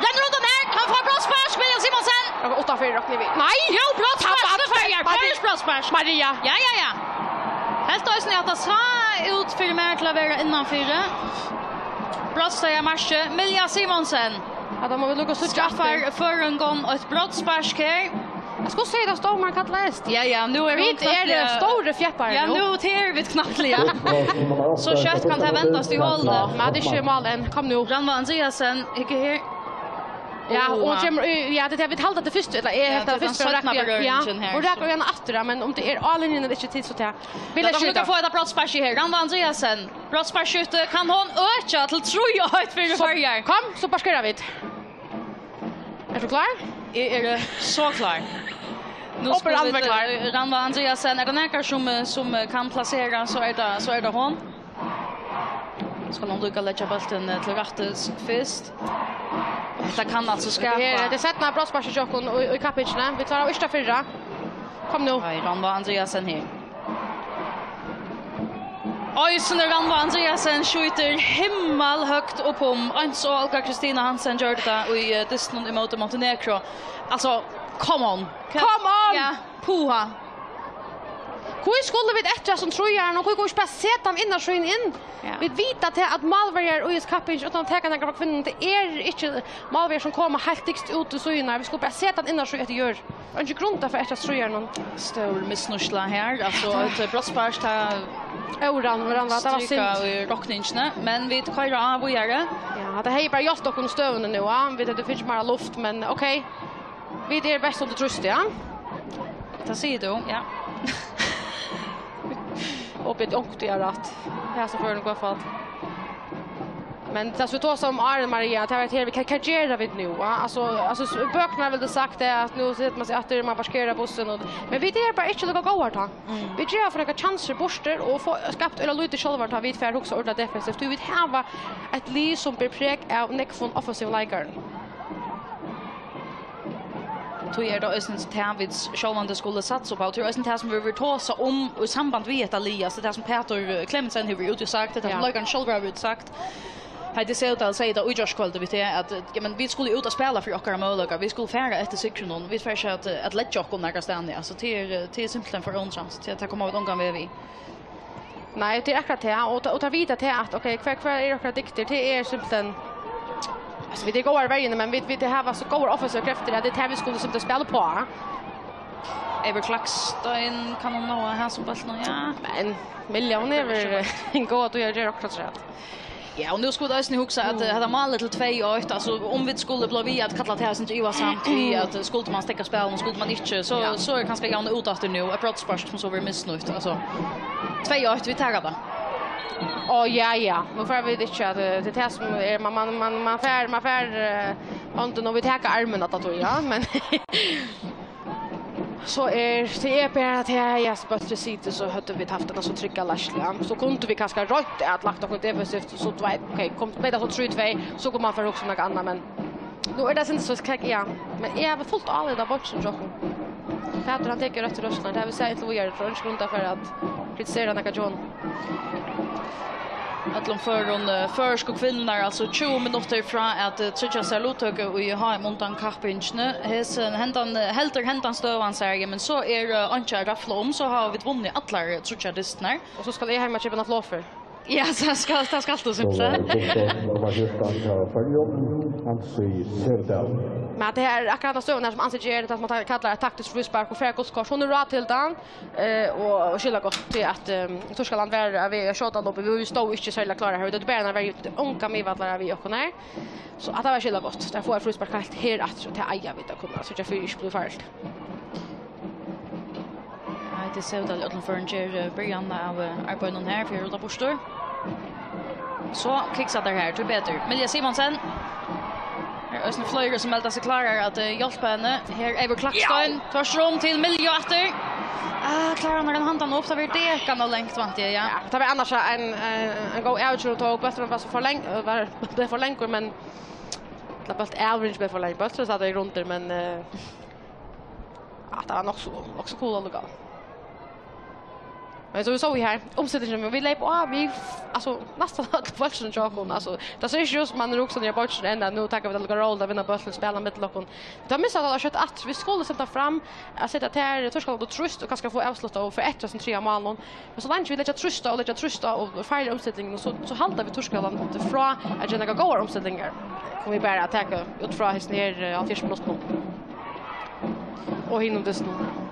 Rennur undan her. Hann fær brotsspark. Milja Simonsen. Okkur uttanfyri, rokni við. Nei! Jú, brotsspark til Føroyar. Klárt brotsspark. Maria. Ja, ja, ja. Helt eisini at tað sá út fyri mær til at vera innanfyri. Brotsspark til Milja Simonsen. Ja, tað má vit lukka og síggja Skaffar aftur. Føroyingum eitt brotsspark her. Eg skuldi siga, at dómarin kallaðist. Ja, ja, nú er hon Vit eru knappliga stóru fjepparar Ja, nú. nú eru vit knappliga. So skjótt kann tað vendast í holið. Men tað er ikki mál enn. Kom nú. Rannvá Andreassen, hygg her. Ja, Ó, og hon ja. kemur í, ja, tað er, vit halda tað fyrst, ella eg Ja, helt tað tað er fyrst, den og rak seinna í- berøringin ja, her, og rak so. í hana aftur, ja, men um tað er á linjuni ella ikki, til so tað. Vil Lat eg okkum líka skjóta. fáa hetta brotssparkið her. Rannvá Andreassen, brotssparksskifti, kann hon økja til trý eitt fyri So, Føroyar? kom, so sparkera vit. Ert tú klár? Eg eri so klár. Nú Oppur skulu vit, alveg klár. eh, Rannvá Andreassen, er tað nakar sum, eh, sum, eh, kann plasera, so er tað, so er tað hon. Skal hon líka leggja bóltin, eh, til rættis fyrst? Hetta kann altso Hetta her, skapa hetta er seinna brotssparkið hjá okkum í, í kappingini. Vit kláraðu ikki tað fyrra. Kom nú. Nei, Rannvá Andreassen her. Eisini Rannvá Andreassen skjýtur himmalhøgt upp um, eins og Olga Kristina Hansen gjørdi tað í, eh, dystinum ímóti Montenegro. Altso, come on. Come on! Ja, puha. Hví skulu vit eftir hasum trýaranum, og hví kunnu vit ikki bara seta hann inn á sínum inn? Ja. Vit vita til, at málverjar í hesi kapping, uttan at taka nakar frá kvinnum, tað er ikki málverjar, sum koma heilt dygst út í síðurnar. Vit skulu bara seta hann inn á síðu eftir jørð. Eingin grund at fara eftir trýaranum. Stór misnýtsla her, altso, eitt brotsspark, tað Ó, Rann-, Rann-, tað var strika synd. í rokningini, men vit koyra á víðari. Ja, tað hevði bara hjálpt okkum í støðuni nú, ja. Vit høvdu fingið meira luft, men ok. Vit eru best undir trýsti, ja. Tað sigur tú, ja. Og vit onkuntíð har rætt. Ja, so fór hon í hvørt fall. Men tað sum vit tosaðu um áðrenn, Maria, tað var her, vit, hvat, hvat gera vit nú, va? Altso, altso, s-, bøkurnar vildu sagt tað, at nú setir man seg aftur, man parkerar bussin, og, men vit eru bara ikki líka góðar tá. Mm. Vit geva for nakrar kjansir burtur og fáa skapt øgiliga lítið sjálvar, tá vit fara at hugsa ordiliga defensivt. Tí vit hava eitt lið sum ber preg av nógvum offensivum leikarum. Tí er tað eisini tað, vit sjálvandi skulu satsa upp á. Tí er eisini tað, sum vit tosað um í samband við hetta lið, altso tað, sum Pætur Klemetsen hevur verið úti og sagt, tað, sum Ja. leikararnir sjálvir hava verið sagt. Heidi Sevdal segði tað í gjárkvøldið við teg, at, ja, men vit skulu út at spæla fyri okkara møguleikar. Vit skulu fara eftir sigrinum. Vit fara ikki at, at leggja okkum nakað staðni. Altso, tað er, tað er simpelthen for óntrans. Tað, tað koma vit ongan veg við. Nei, tað er akkurát tað, og ta-, og tað vita tað at, ok, hvar, hvar eru okkara dygdir? Tað er simpelthen, altso, vit eru góðar í verjuni, men vit, vit hava so góðar offensivar kreftir, at tað er tað, vit skulu simpelthen spæla upp á. Eivør Klakstein, kann hon náa hasum bóltinum? Ja. Men Milja, hon hevur ein góða tíð at gera akkurát rætt. Ja, og nú skulu vit eisini hugsa at, eh, hetta málið til tvey eitt, altso, um vit skulu blíva við at kalla tað eitt sindur ivasamt við at, eh, skuldi man steðga spælinum, skuldi man ikki, so, Ja. so er kanska javnað út aftur nú, eitt brotsspark sum so verður misnýtt, altso, tvey eitt, vit taka tað. Ó, ja, ja, nú fara vit ikki at, eh, tað er tað sum er, man, man, man, man fær, man fær, eh, hondina og vit taka armin alla tíð, ja, men So er, tað er bara at hevði bólturin sitið, so høvdu vit havt eina so trygga leiðslu, ja. So kundu vit kanska roynt at lagt okkum defensivt, so, tú veit, ok, kom, bleiv tað so trý tvey, so kundi man fara at hugsa um nakað annað, men nú er tað sindur so, ja. Men eg havi fult álit á beinkjuni hjá okkum. Pætur, hann tekur røttu røsturnar, tað vil siga inntil víðari, tað er eingin grund at fara at kritisera nakað hjá honum. Øllum førum, eh, føroysku kvinnurnar, altso tjúgu minuttir frá at, eh, tryggja sær luttøku í H M undankappingini. Hesin, hendan, eh, heldur hendan støðan sær, ja, men so er, eh, einki at rafla um, so hava vit vunnið allar, eh, tríggjar dystirnar. Og so skal eg heim at keypa eina flogferð. Ja, so skal, tað skalt tú simpelthen. So var tað nummar fjúrtan hjá Føroyum, Ansi Sevdal. Men tað er akkurát hendan støðan her, sum Ansi ger, tað sum man ta-, kallar eitt taktiskt fríspark og fær gult kort. Hon er ráð til tað. Eh, og, og skilagott, tí at, ehm, Turkaland var, eh, við at skjóta hann upp, og vit stóðu ikki serliga klárar her. Vit høvdu bara ein verju, ongan miðvaldara við okkum her. So at tað var skilagott. Teir fáa eitt fríspark heilt her aftur, og tað eiga vit at kunna syrgja fyri ikki blívur farligt. Heidi Sevdal í øllum førum ger, eh, byrjan av, eh, arbeiðinum her, fyri at rudda burtur. So kiksa teir her, tíbetur. Milja Simonsen. Eisini fleiri sum melda seg klárar at, eh, hjálpa henni. Her Eivør Klakstein, tvørtur um til Milju aftur. Ah, klárar hon at handa hana upp, tað verður dekan av langt, vænti eg, ja. Ja, tað var annars ein, ein, ein góð avgerð, hon tók. Bólturin var so for leng-, eh, var, bleiv for langur, men, ella bólt-, avgerðin bleiv for long. Bólturin satt í rundir, men, eh, ja, tað var nokk so, nokk so cool allíkavæl. Men sum vit sóu her, umsetingin, men vit leypa á, vit, altso, næstan øll fólkini hjá okkum, altso, tað sær ikki út sum man er hugsan í bólkin enn, at nú taka vit okkum róligt at vinna bóltin, spæla millum okkum. Vit hava missað tað skjótt aftur, vit skulu seta fram, at seta tær, Turkaland, trýst og kanska fáa avslutta og fáa eftir sum triðja málinum. Men so leingi vit leggja trýst á og leggja trýst á og farliga umseting, so, so halda vit Turkaland frá at gera nakrar góðar umsetingar. Kunnu vit bara taka út frá hesum her, eh, hálvfjerðs minuttunum. Og hinum dystinum.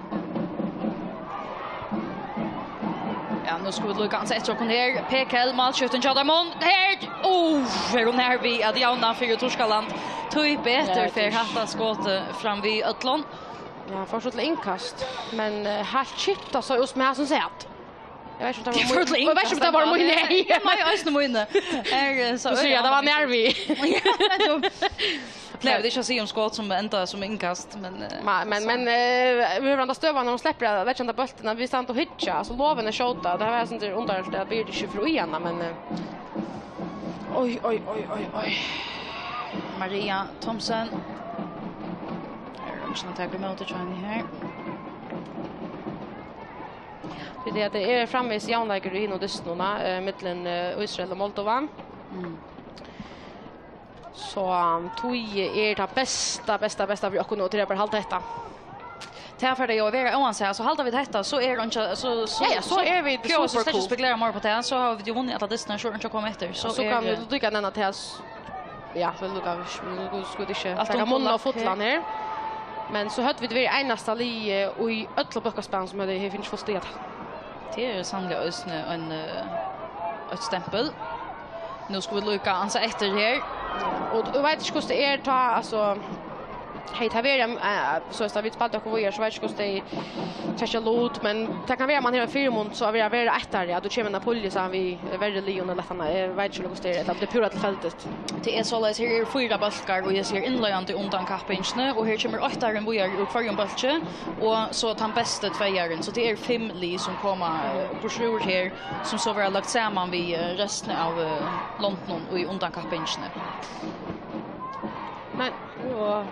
Ja, nú skulu vit líka ansa eftir okkum her. Pekel, málskjúttin hjá teimum. Her! Uff, er hon her við at javna fyri Turkaland. Tíbetur fer hatta skotið fram við øllum. Ja, fór so til innkast. Men, eh, heilt skift, altso, just við hasum sat. Eg veit ikki um tað var mín. Eg veit ikki um tað var mín. Nei, nei, eisini mín. Eg, eh, so... Tú sigur, ja, tað var nær við. Ja, men tú... Plagar vit ikki at siga um skot sum enda sum innkast, men, eh, men, men, eh, vit hava handa støðuna, hon sleppur at leggja handa bóltin, at vit standa og hyggja, altso, lovin at skjóta, tað var sovorðið undarligt, at Birgit ikki fer í hana, men, eh, oj, oj, oj, oj, oj. Maria Thomsen. Her er eingin at taka ímóti hjá henni her. Tí tað er framvegis javnleikur í hinum dystunum, eh, millum, eh, Ísrael og Moldova. Mm. So, um, tí er tað besta, besta, besta fyri okkum nú, til at bara halda hetta. Tað fer tað jú at vera, óansæð, so halda vit hetta, so er hon, so, so, ja, ja, so er vit super cool. Spekulera meira upp á tað, so hava vit jú vunnið allar dystirnar, so er hon ikki at koma eftir. So, so kann vit líka nevna tað, ja, vit líka, vit skulu ikki taka munnin á fullan her. Men so høvdu vit verið einasta lið í øllum bólkaspælinum sum hevði, hevði fingið fult stig. Tað er sanniliga eisini ein, eh, eitt stempul. Nú skulu vit líka ansa eftir her. Og tú veit ikki hvussu tað er, tá, altso, hey, tað verður, eh, so at vit spældu okkum víðari, so veit ikki hvussu tey trekkja lut, men tað kann vera, man hevur ein fyrimun, so at vera, vera eittari, at tú kemur inn á pulju saman við verri liðum ella eitt annað. Eg veit ikki, hvussu tað er, ella tað er púra tilfeldigt. Tað er soleiðis, her eru fýra bólkar, og eg sigi innleiðandi undankappingini, og her kemur eittarin víðari úr hvørjum bólki, og so tann besti tveiarin, so tað eru fimm lið, sum koma, eh, burtur úr her, sum so verða løgd saman við, eh, restina av, eh, londunum í undankappingini. Men, og,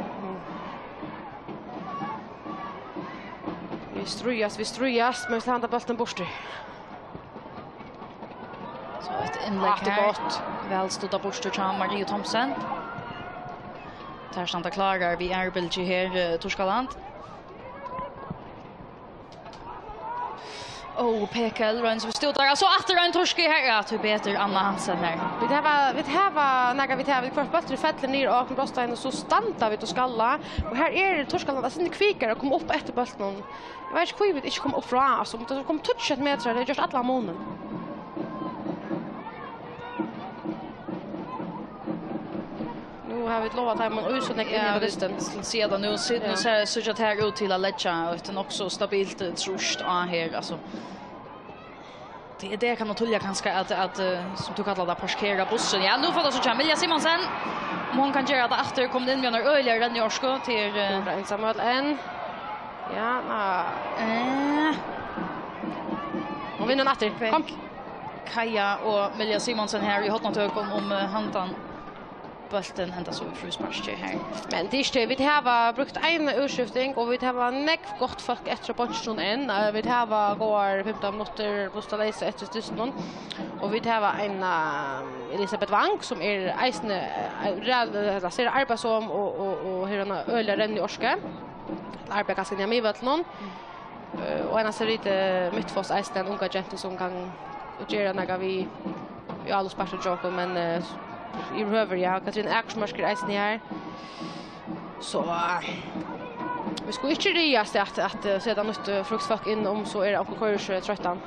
vit stríðast, vit stríðast, men vit henda bóltin burtur. So eitt innlegg her. Væl stutt burtur hjá Maria Thomsen. Tær standa klárar við aðru bylgju her, eh, Turkaland. Ó, Pekel, roynir seg við stútar. So aftur ein turki her. Ja, tíbetur Anna Hansen her. Vit hava, vit hava, nakað, vit hava, hvørt bólturin fellur niður á okkum brotstein, og so standa vit og skalla. Og her er Turkaland, altso, sindur kvikari at koma upp eftir bóltinum. Eg veit ikki, hví vit ikki koma upp frá, altso, um tað kom tíggju metrar, tað hevði gjørt allan munin. Nú hava vit lovað teimum í so nógv inn á dystin. Ja, vit skulu siga tað nú. Sit-, nú sær, síggja tær út til at leggja eitt nokk so stabilt, eh, trýst á her, altso. Tað er tað, eg kann ná tíðliga kanska at, at, eh, sum tú kallar tað, parkera bussin. Ja, nú fáa vit síggja Milja Simonsen. Um hon kann gera tað aftur, komin inn við eina øgiliga renniorku til, eh, Hon er einsamøll enn. Ja, na. Eh. Hon vinnur hann aftur. Kom. Kaja og Milja Simonsen her í hornatøkum um, eh, handan bóltin, henda so í frísparki her. Men tað er ikki, vit hava brúkt eina útskifting, og vit hava nógv gott fólk eftir á beinkinum enn. Eh, vit hava góðar fimtan minuttir pluss tað leysa eftir dystinum. Og vit hava ein, eh, Elisabeth Wang, sum er eisini, eh, ræ-, ella sera arbeiðsom og, og, og hevur eina øgiliga renniorku. Arbeiðir kanska inni á miðvøllinum. Eh, og eina Sarita Midtfoss eisini, ein unga gentu sum kann gera nakað við, við áloppsspark hjá okkum, men, eh, yvirhøvur, ja, Katrine Akersmørk er eisini her. So, eh, vit skulu ikki ræðast at, at, eh, seta nýtt, eh, frískt fólk inn, um so er onkur koyrir seg troyttan.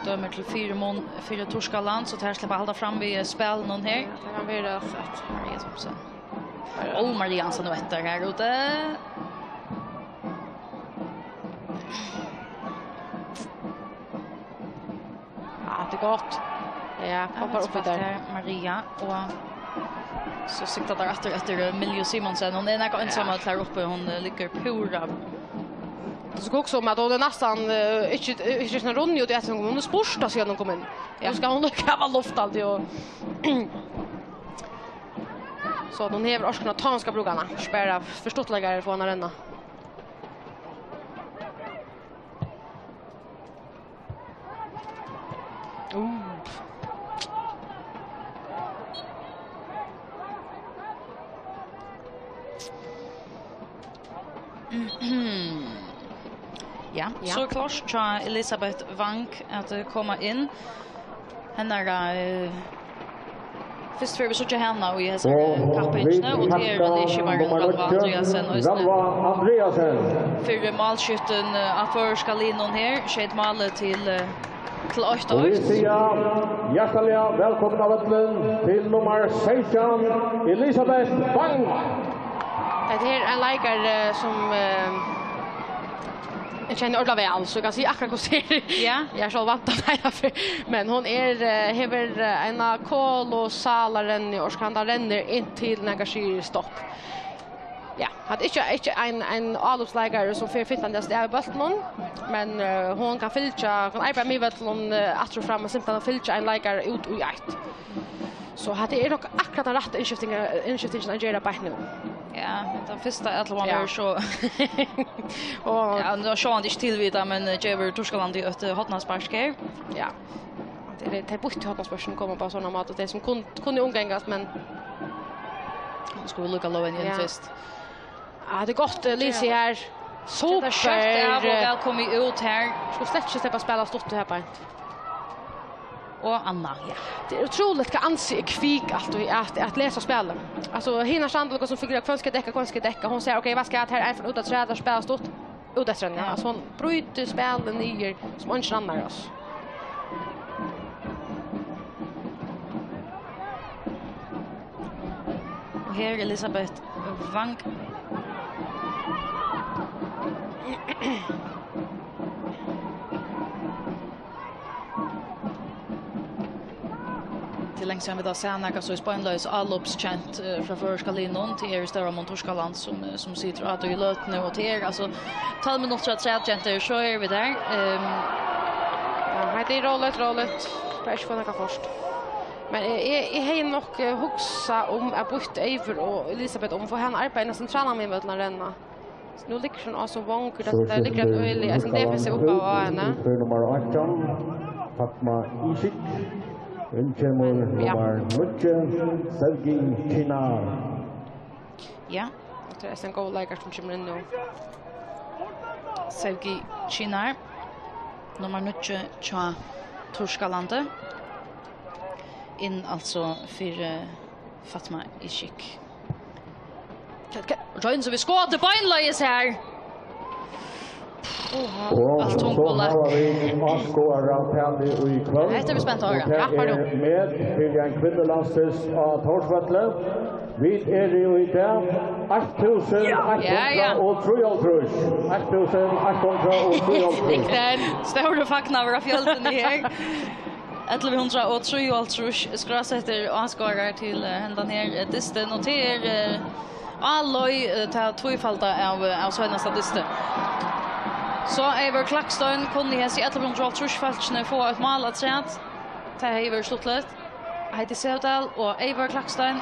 Dømir til fýra mun fyri Turkaland, so tær sleppa at halda fram við, eh, spælinum her. Ja, tað kann vera at, at Maria Thomsen. Ó, Maria Hansen og Etter her ute. Ja, tað er gott. Ja, poppar upp í tær. Her, Maria, og So sikta teir aftur eftir, eh, Milju Simonsen. Hon er nakað einsamøll her uppi. Hon, eh, liggur púra. So hugsa um at hon er næstan, eh, ikki, ikki sånn runnin út í eftir, hon er spurt at síðan hon kom inn. Ja. Nú skal hon líka hava luft alltid, og so at hon hevur orkuna, tá hon skal brúka hana. Ikki bara fyri stuttleikar at fáa hana at renna. Ja, ja. So klárt hjá Elisabeth Wang at, eh, koma inn. Hennara, eh, fyrst fáa vit síggja hana í hesari kappingini, og tað er vel ikki Marion Rannvá Andreasen eisini. Rannvá Andreasen. Fyri málskyttin, eh, á føroyska liðnum her, skeyt málið til, eh, til eitt eitt. Og vit siga hjartaliga vælkomin á vøllin til nummar seytjan, Elisabeth Wang. Hetta her er ein leikari, eh, sum, eh, eg kenni ordiliga væl, so eg kann siga akkurát hvussu tað er. Ja. Eg er so vant at heiðra fyri. Men hon er, eh, hevur, eh, eina kolossala renniorku. Hann rennur inntil nakar sigur stopp. Ja, hann er ikki, ikki ein, ein álopsleikari sum fer fitandi av stað við bóltinum, men, eh, hon kann fylgja, kann arbeiða við vøllinum, eh, aftur og fram, og simpelthen fylgja ein leikara út í eitt. So hatta er nokk akkurát tann rætta innskiftinga-, innskiftingin at gera beint nú. Ja, men tann fyrsta ætlan var, ja, so. Og ja, nú er sjálvandi ikki tilvitað, men, eh, gevur Turkalandi eitt, eh, hornaspark her. Ja. Tey, tey býttu hornaspark sum koma á sovorðnan máta, tey sum kun-, kunnu umgangast, men nú skulu vit líka lova henni inn, ja, fyrst. Ja, tað er gott, eh, Lisi her. Super. Skjótt av og væl komið út her. Skulu slett ikki sleppa at spæla stutt her beint. Og Anna, ja. Tað er ótrúligt hvat Ansi er kvik alt og at, at lesa spælið. Altso, hinar standa og sum figurerar, hvønn skal eg dekka, hvønn skal eg dekka. Hon sigur, ok, veit tú hvat, her er ein farin út afturat, spæla stutt, út eftir henni. Ja. Altso, hon brýtur spælið niður sum eingin annar, altso. Og her er Elisabeth Wang. Tað er leingi síðan vit hava sæð nakað so beinleiðis álopskent, eh, frá føroyska liðnum. Tað er í stóran mun Turkaland, sum, eh, sum situr á tí í løtuni, og tað er, altso, tólv minuttir afturat, gentur, so eru vit har. Ehm. Ja, hetta er róligt, róligt. Bara ikki fáa nakað fart. Men eg, eg, eg hevði nokk, eh, hugsað um at býtt Eivør og Elisabeth um, fáa hana arbeiða inn á sentralan miðvøllin at renna. Nú liggur hon á sum vongur, tað, tað liggur ein øgiliga, ein defensiv uppgáva á henni. Fyri nummar átjan, Fatma Ishik. Inn kemur, ja, nummar níggju, Sevgi Chinar. Ja, og tað er ein góður leikari sum kemur inn nú. Sevgi Chinar, nummar níggju hjá Turkalandi. Inn altso fyri Fatma Ishik. Royn so við skotið beinleiðis her. Og alt so hava vit áskoðaratalið í kvøld. Hetta er spennandi at hoyra. Og tað er met fyri ein kvinnulandsdyst á Tórsvølli. Vit eru í dag eitt túsund eitt hundrað og trýoghálvtrýss. Eitt túsund eitt hundrað og trýoghálvtrýss. Tað er ein stórur fagnaður á fjøldini her. Ellivu hundrað og trýoghálvtrýss skrásettir áskoðarar til, eh, hendan her, eh, dystin, og tað er, eh, á leið, eh, tað tvífalda av, eh, av seinasta dysti. So Eivør Klakstein kunnu hesi ellivu hundrað og hálvtrýss fólkini fáa eitt mál afturat. Tað hevði verið stuttligt. Heidi Sevdal og Eivør Klakstein.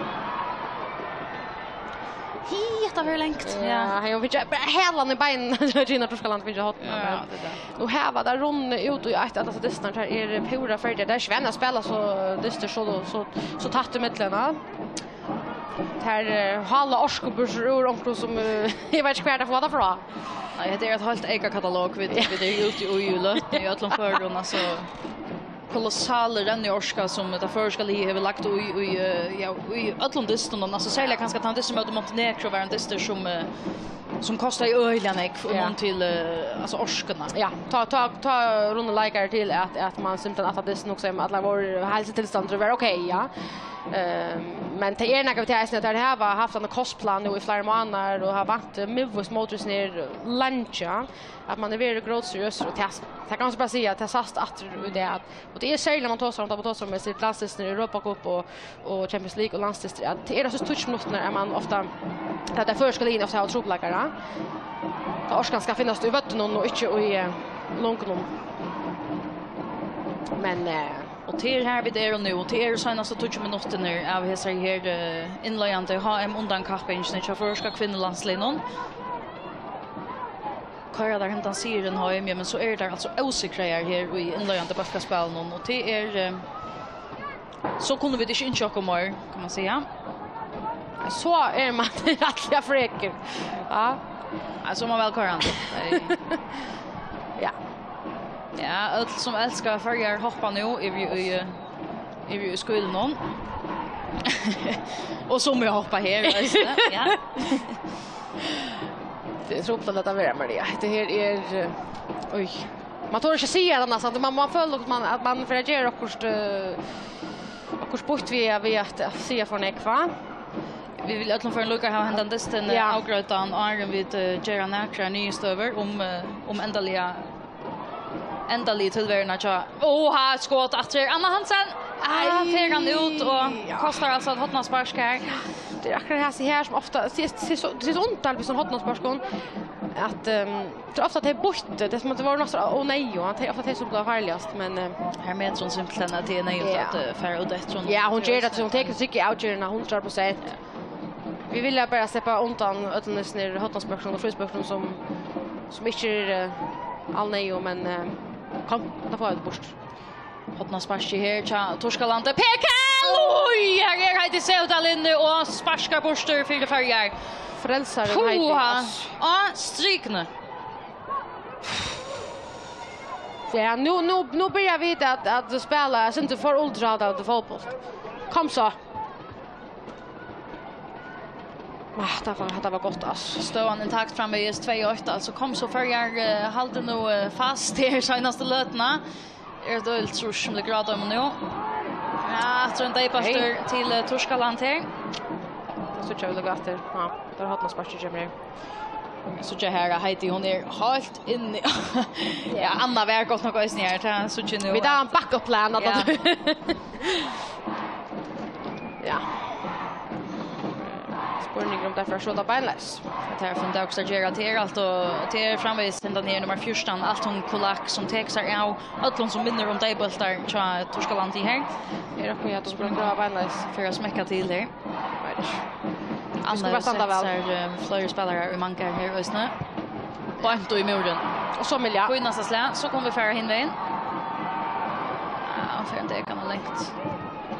Hi, hetta var langt. Ja, ja. Hevði hon fingið bara hælan í beinini, Gina Turkaland fingið hornið, ja, men tað er tað. Nú hava tey runnið út í eitt av dystunum, tað er púra ferdigt. Tað er ikki vanligt at spæla so dystir so, so, so tætt ímillum, ja. Tað er, eh, hála orku burtur úr onkrum sum, eh, eg veit ikki hvar tey fáa tað frá. Nei, hetta er eitt heilt eyka katalog, vit, ja, vit eru úti í, í løtuni, í øllum førum, altso. Kolossal renniorka sum tað føroyska liðið hevur lagt í, í, eh, ja, í øllum dystunum. Altso, serliga kanska tann dystur móti Montenegro var ein dystur sum, eh, sum kostaði øgiliga nógv í, ja, mun til, eh, altso, orkuna. Ja, tá, tá, tá runnu leikarar til at, at mann simpelthen aftan á dystin hugsaði um at allar vóru, heilsutilstandurin var ok, ja. Ehm, men tað er nakað við tað eisini, at teir hava havt ein kostplan nú í fleiri mánaðir og hava vant, eh, miðvíst mótvíst niður leingi, at man er verið grótseriøsur, og tað, tað kann man so bara siga, at tað sæst aftur í dag, at, og tað er serliga, man tosar um, tá man tosar um hesir landsdystirnar í Europa Cup og, og Champions League og landsdystir, at tað er hesir tíggju minuttirnar, at man ofta, at tey føroysku liðini ofta hava trupulleikar, ja. Tá orkan skal finnast í vøddunum og ikki í, eh, lungunum. Men, eh, Og tað er her, vit eru nú. Tað eru seinastu tíggju minuttirnar av hesari her, eh, innleiðandi H M-undankappingini hjá føroyska kvinnulandsliðnum. Koyra teir hendan sigurin heim, ja, men so eru teir altso ósigraðir her í innleiðandi bólkaspælinum, og tað er, eh, so kunnu vit ikki ynskja okkum meir, kann man siga. So er man rættiliga frekur. Ja. Ja, so er man væl koyrandi. Ja. Ja, øll sum elska Føroyar hoppa nú yvir í, yvir í skílunum. Og sum eg hoppa her, veitst tú. Ja. Tað er trupult at lata vera, Maria. Hetta her er, eh, oj. Man torir ikki at siga tað næstan. Man, man følir at man, at man fer at gera okkurt, eh, okkurt býtt við, við at, at siga for nógv, hvat? Vit vilja í øllum førum líka hava hendan dystin, eh, ja, avgreiddan, áðrenn vit, eh, gera nakrar niðurstøður um, eh, um endaliga, endaligu tilveruna hjá, oha, skot aftur, Anna Hansen! Ah, Ei, fer hann út og ja, kostar altso eitt hornaspark her. Tað er akkurát hesi her sum ofta, tað er, tað er so, tað er so undarligt við sovorðnum hornasparkum, at, ehm, tað er ofta tey býttu, tað er sum at tað vóru nakað so óneyðugt, at tað er ofta tey sum blíva farligast, men, eh, her metir hon simpelthen, at tað er neyðugt, ja, at, eh, fara út eftir honum. Ja, hon ger tað, hon tekur tryggja avgerðina hundrað prosent. Vit vilja bara sleppa undan øllum hesum her hornasparkunum og frísparkunum sum, sum ikki er, eh, alneyðug, men, eh, kom, tá fáa vit burtur. Hornasparkið her hjá Týskalandi. P K! Oj, her er Heidi Sevdal inni og sparkar burtur fyri Føroyar. Frelsarin Heidi, puha, ass. Á strikuni. Ja, nú, nú, nú byrja vit at, at spæla, eg synist, for ultrahaldandi fótbólt. Kom so. Ah, tað var, tað var gott, ass. Støðan intakt framvegis, tvey eitt, altso kom so Føroyar, eh, halda nú, eh, fast her seinastu løtuna. Er eitt øgiligt trýst sum liggur á teimum nú. Ja, aftur ein deyðbóltur til, eh, Týskaland her. Tað síggja vit líka aftur. Ja, tað er hornasparkið kemur her. Síggja her, at Heidi, hon er heilt inni. Ja, Anna var gott nokk eisini her, tað síggja vit nú. Vit hava ein backup plan, at ja. Ja. Spurningur um tað fer at skjóta beinleiðis. Tað er fyri dags at gera, tað er alt, og tað er framvegis hendan her nummar fjúrtan, Althum Kulak, sum tekur sær av øllum sum minnir um deyðbóltar hjá Týskalandi her. Er okkum, ja, tú spurningur á beinleiðis. Fer at smekka til her. Veit ikki. Anna hevur sett sær, eh, fleiri spælarar í mangar her eisini. Beint í múrin. Og so Milja. Fínasta slag, so kunnu vit fara hin vegin. Ja, hann fer ein dekan og langt.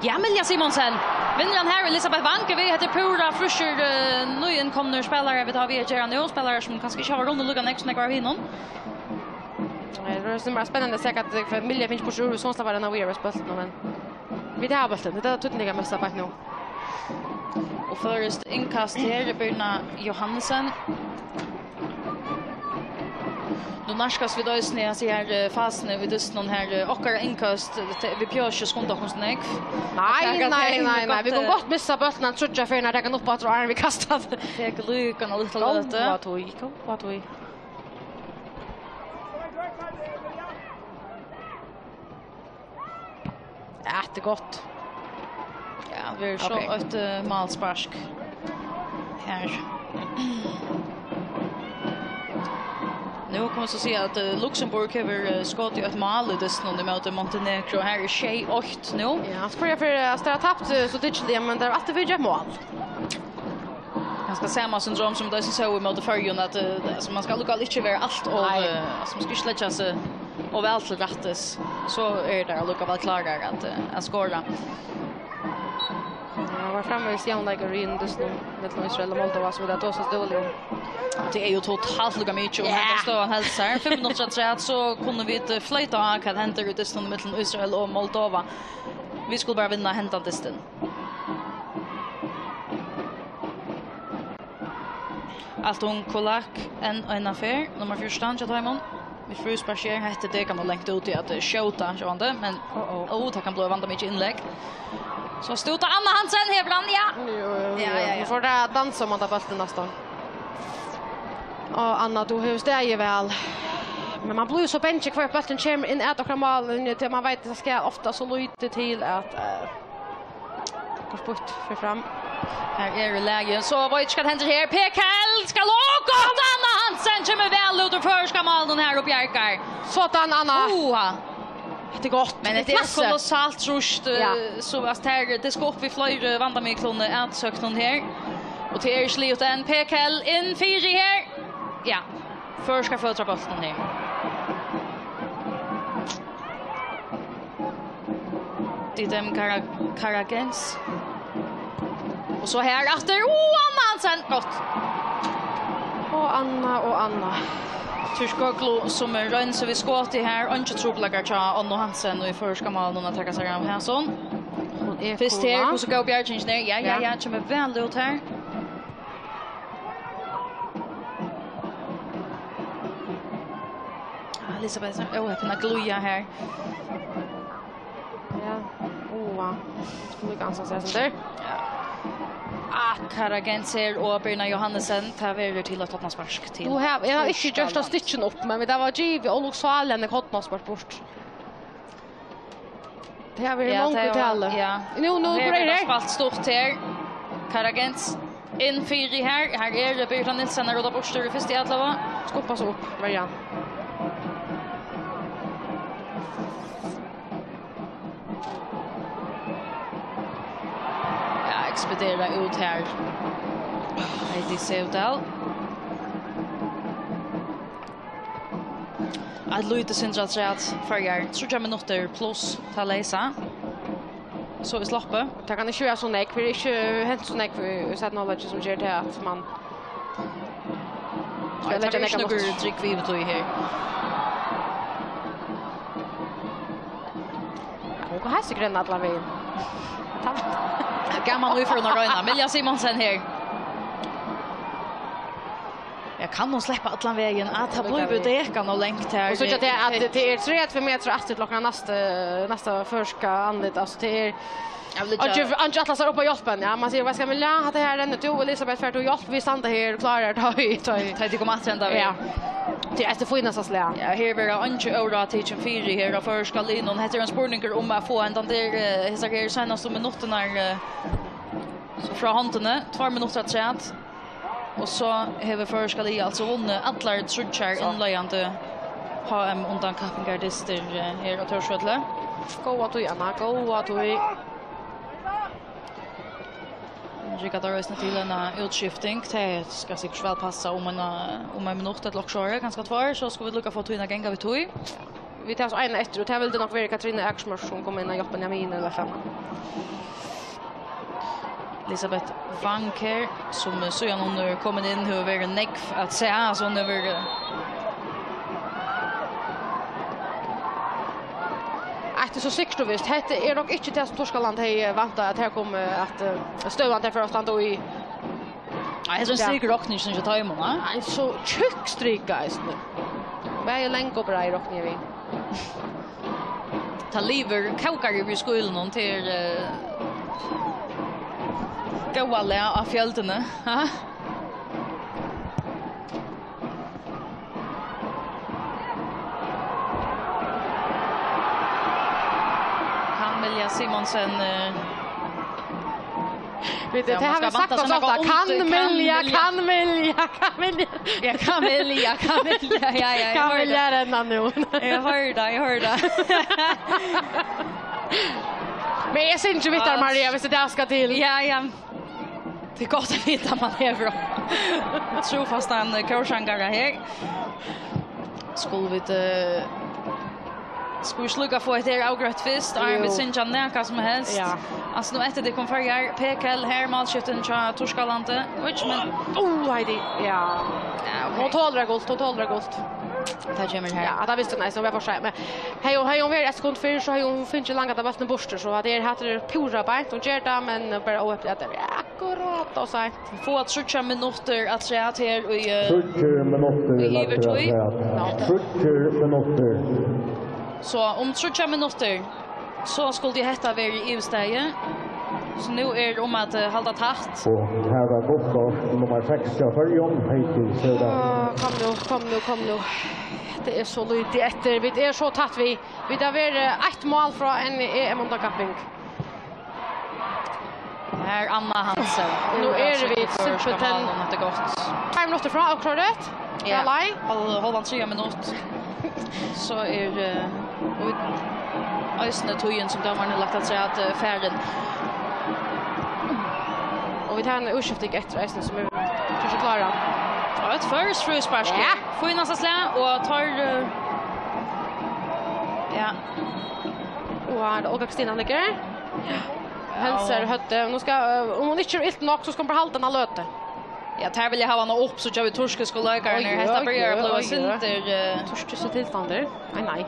Ja, Milja Simonsen. Vinnur hann her, Elisabeth Wang er við. Hetta er púra frískir, eh, nýinnkomnir spælarar, vit hava við at gera nú. Spælarar sum kanska ikki hava runnið líka nógv sum nógv av hinum. Nei, tað er bara spennandi at sjá hvat, hvat Milja finnur burtur úr, so hann slappar hann av við bóltin, men vit hava bóltin. Tað er tað týdningarmesta beint nú. Og føroyskt innkast her, Birna Johannesen. Nú nærkast vit eisini hesi her, eh, fasini í dystinum her, eh, okkara innkast, eh, te-, vit behøva ikki skunda okkum so nógv. Nei, taka nei, tey nei, nei, vit kunnu gott, eh, gott missa bóltin tríggjar ferðir, taka hann upp aftur, áðrenn vit kasta hann. Tekur líka eina lítla løtu. Góða tíð, góða tíð. Ja, tað er gott. Ja, verður so, ok, eitt, eh, málspark her. Nú kann man so siga, at, eh, Luxemburg hevur, eh, skotið eitt mál í dystinum ímóti Montenegro. Her er sjey eitt nú. Ja, so fór eg fyri, eh, at tey hava tapt, eh, so dyggeligt, men tað er altíð fyri eitt mál. Kanska sama syndrom sum tey sóu ímóti Føroyum, at, eh, altso, man skal allíkavæl ikki vera alt ov, nei, eh, altso, man skal ikki leggja seg ov væl til rættis, so eru teir allíkavæl klárir at, eh, at skora. Ja, tað var framvegis javnleikur í dystinum millum Ísrael og Moldova, sum vit hava tosað dúgliga um. Tað er jú totalt líka mikið, um, ja, henda støðan heldur sær. Fimm minuttir afturat, so kunnu vit, eh, floyta á, hvat hendir í dystinum millum Ísrael og Moldova. Vit skulu bara vinna hendan dystin. Althum Kulak, enn eina ferð, nummar fjúrtan hjá teimum. Við frísparki er hetta dekan og langt út í at, eh, skjóta, sjálvandi, men, oh, oh, tað kann blíva vandamikið innlegg. So stúta Anna Hansen, hevur hann, ja. Jú, jú, jú. Ja, ja, ja. Nú fór tað at dansa um handa bóltin næstan. Og Anna, tú hevur staðið væl. Men man blívur so bangin, hvør bólturin kemur inn at okkara mállinju, tí man veit, tað skal ofta so lítið til at, eh, okkurt býtt fer fram. Her er lagið, so veit ikki, hvat hendir her. P K L skal, og gott, Anna Hansen kemur væl út úr føroyska málinum her og bjargar. Sådan, Anna. Oha. Hetta er gott. Men hetta er kolossalt trýst, eh, ja, so at her, tað skal upp við fleiri vandamiklar atsøgnum her. Og tað er ikki liðugt enn. P K L inn fyri her. Ja, føroyska fótbóltin her. Didem Kara-, Karagens. Og so her aftur. Oh, Anna Hansen. Gott. Og Anna, og Anna. Turkoglu, sum er roynd seg við skotið her. Einki trupulleikar hjá Annu Hansen og í føroyska málinum at taka sær av her, sånn. Hon er fyrst her, kona. Hvussu góð bjargingin er. Ja, ja, ja, ja, kemur væl út her. Elisabeth, ó, hon kann glíða her. Ja, oa. Líka ansans her, sum der. Ja. Akara Genser og Birna Johannesen, tað verður til eitt hornaspark til. Nú havi, eg havi ikki gjørt tað stykkin upp, men tað var givið, og Luxalen er hornaspark bort. Tað havi verið, ja, mong tað var, tali. Ja. Nú, nú, og her breiðir verður her spælt stutt her. Karagens inn fyri her. Her er Birgitta Nielsen, her, og tað burtur í fyrstu atløgu. Skubba so upp, Marianne. Ja, ekspedera út her. Heidi Sevdal. Eitt lítið sindur afturat, Føroyar. Tríggjar minuttir pluss tað leysa. So er sloppið. Tað kann ikki vera so nógv, tað er ikki hent so nógv í, í seinna hálvleiki sum ger tað at man skal leggja nógv aftur. Nei, tað er ikki nøkur drúgv yvirtíð her. Ja, hon kom heilt sikkurt inn allan vegin. Gaman í for hon at royna. Milja Simonsen her. Ja, kann hon sleppa allan vegin? At tað blívur dekað og langt her. Og so er tað at tað er tretivu metrar aftur til okkara næsta, næsta føroyska andlit. Altso, tað er ikki, ikki ætla sær upp at hjálpa henni. Ja, man sigur, "Hvat skal vi lata? Hatta her rennur tú, Elisabeth, fert tú hjálp? Vit standa her og klára, tá ið, tá ið tit koma aftur henda veg." Ja. Tað er eftir fínasta slag. Ja, her verður einki óráð tikin fyri her av føroyska liðnum. Hetta er ein spurningur um at fáa hendan der, eh, hesar her seinastu minuttirnar, eh, so frá hondini. Tveir minuttir afturat. Og so hevur føroyska liðið altso vunnið allar tríggjar innleiðandi H M undankappingar dystir, eh, her á Tórsvølli. Góða tíð, Anna, góða tíð. Riggar teir eisini til eina útskifting. Tað skal sikkurt væl passa um eina, um ein minutt ella okkurt, kanska tveir, so skulu vit líka fáa tíðina at ganga við tí. Vit hava so eina eftir, og tað vildi nokk verið Katrine Akersmør, sum kom inn og hjálpti Jamine ella okkurt annað. Elisabeth Wang her, sum síðan hon er komin inn, hevur verið nógv at siga, altso, hon hevur, eh, Eitt er so sikkurt og vist, hetta er nokk ikki tað, sum Turkaland hevði væntað, at her kom, eh, at, eh, støðan, tey fóru at standa í. Nei, hetta er ein strik í rokningini hjá teimum, ha? Nei, so tjúkk strika eisini. Bæði long og breið rokni eg við. Tað livir, kókar yvir í skílunum til, eh, góða lag á fjøldini, ha? Kann Milja Simonsen, eh, Vit, ja, tað hava vit sagt oss ofta. Kann Milja, kann Milja, kann Milja. Ja, kann Milja, kann Milja. Ja, ja, eg hoyri tað. Kann Milja renna nú. Eg hoyri tað, eg hoyri tað. Men eg syngi við tær, Maria, viss tað skal til. Ja, ja. Tað er gott at vita, man hevur trúfastan kórsangara her. Skulu vit, eh, skulu vit ikki líka fáa hetta her avgreitt fyrst, áðrenn vit syngja nakað sum helst? Ja. Altso, nú eftir tykkum Føroyar, P K L her, málskiftin hjá Turkalandi. Oj, men, oh, Heidi, ja. Ja, ok. Hon tolir gult, hon tolir gult. Tað kemur her. Ja, tað visti hon eisini, hon var for sein. Men hevði hon, hevði hon verið eitt sekund fyrr, so hevði hon fingið langað av bóltin burtur, so at tað er, hatta er púra beint, hon ger tað, men bara óhepnið at tað er akkurát ov seint. Fáa tríggjar minuttir afturat her í, eh, tríggir minuttir í lagt yvirtíð. Afturat. Tríggir minuttir. So, um tríggjar minuttir, so skuldi hetta verið yvirstaðið. So nú er um at, eh, halda tætt. Og her var gott kort, nummar seks hjá Føroyum, Heidi Sørdal. Á, kom nú, kom nú, kom nú. Tað er so lítið eftir. Vit eru so tætt við. Vit hava verið eitt mál frá ein E M undankapping. Her Anna Hansen. Nú eru vit simpelthen... Hetta er gott. Tveir minuttir frá avklárt. Ja. Hálv-, hálvan triðja minutt. So er, eh, og eisini tíðin sum dómarin hevur lagt afturat, eh, farin. Og vit hava eina útskifting eftir eisini sum er kanska klár. Og eitt føroyskt fríspark. Ja. Fínasta slag og teir, eh, ja. Og her er Olga Kristina liggur. Ja. Helsar høvdið. Nú skal, eh, um hon ikki er ilt nokk, so skal hon bara halda hana løtu. Ja, teir vilja hava hana upp, so tjá vit turkisku leikararnar. Oj, oj, oj, oj. Hetta byrjar at blíva sindur, eh, turkisku tilstandir. Nei, nei.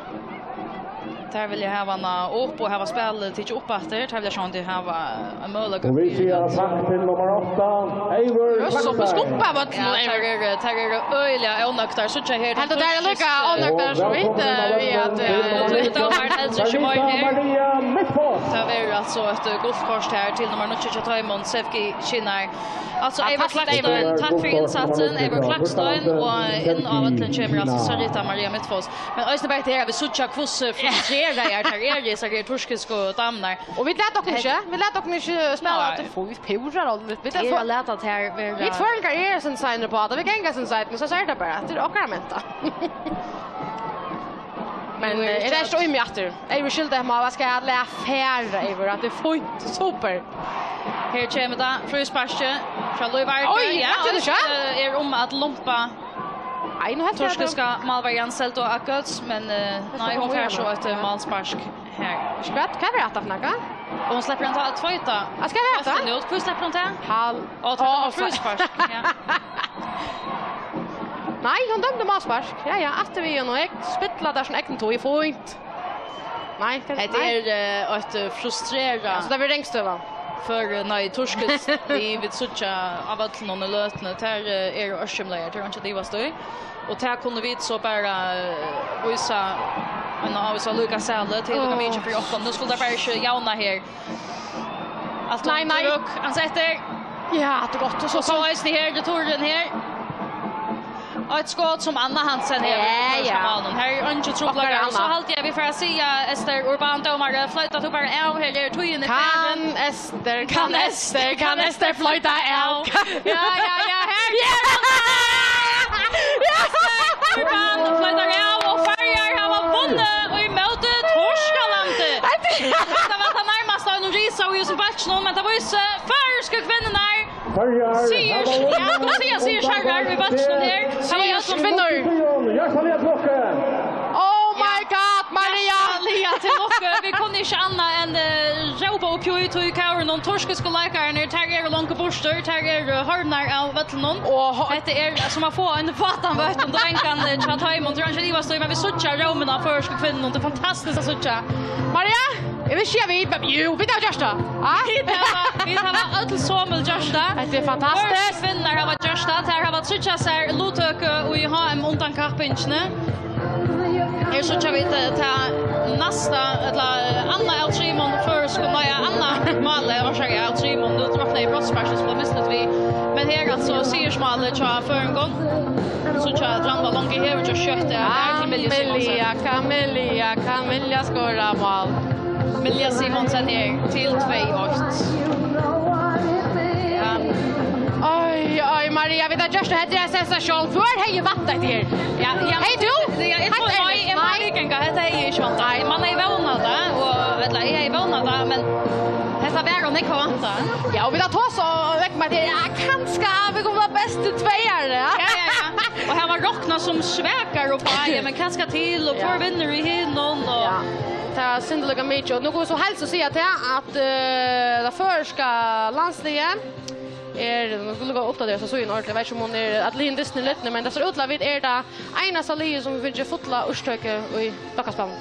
Teir vilja hava hana upp og hava spælið tikið upp aftur. Teir vilja sjálvandi hava ein møguleika. Og vit siga takk til nummar átta, Eivør Røss upp og Klakstein. Skubba vøllin, ja, Eivør. Teir eru, teir eru øgiliga ónøgdar. Síggja her, heldur teir eru líka ónøgdar sum hitt, eh, við at, eh, og dómarin heldur ikki meir her. Maria Midtfoss. Tað verður altso eitt, eh, gult kort her til nummar níggju hjá teimum, Sevgi Kinar. Altso, Eivør Klakstein, takk fyri innsatsin. Eivør Klakstein, og inn á vøllin kemur altso Sarita Maria Midtfoss. Men eisini bara hetta her, at vit síggja hvussu frustreraðar tær eru, hesar her turkisku damurnar. Og vit lata okkum ikki, vit lata okkum ikki spæla. Nei. Tað fáa vit púra roligt. Vit er... Tað er at lata tær vera. Vit føroyingar eru sum seinir uppá tað, vit ganga sum seinir, men so er tað bara. Tað er okkara menta. Men, eh, er tað ikki í meg aftur? Eg vil skylda meg, hvat skal eg lata fara yvir? At tað er fínt, super. Her kemur tað, frísparkið frá Lív Arge. Oj, ja, rætt í tað, ja. Eisini er um at lumpa. Nei, nú helt eg at turkiska málverjan Seldu Akgöz, men, eh, nei, hon fær so eitt, eh, málspark her. Skvett, hvat er hetta for nakað? Og hon sleppur at tveita. Hvat skal hetta? Hvat er nú? Hví sleppur hon tað? Hal-, og tað var fríspark, ja. Nei, hon dømdi málspark. Ja, ja, aftur við hon og eg spilla tær sum egn tog, fínt. Nei, hetta er, eh, eitt, eh, frustrerað... Ja, so tað verður ringstøða. Før, eh, nei, turkiskt lið vit síggja á vøllinum í løtuni. Tær, eh, eru ørkymlaðar, tað er einki at ivast í. Og tað kunnu vit so bara, eh, vísa ein ávísa líka sælu til, líka mikið fyri okkum. Nú skulu tær bara ikki javna her. Alt nei, nei. Turk, hann setir. Ja, tað er gott. Og so, og so eisini her, returin her. Og eitt skot sum Anna Hansen hevur. Ja, ja. Her er einki trupulleikar. Og so haldi eg, vit fara at siga, Ester Urban, dómari, floyta tú bara av, her er tíðin er farin. Kann Ester, kann Ester, kann Ester floyta av? Ja, ja, ja, her er hon! Ester Urban floytar av, og Føroyar hava vunnið í móti Týskalandi. Hetta var tað nærmasta einum risa í hesum bólkinum, men tað vísir føroysku kvinnurnar. Sigur, ja, skulu siga, sigur Sjarvar í bólkinum her. Sigur kvinnur. Hjartaliga til lukku. Oh my God, Maria! Hjartaliga til lukku. Vit kunnu ikki annað enn, eh, rópa upp í, tí kórin, og turkisku leikararnir, tær eru longu burtur, tær eru horvnar av vøllinum. Og ho- Hetta er sum at fáa ein fatan vøtt undir vangan, eh, hjá teimum. Tað er ikki at ivast í, men vit síggja rómin á føroysku kvinnunum. Tað er fantastiskt at síggja. Maria, eg vil siga vit, men jú, vit hava gjørt tað. Ja? Vit hava, vit hava øll somul gjørt tað. Hetta er fantastiskt. Føroyskar kvinnur hava gjørt tað. Tær hava tryggjað sær luttøku í H M undankappingini. Her síggja vit, eh, tað næsta, ella, eh, annað av trimum føroyskum, nei, annað málið, orsaka, av trimum. Nú druknaði eg brotsspark, so bleiv misnýtt við. Men her, altso, sigursmálið hjá føroyingum. Síggja, at Rannvá Långe hevur gjørt skjótt, eh, her til Milju Simonsen. Camilla, Camilla, Camilla skorar mál. Milja Simonsen her til tvey eitt. Ja. Oj, oj, Maria, vit hava gjørt tað. Hetta er ein sensasjón. Hvør hevði væntað hetta her? Ja, ja. Hey, tú? Ja, eg fór, nei, eg má viðganga, hetta hevði eg ikki væntað. Nei. Man hevði vónað tað, og, ella, eg hevði vónað tað, men hetta var hon ikki væntað. Ja, og vit hava tosað um at, ja, kanska vit kunnu vera bestu tveyar, ja. Ja, ja, ja. Og her var roknað sum svakar og bæði, men kanska til, og hvør vinnur í hinum, og... Ja. Tað er synd líka mikið. Og nú kunnu vit so helst siga til at, eh, tað føroyska landsliðið er, nú skulu vit uppdatera so síðan ordentligt. Eg veit ikki um hon er, at liðini dystin er litni, men tað sær út til at vit eru tað einasta liðið sum hevur fingið fulla úrtøku í lokkaspælinum.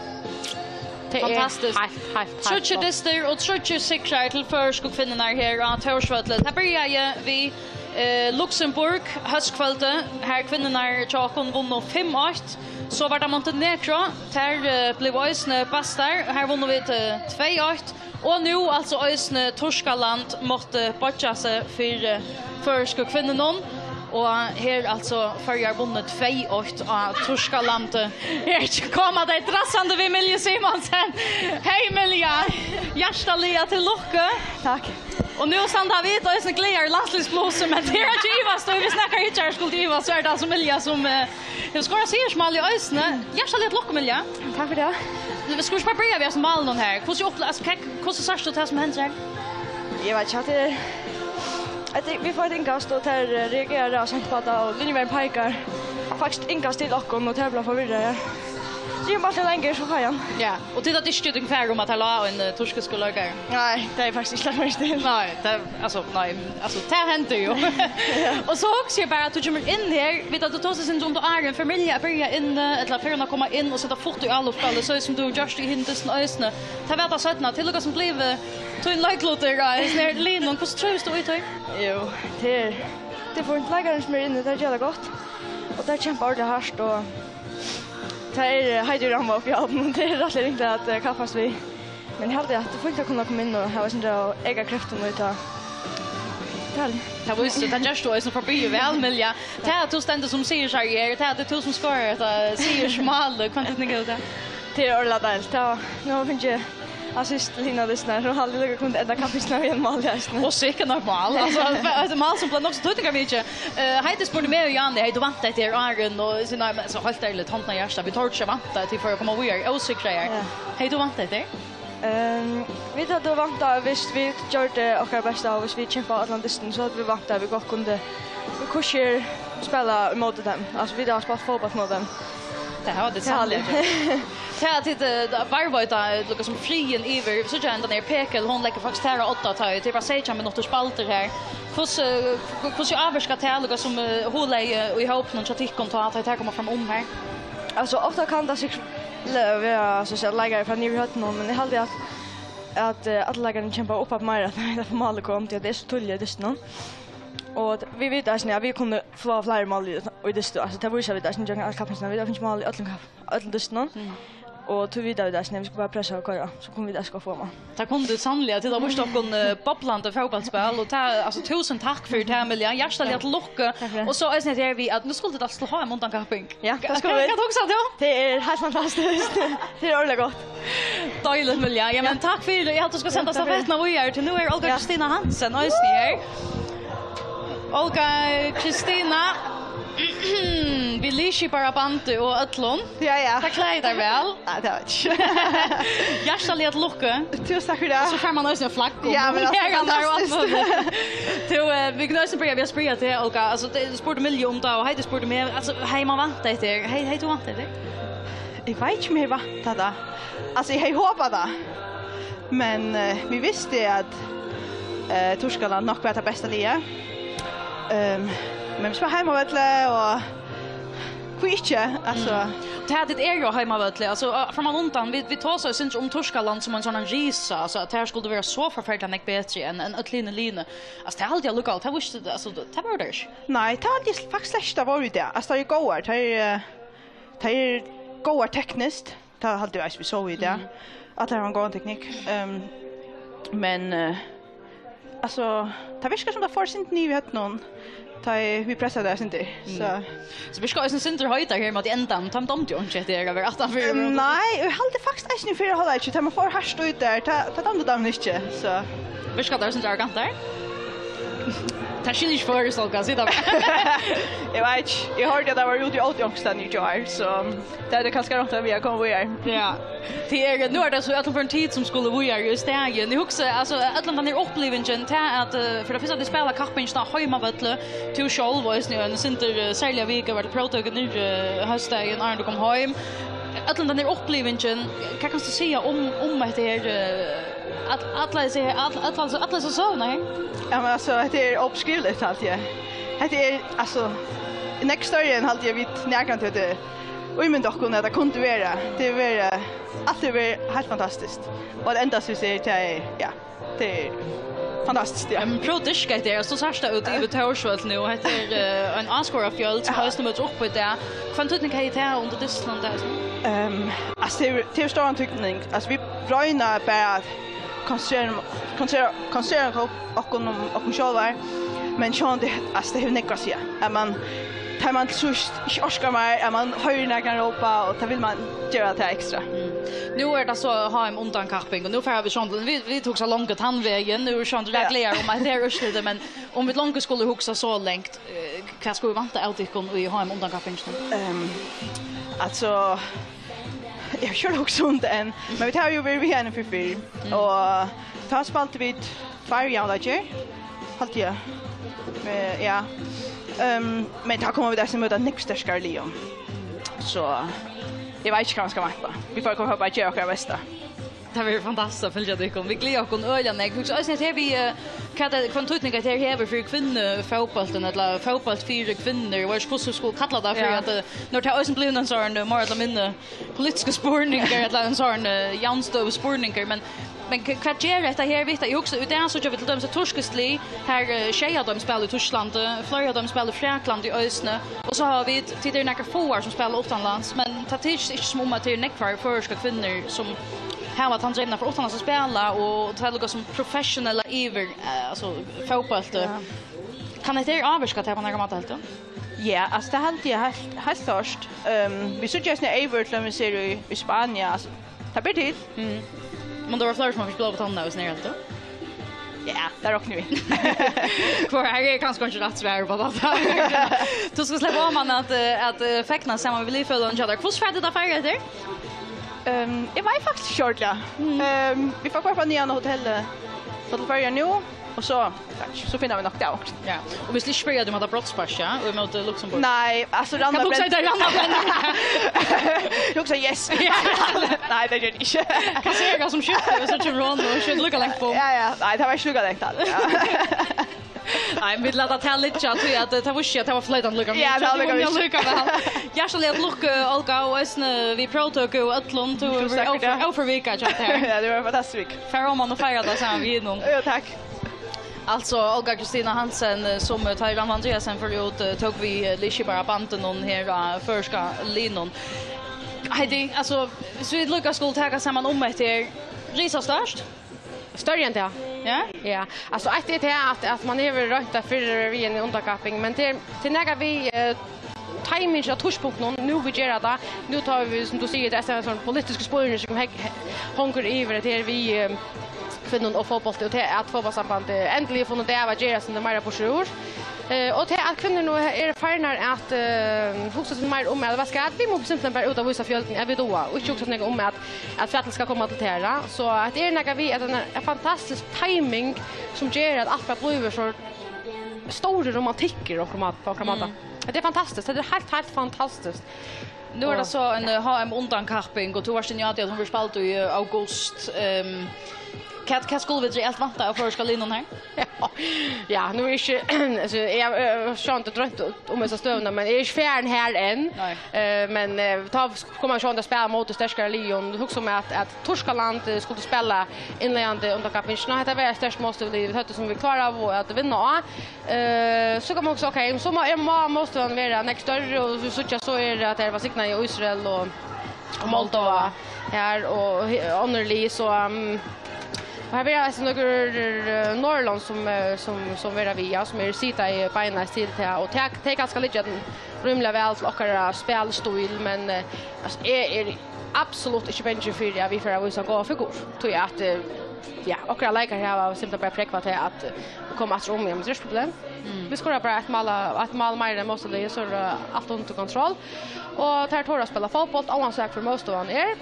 Tað er fantastiskt. Heilt, heilt, heilt flott. Tríggir dystir og tríggir sigrar til føroysku kvinnurnar her á Tórsvølli. Tað byrjaði við, eh, Luxemburg hóskvøldið, har kvinnurnar hjá okkum vunnu fimm eitt. So var tað Montenegro, tær eh, blivu eisini bastar. Her vunnu vit eh, tvey eitt. Og nú altso eisini Turkaland mátti boyggja seg fyri eh, føroysku kvinnunum. Og her altso Føroyar vunnu tvey eitt á Turkalandi. Her koma tey drassandi við Milju Simonsen. Hey Milja, hjartaliga til lukku. Takk. Og nú standa vit eisini glaðar í landsliðsblusu, men tað er ikki ivast, og viss nakar hyggjarar skuldu ivast, so er tað altso Milja sum eh, hevur skorað sigursmálið eisini. Hjartaliga til lukku, Milja. Takk fyri tað. Vit skulu bara byrja við hasum málinum her. Hvussu upple-, altso, hvat, hvussu sært tú tað sum hendir her? Eg veit ikki, at tað er, at tað, vit fáa eitt innkast, og tær eh, reagera og sent upp á tað, og linjuverðin peikar faktiskt innkast til okkum, og tær blíva forvirraðar. So eg bara til lengur, so fái eg hann. Ja, og tit hava ikki tykkum far um, at tað lá ein eh, turkiskur leikari? Nei, tað er faktiskt ikki lagt merki til. Nei, tað, altso, nei, altso, tað hendir jo. Og so hugsi eg bara, at tú kemur inn her, vit hava tosað sindur um tað áðrenn, Milja byrjar inn, eh, ella fer hon at koma inn og seta futt í álopsspælið, so sum tú gjørdi í hinum dystinum eisini. Tað var tað seinna, tað er líka sum blivið tín leiklutur á hesum her liðnum. Hvussu trívist tú í tí? Jú, tað er, tað er fínt. Leikararnir sum eru inni, teir gera tað gott. Og teir kempa ordiliga hart, og tað er eh, heitur ramma uppi í álopinum. Tað er rættiliga ringt at eh, kappast við. Men eg haldi, at tað er fínt at kunna koma inn og hava eitt sindur av eyka kreftum í tað. Tað er tað. Tað vísir, tað gert tú eisini forbi væl, Milja. Tað, at tú stendur sum sigursari her, tað, at tað er tú sum skorar hetta sigursmálið, hvønn týdning hevur tað? Tað er ordiliga deiligt. Tað var, nú havi eg fingið assist til hina dystin her, so haldi eg líka kundi enda kappingina við einum máli eisini. Og sikkurt nokk mál. Altso, eitt mál sum bleiv nokk so týdningarmikið. Eh, Heidi spurdi meg og Jani, "Hevði tú væntað hetta her áðrenn?" Og eg sigi, "Nei, men altso, heilt ærligt, hondina á hjartað, vit tordu ikki at vænta, at tit fóru at koma víðari ósigraðar." Ja. Hevði tú væntað hetta her? Ehm, vit høvdu væntað, viss vit gjørdu okkara besta, og viss vit kempa allan dystin, so høvdu vit væntað, at vit gott kundu, vit hvussu er spæla ímóti teimum. Altso, vit hava spælt fótbólt móti teimum. Tað hava tit sanniliga gjørt. Tað at tit eh, varðveita eh, líka sum friðin yvir, so gjør hendan her Pekel, hon leggur faktiskt tær á odda, tá ið tað er bara seytjan minuttir spældir her. Hvussu, eh, hvussu ávirkar tað líka sum eh, huglagið í hópinum hjá tykkum, tá, tá ið tær koma fram um her? Altso, ofta kann tað sikkurt le-, vera, so at siga, leikarar fara niður í høvdinum, men eg haldi, at, at eh, allir leikararnir kempa upp at meira, tá ið málið kom, tí at tað er so týðiligt í dystinum. Og t-, vit vita eisini, at vit kunnu fáa fleiri mál í, í dystin. Altso, tað vísa vit eisini gjøgnum alla kappingina. Vit hava fingið mál í øllum kapp-, øllum dystunum. Mm. Og tí vita vit eisini, at vit skulu bara pressa og koyra, so kunnu vit eisini fáa mál. Tað kunnu tit sanniliga, tit hava víst okkum eh, boblandi fótbóltsspæl, og tað, altso, túsund takk fyri tað, Milja. Hjartaliga til lukku. Takk fyri. Og so eisini hetta her við, at nú skuldu tit altso hava ein undankapping. Ja, tað skulu vit. Hvat hugsar tú? Tað er heilt fantastiskt. Tað er ordiliga gott. Deiligt, Milja. Ja, men takk fyri. Ja, tú skalt senda stafettuna víðari til, nú er Olga Kristina Hansen eisini her. Olga Kristina, við liðskipara bandi og øllum. Ja, ja. Tað klæðir tær væl. Ja, tað veit eg ikki. Hjartaliga til lukku. Túsund takk fyri tað. So fær mann eisini flagg og... Ja, men altso, her og har og alt fantastiskt. Møguligt. Tú, eh, vit kunnu eisini byrja við at spyrja teg, Olga. Altso, tey spurdu Milju um tað, og Heidi spurdi meg. Altso, hevði mann væntað hetta her? Hevði, hevði tú væntað hetta her? Eg veit ikki, um eg hevði væntað tað. Altso, eg hevði hopað tað. Men eh, vit vistu, at eh, Turkaland nokk var tað besta liðið. Ehm, men vit spæla heimavølli, og hví ikki? Altso. Mm. Tað, at tit eru á heimavølli, altso, á, frammanundan, vit, vit tosaðu eitt sindur um Turkaland sum ein sovorðnan risa, altso, at tær skuldu vera so forferdiliga nógv betri enn, enn øll hini liðini. Altso, tað haldi eg allíkavæl, tað vísti, altso, tað vóru tær ikki. Nei, tað haldi eg faktiskt slett ikki, tað vóru tær. Altso, tær eru góðar, tær eru, eh, tær eru góðar tekniskt. Tað haldi eg eisini, vit sóu í dag. Mm. At tær hava ein góðan teknikk. Ehm, men, eh, altso, tað virkar sum tað fór eitt sindur niður í høvdinum, tá ið vit pressaðu tær eitt sindur. Mm. So. So virkar eisini eitt sindur heitar her móti endan. Teimum dámdi jú ikki hetta her at vera aftan fyri. Eh, nei, og eg haldi faktiskt eisini í fyrra hálvleiki, tá man fór hart út har, tá, tá dámdi teimum ikki, so. Virkar tær eitt sindur arrogantar? Tær skilja ikki føroyskt, Olga, sig tað bara. Eg veit ikki. Eg hoyrdi, at tær vóru úti í Ódalsvík í gjár, so tað er kanska ringt, at vit eru komin víðari. Ja. Tað er, nú er tað so í øllum førum tit, sum skulu víðari í staðin. Eg hugsi, altso, øll hendan her upplivingin, tað at, eh, fyri tað fyrsta, at tit spæla kappingina á heimavølli, tú sjálv, og eisini í ein sindur, eh, serliga viku, var til próvtøku niðri, eh, hósdagin, áðrenn tú kom heim. Øll hendan her upplivingin, hvat kanst tú siga um, um hetta her, eh, All-, allar hesar, all-, all-, all-, allar hesar søgurnar her. Ja, men altso, hetta er óbeskriviligt, haldi eg. Hetta er, altso, nógv størri enn, haldi eg, vit nakrantíð høvdu ímyndað okkum, at tað kundi vera. Tað hevur verið, alt hevur verið heilt fantastiskt. Og at enda, synist eg, tað er, ja, tað er Fantastiskt, ja. Um, Pro Disc hetta er, so sært tað út yvir Tórsvøll nú. Hetta er uh, ein áskoðarafjøld sum eisini møtir upp í dag. Hvønn týdning hevur tað undir dystinum? Tað er um, Altso, tað er, tað er stóran týdning. Altso, vit royna bara at konsentrera, konsentrera, konsentrera okkum um okkum sjálvar. Men sjálvandi, altso, tað hevur nógv at siga. At man, tá man til síðst ikki orkar meir, at man hoyrir nakran rópa, og tá vil man gera tað ekstra. Mm. Nú er tað so H M undankapping, og nú fara vit sjálvandi, vit, vit hugsa longu tann vegin, nú er sjálvandi rættiliga um at tað er úrslitið, men um vit longu skulu hugsa so langt, eh, hvat skulu vit vænta av tykkum í H M undankappingini? Um, altso, eg havi ikki hugsað um tað enn, men vit hava jo verið við henni fyri fyrr, mm. Og tá spældu vit tveir javnleikir, haldi eg. Eh, ja. Um, men tá koma vit eisini møta nógv sterkari liðum. So eg veit ikki hvat man skal vænta. Vit fara koma upp at gera okkara besta. Tað verður fantastiskt at fylgja tykkum. Vit gleða okkum øgiliga nógv. Hugsa eisini at her við eh, hvat er, hvønn týdning at her hevur fyri kvinnufótbóltin, ella fótbólt fyri kvinnur, og hvussu skulu kalla tað fyri ja. At eh, nú er tað eisini blivið ein sånn eh, meir ella minni politiske spurningar, ella ein sånn eh, javnstøðu spurningar, men men hvat ger hetta her við tað? Eg hugsi, í dag síggja vit til dømis eitt turkiskt lið, har eh, sjey av teimum spæla í Týsklandi, fleiri av teimum spæla í Fraklandi eisini, og so hava vit, tit eru nakrar fáar sum spæla uttanlands, men tað tykist ikki sum um at tað eru nógvar føroyskar kvinnur sum hava tann dreymna for uttanlands at spæla, og tað er líka sum professionella yvir, eh, altso fótbólti. Ja. Kann hetta her ávirka tað á nakran máta, heldur tú? Ja, altso tað haldi eg heilt, heilt klárt. Um, vit síggja eisini yvir til dømis her í, í Spania, altso, tað ber til. Mm. Men tað vóru fleiri sum fekk blóð á tannina, hvis nær, heldur tú? Ja, tað rokni vit. Hvør her er kanska ikki rætt svar á tað. Tú skalt sleppa oman at, eh, at eh, fegnast saman við liðfelaganum hjá tær. Hvussu fara tit at feira hetta? Um, eg veit faktiskt ikki ordiliga. Mm. Um, vit fara bara upp á nýggjársaftan, Hotel Føroyar nú, og so, so finna vit nokk tað okkurt. Ja. Og vit skulu ikki spyrja teg um hatta brotssparkið, ja, og ímóti Luxembourg. Nei, altso, Ranna. Kanst tú hugsa tær Ranna Brenner? Hugsa, yes. Ja. Nei, tað ger eg ikki. Hvat sigur tú sum skjútti, og so kemur hon og skjúttar líka langt upp? Ja, ja. Nei, tað var ikki líka langt, altso. Ja. Nei, men vit lata tað liggja, tí at eh, tað var ikki, tað var floytandi líka. Ja, tað var líka mikið. Líka væl. Hjartaliga til lukku, Olga, og eisini við próvtøku og øllum. Tú ert ófor-, óforvika hjá tær. Ja, tað var fantastiskt. Far oman og feira tað saman við hinum. Ja, takk. Altso, Olga Kristina Hansen, eh, sum eh, tá Ranna Andreasen fór út, eh, tók við eh, liðskipara bandinum her á føroyska liðnum. Heidi, altso, so vit líka skulu taka saman um hetta her. Risastórt. Størri enn tað? Ja? Ja. Altso, eitt er tað at, at man hevur roynt tað fyrr við eini undankapping, men tað er, tað er nakað við eh, timing av tíðspunktinum, nú vit gera tað. Nú tá vit, sum tú sigur, tað er ein sånn politisk spurning sum heng-, he-, hongur yvir at her við eh, kvinnum og fótbólti, og tað er at fótbóltssambandið endiliga funnið út av at gera seg meira burturúr. Eh, og tað er at kvinnur nú eru farnar at eh, hugsa seg meir um at, hvat skal, vit mugu simpelthen bara út at vísa fjøldini at vit duga, og ikki hugsa seg um at at fjallið skal koma til tær. So at er nakað við, at tað er ein fantastisk timing, sum ger at alt bara blívur so stór romantikkur á onkran mát-, á onkran máta. Mm. Tað er fantastiskt, tað er heilt, heilt fantastiskt. Nú er tað so ein eh, H M undankapping, og tú varst inni á tí, at hon verður spæld í eh, august. Ehm, hvat, hvat skulu vit reelt vænta av føroyska liðnum her? Ja, nú er ikki, altso, eg havi eh, sjálvandi droymt um hesa støðuna, men eg eri ikki farin har enn. Nei. Eh, men eh, tá koma vit sjálvandi at spæla móti sterkari liðum. Hugsa um at, at Týskaland eh, skuldi spæla innleiðandi undankappingina. Hetta var eitt sterkt mótstøðulið, vit høvdu, sum vit kláraðu at vinna á. Eh, so kann man hugsa, ok, so má, má mótstøðan vera nógv størri, og vit síggja, so er at tað var signað í Ísrael og, og Moldova her, og he-, onnur lið, so um, Og her verða eisini nøkur eh, Norðurlond sum, eh, sum, sum verða við, ja, sum eru sita í beinleiðis til tað, og tað, tey kanska liggja rímiliga væl til okkara spælstíl, men eh, altso, eg eri absolutt ikki bangin fyri at vit fara at vísa góða figur, tí at eh, ja, okkara leikarar hava simpelthen bara prógvað tað at eh, koma aftur um, ja, men tað er ikki problem. Mm. Vit skora bara eitt mál, eitt mál meira enn mótstøðuliðið, so er eh, alt undir kontroll. Og tær tora at spæla fótbólt, óansæð hvør mótstøðan er.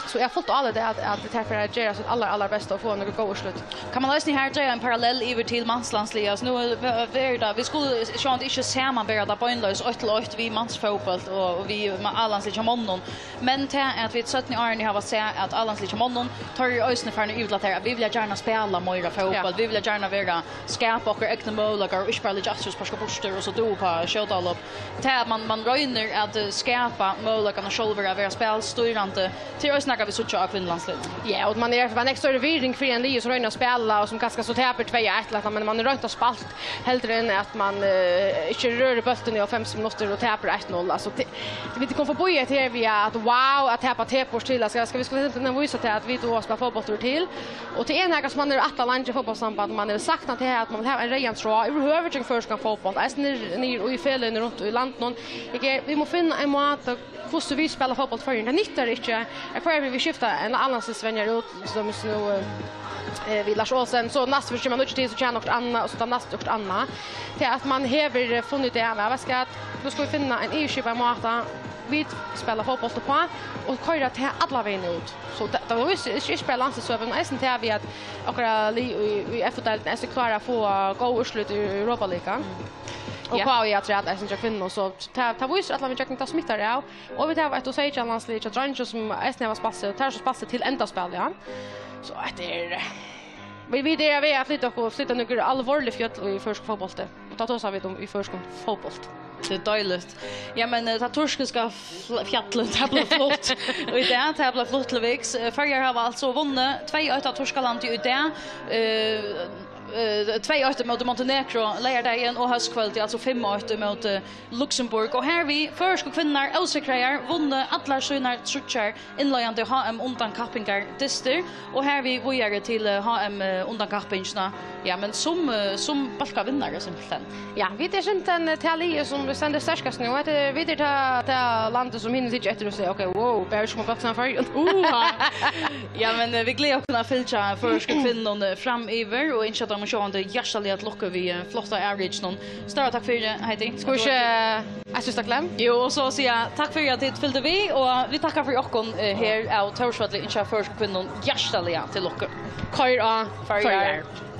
So eg havi fult álit at, at tær fara at gera sítt allar, allar besta og fáa nøkur góð úrslit. Kann man eisini her draga ein parallell yvir til manslandsliðið? Altso, nú er, er tað, vit skulu sjálvandi ikki samanbera tað beinleiðis eitt til eitt við mansfótbólt og, og við ma-, A-landsliðið hjá monnum. Men tað at vit seinnu árini hava sæð at A-landsliðið hjá monnum, teir eru eisini farnir yvir til at, at vit vilja gjarna spæla meira fótbólt, ja. Vit vilja gjarna vera, skapa okkara egnu møguleikar og ikki bara liggja aftur og sparka burtur og so duga upp á skjótaálop. Tað at man, man roynir at eh, skapa møguleikarnar sjálvur at vera spælstýrandi, tað er eisini nakað, vit síggja á kvinnulandsliðnum. Ja, og man er, man er ekstra virðing fyri ein lið sum roynir at spæla, og sum kanska so tapir tvey eitt, ella, men man er roynt at spælt heldur enn at man, eh, ikki rørir bóltin í hálvfems minuttir og tapir eitt null. Altso, te-, vit kunnu forbi hetta her við at, wow, at tapa tepur til, at skal, skal vit skulu simpelthen vísa til at vit duga at spæla fótbólt til. Og tað er nakað sum man er ætlað leingi fótbóltssamband, man hevur sagt at tað er at man vil hava ein reyðan tráð, yvirhøvur kring føroyskan fótbólt, eisini niður í feløgini runt í landinum. Eg, vit mugu finna ein máta, hvussu vit spæla fótbólt í Føroyum. Tað nyttar ikki, at hvørja ferð vit skifta ein landsliðsvenjara út, til dømis nú, eh, eh, við Lars Olsen, so næstu ferð kemur nýggj til, so kemur okkurt annað, og so tað næsta okkurt annað. Tað at man hevur, eh, funnið út av, at, veitst hvat, nú skulu vit finna ein yvirskipaðan máta, vit spæla fótbólt uppá, og koyra tað allan vegin út. So tað, tað vísir ikki, ikki bara landsliðshøpi, men eisini tað við at okkara lið í, í F-deildini eisini klára at fáa góð úrslit í Europa League. Og Ja. K I afturat eisini hjá kvinnum, so tað, tað vísir allan vegin gjøgnum, tað smittar av. Og vit hava eitt U seytjan landslið hjá dreingjum sum eisini hava spælt seg, og teir sum spælt seg til endaspæl, ja. So hetta er, eh, vit, vit eru við at flyta okkum, flyta nøkur alvorlig fjøll í føroyskum fótbólti. Og tá tosa vit um í føroyskum fótbólti. Tað er deiligt. Ja, men, eh, tað turkiska fl-, fjallið, tað bleiv flutt. Og í dag, tað bleiv flutt til Viks. Eh, Føroyar hava altso vunnið tvey eitt av Turkalandi í dag. Eh, eh, tvey eitt móti Montenegro leygardagin og hóskvøldið, altso fimm eitt móti Luxembourg. Og her við føroysku kvinnurnar ósigraðar, vunnu allar sínar tríggjar innleiðandi H M undankappingar dystir, og her við víðari til, eh, H M, eh, undankappingina. Ja, men sum, eh, sum bólkavinnari simpelthen. Ja, vit eru simpelthen, eh, tað liðið sum stendur sterkast nú. Hetta er, vit eru tað, tað landið sum hinir hyggja eftir og siga, ok, wow, bara sum bólkið frá Føroyum. Uha. Ja, men, eh, vit gleða okkum at fylgja føroysku kvinnunum, eh, framyvir og ynskja teimum sjálvandi hjartaliga til lukku við, eh, flotta avrikinum. Stóra takk fyri, Heidi. Skal vit ikki, eh, eitt síðsta klemm? Jú, og so siga takk fyri at tit fylgdu við, og vit takka fyri okkum, eh, her av Tórsvølli, ynskja føroysku kvinnunum hjartaliga til lukku. Koyr á Føroyar. Føroyar.